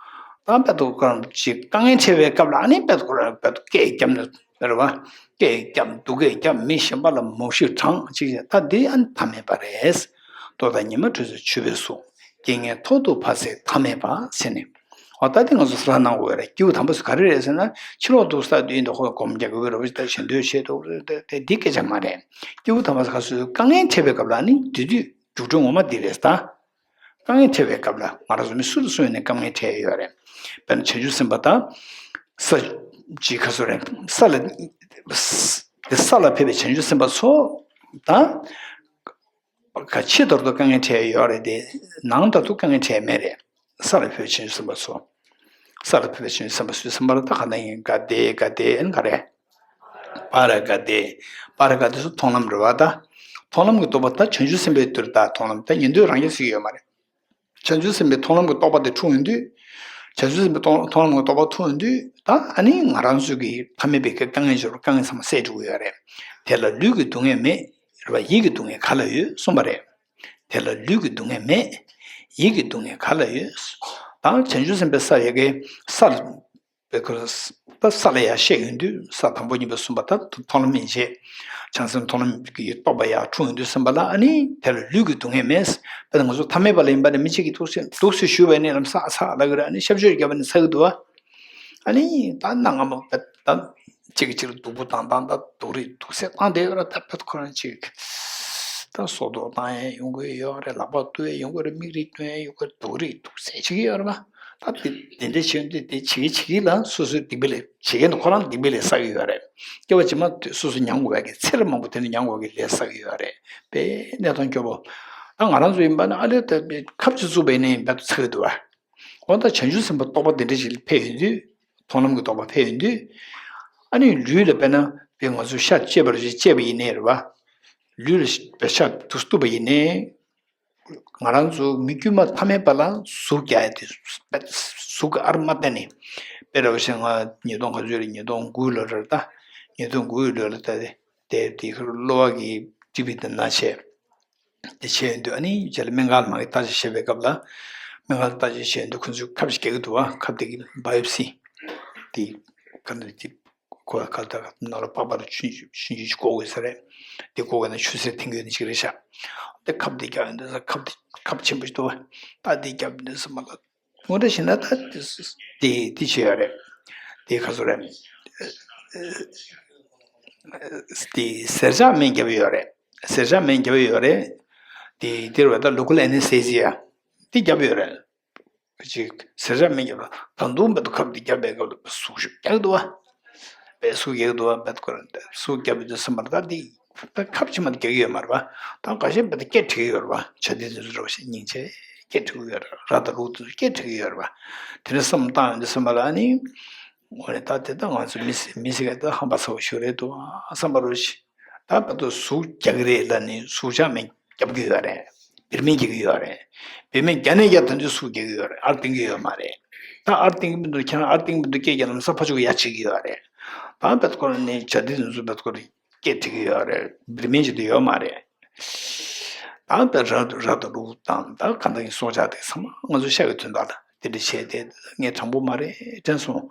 ད་དཔེ་ཐོག་ཁོ་རང་ཅིག་དཀའ་ངལ་འཕྲད་པའི་སྐབས་ལ་ཨ་ནི་དཔེ་ཐོག་ཁོ་རང་དཔེ་ཐོག་སྐད་བརྒྱབ་ནས་རེད་པ། སྐད་བརྒྱབ་སྡུག་སྐད་བརྒྱབ་མི་གཞན་པ་ལ་མུག་ཤུགས་དྲངས་ཅིག་བྱས། ད་འདི་ཨ་ནི་མཐའ་མེད་པ་རེད། ལྟོ་དང་ཉི་མ་དྲོད་ཚེ་མཆོད་པའི་གཟུགས། རྐྱེན་ངན་ཐོག་ཏུ་བབས་ཚེ་མཐའ་མེད་པ་ཟེར་ནས། འོ་ད་འདི་ང་ཚོ་གསལ་བསྒྲགས་གནང་དགོས་རེད། སྐྱེས་བུ་དམ་པ་ཚོ་ག་རེ་རེད་ཟེར་ན། ཕྱི་ལོགས་འདུག་ས་དུས་འདི་ཁོ་སྒོམ་རྒྱག་གི་རེད་པ། ད་ཞེ་འདོད་བྱེད་འདུག་རེད། དེ་འདི་སྐད་ཆ་མ་རེད། སྐྱེས་བུ་དམ་པ་ཚོ་ག་ཚོད་དཀའ་ངལ་འཕྲད་པའི་སྐབས་ལ་ཨ་ནི་དེ་དུས་རྒྱུགས་སྤྲོད་ངོ་མ་འདི་རེད་ད། དཀའ་ངལ་འཕྲད་པའི་སྐབས་ལ་ང་རང་ཚོ་མི་སུ་དང་སུ་ཡིན་ནའི་དཀའ་ངལ་འཕྲད་ཡོད་རེད། དཔེར་ན་བྱང་ཆུབ་སེམས་དཔའ་དང་། ས་ཅིག་ག་ཚོད་རེད། ས་ལ། དེ་ས་ལ་ཕེབས་པའི་བྱང་ཆུབ་སེམས་དཔའ་ཚོ་དང་། ག་ཕྱི་ལྟར་དུ་དཀའ་ངལ་འཕྲད་ཡོད་རེད་དེ། ནང་ལྟར་དུ་དཀའ་ངལ་འཕྲད་མེད་རེད། ས་ལ་ཕེབས་པའི་བྱང་ཆུབ་སེམས་དཔའ་ཚོ། ས་ལ་ཕེབས་པའི་བྱང་ཆུབ་སེམས་དཔའ་ཚོ་སེམས་པ་ལ་ད་ག་ན་ཡིན་ག་དེ་ག་དེ་ཨན་ག་རེད། པ་ར་ག་དེ། པ་ར་ག་དེ་སུ་མཐོང་ལམ་རེད་པ། ད་ མཐོང་ལམ་གྱི་རྟོགས་པ་ད་བྱང་ཆུབ་སེམས་དཔའི་དུས་ད་མཐོང་ལམ་ད་ཉན་ཐོས་རང་རྒྱལ་ཟེར་གྱི་ཡོད་མ་རེད། བྱང་ཆུབ་སེམས་དཔའི་མཐོང་ལམ་གྱི་རྟོགས་པ་དེ་འཁྲུངས་ཡོང་དུས། བྱང་ཆུབ་སེམས་དཔའི་མཐོང་མཐོང་ལམ་གྱི་རྟོགས་པ་འཁྲུངས་ཡོང་དུས་ད་ཨ་ནི་ང་རང་ཚོ་གི་ཐ་མལ་པའི་དཀའ་ངལ་ཆེ་རུ་དཀའ་ངལ་ཚང་མ་སེལ་འགྲོ་གི་ཡོད་རེད། དེ་ལ་ལུས་ཀྱི་སྡུག་བསྔལ་མེད། རེད་བ། ཡིད་ཀྱི་སྡུག་བསྔལ་ག་ལ་ཡོད་གསུངས་པ་རེད། དེ་ལ་ལུས་ཀྱི་སྡུག་བསྔལ་མེད། ཡིད་ཀྱི་སྡུག་བསྔལ་ག་ལ་ཡོད། ད་བྱང་ཆུབ་སེམས་དཔའི་ས་ཡ་གི་ས་ལ། པའི་ཁར། ད་ས་ལ་ཡར་གཤེགས་ཡོང་དུས་ས་དང་པོ་ཉིད་པ་གསུམ་པ་ད་མཐོང་ལམ་ཡན་ཆད། བྱང་སེམས་མཐོང་ལམ་གྱི་རྟོགས་པ་ཡར་འཁྲུངས་ཡོང་དུས་ཙམ་པ་ལ་ཨ་ནི་དེ་ལ་ལུས་ཀྱི་སྡུག་བསྔལ་མེད། དཔེར་ན་ང་ཚོ་ཐ་མལ་པ་ལ་ཡིན་པ་ནི་མི་གཅིག་གིས་འདུག་སེ་འདུག་སེ་བཞུགས་པ་ནི་ལམ་སང་ཨ་ཚ་ལབ་ཀྱི་རེད། ཨ་ནི་ཤབ་ཤོབ་བརྒྱབ་པ་ནི་ཚ་གི་འདུག་བ། ཨ་ནི་ད་གནའ་སྔ་མོ་ད་གཅིག་གིས་གཅིག་ལ་སྡུག་པོ་བཏང་བཏང་ད་སྡུག་རུས་སྡུག་སེ་བཏང་བསྡད་ཡོད་རེད། ད་བོད་ཁོ་རང་གཅིག་ད་སོ་ཐོག་བཏང་ཡས་ཡོང་གི་ཡོད་རེད། ལག་པ་གཏུབ་ཡས་ཡོང་གི་རེད། མིག་རིལ་གཏོང་ཡས་ཡོང་གི་རེད། སྡུག་རུས་སྡུག་སེ་བྱེད་ཀྱི་ཡོད་རེད་པ། ད་དེ་དེ་འདྲ་བྱས་དུས་དེ་བྱེད་ཀྱི་བྱེད་ཀྱི་ལ་སོ་སོའི་སྡིག་པའི་ལས་བྱེད་མཁན་དེ་ཁོ་རང་སྡིག་པའི་ལས་བསགས་ཀྱི་ཡོད་རེད། སྐྱེ་བ་རྗེས་མ་དེ་སོ་སོ་མྱང་དགོས་པའི་གི་ཚེ་རབས་མང་པོ་དེ་འདྲ་མྱང་དགོས་ཀྱི་ལས་བསགས་ཀྱི་ཡོད་རེད། དཔེ་གནས་སྟངས་སྐྱོ་པོ། ད་ང་རང་ཚོ་ཡིན་པ་ན་ཨ་ལས་ད་དཔེ་ཁབ་ཅིག་བཙུགས་པའི་ནས་འབད་དུ་ཚ་གི་འདུག་བ། འོ་ད་བྱང་ཆུབ་སེམས་དཔའི་རྟོགས་པ་དེ་འདྲ་ཞིག་འཕེལ་ཡོང་དུས། མཐོང་ལམ་གྱི་རྟོགས་པ་འཕེལ་ཡོང་དུས། ཨ་ནི་ལུས་ལ་དཔེར་ན་དཔེ་ང་ཚོ་ཤ་བཅད་པར་བཅད་པ་ཡིན་ནའི་རེད་བ། ལུས་ལ་དཔེ་ཤ་དུ་གཏུབ་པ་ཡིན་ནའི། ང་རང་ཚོ་མི་དཀྱུས་མ་ཐ་མལ་པ་ལ་ཟུག་རྒྱག་ཡ་དེ། ཟུག་གི་ཨར་མ་བསྟན་ནས། དཔེ་ར་བ་ཞིག་ང་ཉིས་སྟོང་ག་ཚོད་རེད། ཉིས་སྟོང་དགུ་ལོ་རེད་ད། ཉིས་སྟོང་དགུ་ལོ་ལ་ད་དེ་དེ་དེ་ཁར་གློ་བ་གི་ཊི་བི་དེ་ན་བྱས། དེ་བྱས་ཡོང་དུས་ཨ་ནི་རྗེས་ལ་སྨན་ཁང་ལ་མ་གི་བརྟག་དཔྱད་བྱེད་པའི་སྐབས་ལ། སྨན་ཁང་ལ་བརྟག་དཔྱད་བྱས་ཡོང་དུས་ཁོ་ཚོས་ཁབ་ཅིག་རྒྱག་གི་འདུག་བ། ཁབ་དེ་གི་བྷ་ཡོབ་སི། དེ་ག་འདྲ་ཅིག་ཁོ་ཁ་ལྟ་ནང་ལ་པགས་པ་རུ་ཆུ་ཆུ་ཆུ་ཅིག་བཀོག་དགོས་ས་རེད། དེ་བཀོག་དགོས་ན་ཆུ་སེར་འཐེན་དགོས་ནི་ཅིག་རེད་ཤག་དེ་ཁབ་དེ་རྒྱག་ཡོང་དུས་ས་ཁབ་དེ་ཁབ་ཆེན་པོ་ཞིག་འདུག་བ། ད་དེ་རྒྱབ་ཡོང་དུས་ས་མ་ལ། དངོས་འབྲེལ་བྱས་ན་ད་དེ་དེ་བྱས་ཡོད་རེད། དེ་ག་ཚོད་རེད། དེ་གཟེར་ཆག་སྨན་བརྒྱབ་ཡོད་རེད། གཟེར་ཆག་སྨན་བརྒྱབ་ཡོད་རེད། དེ་དེར་བ་ད་ལོ་ཀལ་ཨེ་ནེ་སི་ཐེ་ཟི་ཡ་དེ་བརྒྱབ་ཡོད་རེད། ཅིག་གཟེར་ཆག་སྨན་བརྒྱབ་ད་དུང་བད་ཁབ་དེ་བརྒྱབ་པའི་སྐབས་ལ་ཟུག་ཤུགས་རྒྱག་འདུག་བ། བད་ཟུག་རྒྱག་འདུག་བ། བད་ཁོ་རང་ཟུག་བརྒྱབ་ཡོད་དུས་ཙམ་པ་ད་དེ། ད་ཁབ་ཆེན་མ་དེ་རྒྱག་གི་ཡོད་མ་རེད་པ། ད་འགའ་ཤས་བད་སྐད་འཕྲད་ཀྱི་ཡོད་རེད་པ། བྱ་དེ་དེ་ཚོ་རེད་པ་ཞེས་སྙིང་རྗེ་སྐད་འཕྲད་ཀྱི་ཡོད་རེད། ར་དང་ལུག་དེ་ཚོ་སྐད་འཕྲད་ཀྱི་ཡོད་རེད་པ། དེ་འདྲ་བསམ་བཏང་ཡོང་དུས་ཙམ་པ་ལ་ཨ་ནི། འོ་རེད། ད་དེ་ད་ང་ཚོ་མི་སེ་མི་སེ་ག་ད་ཧམ་པ་ཚ་པོ་ཞིག་རེད་འདུག་ཨ་བསམ་པ་རེད་ཤག་ད་བད་དུ་ཟུག་རྒྱག་གི་རེད་ལབ་ནས་ཟུག་ཆག་མེད། རྒྱབ་ཀྱི་ཡོད་རེད། བེར་མིན་རྒྱག་གི་ཡོད་རེད། བེར་མིན་རྒྱག་ནས་རྒྱབ་དང་དུས་སུ་རྒྱག་གི་ཡོད་རེད། ཨར་བཏང་གི་ཡོད་མ་རེད། ད་ཨར་བཏང་གི་མི་འདུག་ཁྱེད་རང་ཨར་བཏང་གི་མི་འདུག་སྐད་རྒྱག་ལམ་སང་ཕར་ཕྱོགས་ཡར་བྱེད་ཀྱི་ཡོད་རེད། ད་བད་ཁོ་ནས་བྱ་དེ་ཚོ་བད་ཁོ་རེད་སྐད་འཕྲད་ཀྱི་ཡོད་རེད། བེར་མིན་ཅིག་ཏུ་ཡོད་མ་རེད། ད་བད་ར་ར་དང་ལུག་དང་ད་ག་འདྲ་ཡིན་སྲོག་ཆགས་དེ་ཚང་མ་ང་ཚོ་ཤ་གི་དོན་དག་ལ། དེ་འདྲ་བྱས་ཏེ་ངས་དྲང་པོ་མ་རེད་དྲན་སོང་།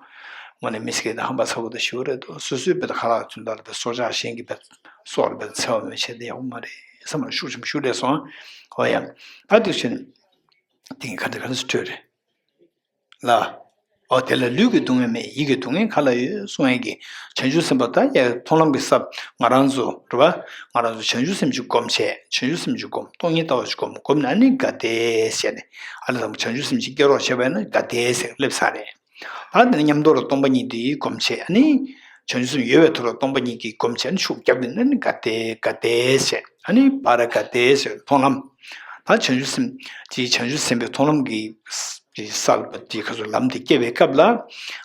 དངོས་གནས་མི་སེར་གྱི་ཧམ་པ་ཚ་པོ་དང་ཞུ་རེད་དོ། སོ་སོའི་བེད་ཁ་ལག་ཚུན་དག་ལ་བེད་སྲོག་ཆགས་གཞན་གྱི་བེད་སྲོག་ལ་བེད་འཚེ་བ་མི་བྱེད་དེ་ཡག་པོ་མ་རེད་བསམ་པ་ཤུགས་ཆེན་པོ་ཞུ་རེད་སོང་། ཨོ་ཡ། ད་དེ་བཞིན་དེ་ག་འདྲ་ག་འདྲ་སུ་སྤྲོད་རེད་ལ། ཨོ་དེ་ལ་ལུས་ཀྱི་སྡུག་བསྔལ་མེད་ཡིད་ཀྱི་སྡུག་བསྔལ་ག་ལ་ཡོད་གསུང་ཡས་ཀྱི་བྱང་ཆུབ་སེམས་དཔའ་ད་ཡ་མཐོང་ལམ་གྱི་ས་ང་རང་ཚོ་རེད་བ། ང་རང་ཚོ་བྱང་ཆུབ་སེམས་ཀྱི་སྒོམ་བྱས་བྱང་ཆུབ་སེམས་ཀྱི་སྒོམ་སྟོང་ཉིད་ལྟ་བ་ཞིག་སྒོམ་སྒོམ་ནས་ཨ་ནི་ག་དེ་བྱས་ནས་ཨ་ལ་དང་བྱང་ཆུབ་སེམས་ཀྱི་སྐྱེ་རོགས་བྱས་པ་ཡིན་ན་ག་དེ་ཟེར་སླེབས་ས་རེད། ད་དེ་ནས་མཉམ་དུ་ལ་སྟོང་པ་ཉིད་དེའི་སྒོམ་བྱས་ཨ་ནི། བྱང་ཆུབ་སེམས་ཡོད་པའི་ཐོག་ལ་སྟོང་པ་ཉིད་ཀྱི་སྒོམ་བྱས་ཨ་ནི་ཤུགས་རྒྱབ་ནས་ཨ་ནི་ག་དེ་ག་དེ་བྱས་ཨ་ནི་བ་ར་ག་དེ་ཟེར་མཐོང་ལམ། ད་བྱང་ཆུབ་སེམས་ཀྱི་བྱང་ཆུབ་སེམས་དཔའི་མཐོང་ལམ་གྱི་གསལ་བ་དེ་ག་ཚོད་ལམ་དེ་སྐྱེ་བའི་སྐབས་ལ་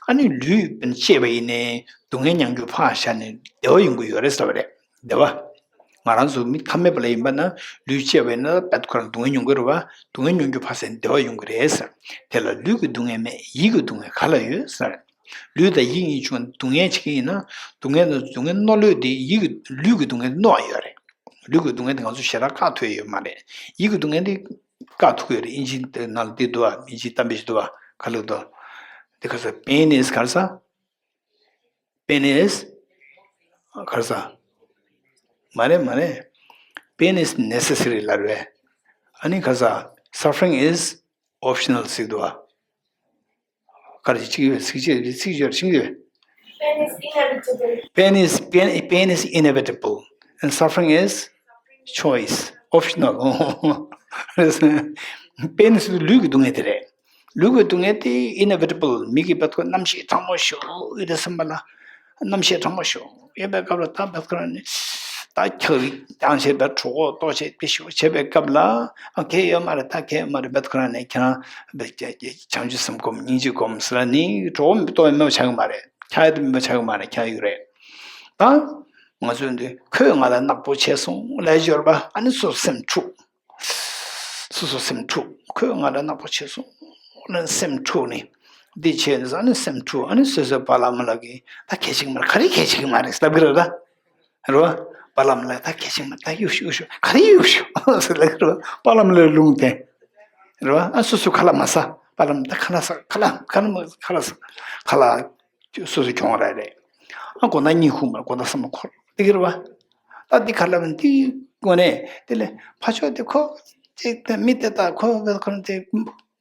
ཨ་ནི་ལུས་བཅད་པ་ཡིན་ནའི་སྡུག་བསྔལ་མྱང་རྒྱུ་ཕར་བཞག་ནས་བདེ་བ་ཡོང་གི་ཡོད་རེད་ཟེར་བ་རེད། བདེ་བ། ང་རང་ཚོ་མི་ཐ་མལ་པ་ལ་ཡིན་པ་ན་ལུས་བཅད་པ་ཡིན་ན་བད་ཁོ་རང་སྡུག་བསྔལ་མྱོང་གི་རེད་བ། སྡུག་བསྔལ་མྱོང་རྒྱུ་ཕར་ཟད་བདེ་བ་ཡོང་གི་རེད་ཟེར། དེ་ལ་ལུས་ཀྱི་སྡུག་བསྔལ་མེད་ཡིད་ཀྱི་སྡུག་བསྔལ་ག་ལ་ཡོད་ཟེར། ལུས་དང་ཡིད་གཉིས་བྱུང་སྡུག་བསྔལ་བྱེད་ཀྱི་ཡིན་ན་སྡུག་བསྔལ་དང་སྡུག་བསྔལ་མནོ་ལོས་དེ་ཡིད་ཀྱི་ལུས་ཀྱི་སྡུག་བསྔལ་དེ་མནོ་བ་ཡོད་རེད། ལུས་ཀྱི་སྡུག་བསྔལ་དེ་ང་ཚོ་ཞེ་དྲག་བཀག་ཐུབ་ཡ་ཡོད་མ་རེད། ཡིད་ཀྱི་སྡུག་བསྔལ་དེ་བཀག་ཐུབ་ཀྱི་ཡོད་རེད། ཨིན་ཇི་དེ་ནང་ལ་དེ་འདུག་བ། ཨིན་ཇི་གཏམ་དཔེ་ཞིག་འདུག་བ། ག་ལ་འདུག་དེ་ག་ས་པེན་ནི་ཨིས་ག་རེ་ཟ། Pain is ག་རེ་ཟ། མ་རེད་མ་རེད། Pain is necessary ལབ་རེད། ཨ་ནི་ག་རེ་ཟ། Suffering is optional ཟེར་འདུག་བ། ག་རེ་ཅིག་ཡོད་ཚིག་ཅིག་ཚིག་ཅིག་ཤིང་ཡོད། Pain is inevitable. Pain is pain, pain is inevitable and suffering is choice, optional. Pain is ལུས་ཀྱི་སྡུག་བསྔལ་དེ་རེད། ལུས་ཀྱི་སྡུག་བསྔལ་དེ་inevitable མི་གི་བད་ཁོ་རྣམ་ཤེས་གྲང་མོ་ཞུ་ཡོད་དེ་སེམས་པ་ལ། རྣམ་ཤེས་གྲང་མོ་ཞུ་ཡོད་པའི་སྐབས་ལ་ད་བད་ཁོ་རང་ནི་ད་ཁྱག་རིག་ཀྱང་བྱས་པའི་གྲོད་ཁོག་ལྟོགས་བྱས་པའི་ཞུ་བྱས་པའི་སྐབས་ལ་ཨ་གལ་ཡོད་མ་རེད། ད་གལ་ཡོད་མ་རེད། བད་ཁོ་རང་ནི་ཁྱེད་རང་བྱང་ཆུབ་སེམས་སྒོམ་སྙིང་རྗེ་སྒོམ་ཟེར་ནི་གྲོད་ཁོག་ལྟོགས་མེད་པ་ཆགས་ཀྱི་མ་རེད། ཁྱག་ཡོད་མེད་པ་ཆགས་ཀྱི་མ་རེད། ཁྱག་ཡོད་རེད། ད། ང་ཚོས་འདི་ཁོས་ང་ལ་ནག་པོ་བྱས་སོང་ལབ་ཡོད་རེད་པ། ཨ་ནི་སོ་སོ་སེམས་འཁྲུགས། སོ་སོ་སེམས་འཁྲུགས། ཁོས་ང་ལ་ནག་པོ་བྱས་སོང་ལབ་སེམས་འཁྲུགས་ནས། འདི་བྱས་ནས་ཨ་ནི་སེམས་འཁྲུགས། ཨ་ནི་སོ་སོའི་པཱ་ལགས་མ་ལགས་ཀྱིས་ད་གལ་ཆེ་གི་མ་རེད། ག་རེ་གལ་ཆེ་གི་མ་རེད་ལབ་ཀྱི་རེད་ད། རེད་བ། པཱ་ལགས་མ་ལགས་ད་གལ་ཆེ་གི་མ་རེད། ད་གཡུག་ཤོག་གཡུག་ཤོག། ག་རེ་གཡུག་ཤོག་ཟེར་ལབ་ཀྱི་རེད་བ། པཱ་ལགས་མ་ལགས་ལུང་བསྟན། རེད་བ། ཨ་སོ་སོ་ཁ་ལག་མ་ཟ། པཱ་ལགས་མ་ད་ཁ་ལག་ཟ། ཁ་ལག་ཁ་ལག་མ་ཁ་ལག་ཟ། ཁ་ལག་སོ་སོ་གྱོང་རག་རེད། ཨ་དགོང་དག་གཉིད་ཁུག་མ་རེད། དགོང་དག་བསམ་བློ་འཁོར་དེ་གི་རེད་བ། ད་འདི་ག་ལབ་ན་འདི་དངོས་གནས་དེ་ལས་ཕར་ཕྱོགས་དེ་ཁོ་ཅིག་དེ་མི་དེ་དག་ཁོ་ཁོ་དེ་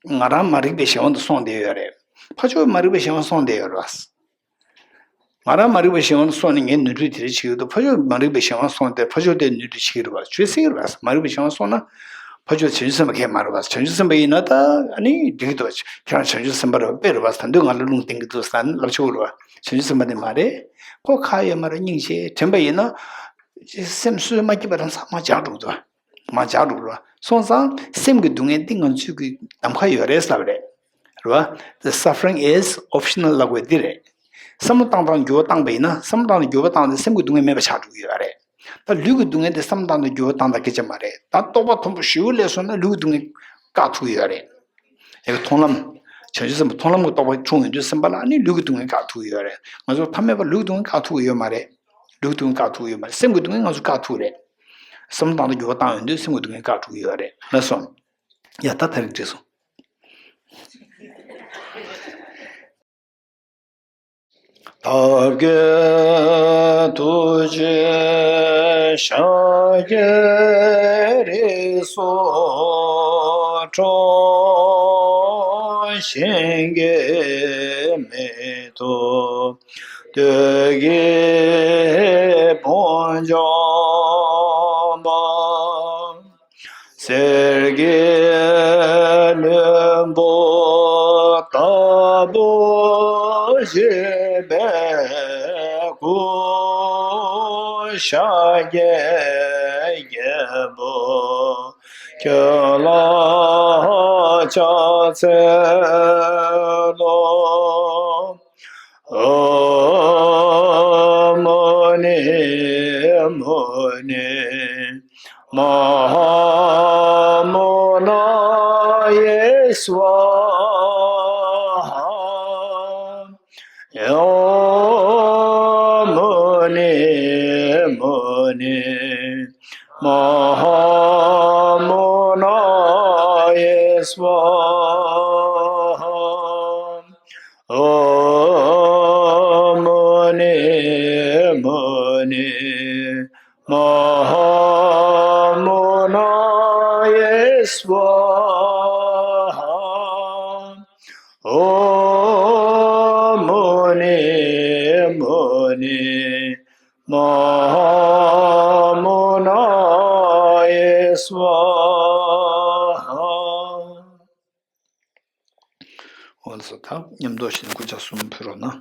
ང་རང་མ་རིག་པའི་གཞན་དབང་དུ་སོང་བསྡད་ཡོད་རེད། ཕར་ཕྱོགས་མ་རིག་པའི་གཞན་དབང་སོང་བསྡད་ཡོད་རེད་བ། ང་རང་མ་རིག་པའི་གཞན་དབང་དུ་སོང་ནས་ངས་ནོར་འཁྲུལ་དེ་རིགས་བྱེད་ཀྱི་འདུག་ཕར་ཕྱོགས་མ་རིག་པའི་གཞན་དབང་སོང་སྟེ་ཕར་ཕྱོགས་དེ་ནོར་འཁྲུལ་བྱེད་ཀྱི་རེད་བ། བྱེད་སྲིད་ཀྱི་རེད་བ། མ་རིག་པའི་གཞན་དབང་སོང་ན་ཕར་ཕྱོགས་བྱང་ཆུབ་སེམས་དཔའ་གང་ཡང་མ་རེད་བ། བྱང་ཆུབ་སེམས་དཔའ་ཡིན་ན་ད་ཨ་ནི་འགྲིག་གི་འདུག་ཁྱེད་རང་བྱང་ཆུབ་སེམས་དཔའ་རེད་བ། དཔེ་རེད་བ། ད་དུང་ང་ལ་ལུང་བསྟན་གྱི་འདུག་ཟེར་ལབ་ཆོག་གི་རེད་བ། བྱང་ཆུབ་སེམས་དཔའ་དེ་མ་རེད། ཁོ་ཁ་ཡོད་མ་རེད། སྙིང་རྗེ་དྲན་པ་ཡིན་ན། སེམས་སུས་མ་སྐྱིད་པ་རང་ས་མ་འཇགས་འགྲོ་གི་འདུག་མ་འཇགས་འགྲོ་གི་རེད་བ། སོང་ཙང་སེམས་ཀྱི་སྡུག་བསྔལ་འདི་ང་ཚོའི་གི་གདམ་ཁ་ཡོད་རེད་ལབ་རེད། རེད་བ། The suffering is optional ལབ་དགོས་འདི་རེད། བསམ་བློ་བཏང་སྟངས་འགྱུར་བ་བཏང་པ་ཡིན་ན། བསམ་བློ་བཏང་སྟངས་འགྱུར་བ་བཏང་སྟེ་སེམས་ཀྱི་སྡུག་བསྔལ་མེད་པ་ཆགས་འགྲོ་གི་ཡོད་རེད། ད་ལུས་ཀྱི་སྡུག་བསྔལ་དེ་བསམ་བློ་བཏང་སྟངས་འགྱུར་བ་བཏང་སྟངས་སྐད་ཆ་མ་རེད། ད་རྟོགས་པ་མཐོན་པོ་ཞེ་པོ་སླེབས་སོང་ན་ལུས་ཀྱི་སྡུག་བསྔལ་བཀག་ཐུབ་ཀྱི་ཡོད་རེད། ཡ་གི་མཐོང་ལམ། བྱང་ཆུབ་སེམས་དཔའ་མཐོང་ལམ་གྱི་རྟོགས་པ་འཁྲུངས་ཡོང་དུས་སེམས་པ་ལ་ཨ་ནི་ལུས་ཀྱི་སྡུག་བསྔལ་བཀག་ཐུབ་ཀྱི་ཡོད་རེད། ང་ཚོ་ཐ་མལ་པ་ལུས་ཀྱི་སྡུག་བསྔལ་བཀག་ཐུབ་ཀྱི་ཡོད་མ་རེད། ལུས་ཀྱི་སྡུག་བསྔལ་བཀག་ཐུབ་ཀྱི་ཡོད་མ་རེད། སེམས་ཀྱི་སྡུག་བསྔལ་ང་ཚོ་བཀག་ཐུབ་རེད། བསམ་བློ་བཏང་སྟངས་འགྱུར་བ་བཏང་ཡོང་དུས་སེམས་ཀྱི་སྡུག་བསྔལ་བཀག་ཐུབ་ཀྱི་ཡོད་རེད་ལགས་སོ། ཡ་ད་ད་རིང་བྲིས་སོང་། ཐབས་མཁས་ཐུགས་རྗེ་ཤཱཀྱའི་རིགས་སུ་འཁྲུངས། གཞན་གྱིས་མི་ཐུབ་བདུད་ཀྱི་དཔུང་འཇོམས་པ། གསེར་གྱི་ལྷུན་པོ་ལྟ་བུར་བརྗིད་པའི་སྐུ། ཤཱཀྱའི་རྒྱལ་པོ་ཁྱོད་ལ་ཕྱག་འཚལ་ལོ། ཨོཾ་མུ་ནི་མུ་ནི་མ་ཧཱ་མུ་ན་ཡེ་སྭཱ་ཧཱ། ཨོཾ་མུ་ནི་མུ་ནི་མ་ཧཱ་མུ་ན་ཡེ་སྭཱ་ཧཱ། ཨོཾ་མུ་ནི་མུ་ནི་མ་ཧཱ་མུ་ན་ཡེ་སྭཱ་ཧཱ། ཨོཾ་མུ་ནི་མུ་ནི་མ་ཧཱ་མུ་ན་ཡེ་སྭཱ་ཧཱ། འོ་ན་ད་མཉམ་དུ་ཞིག་སྐུ་ཕྱག་གསུམ་ཕུལ་རོགས་གནང་།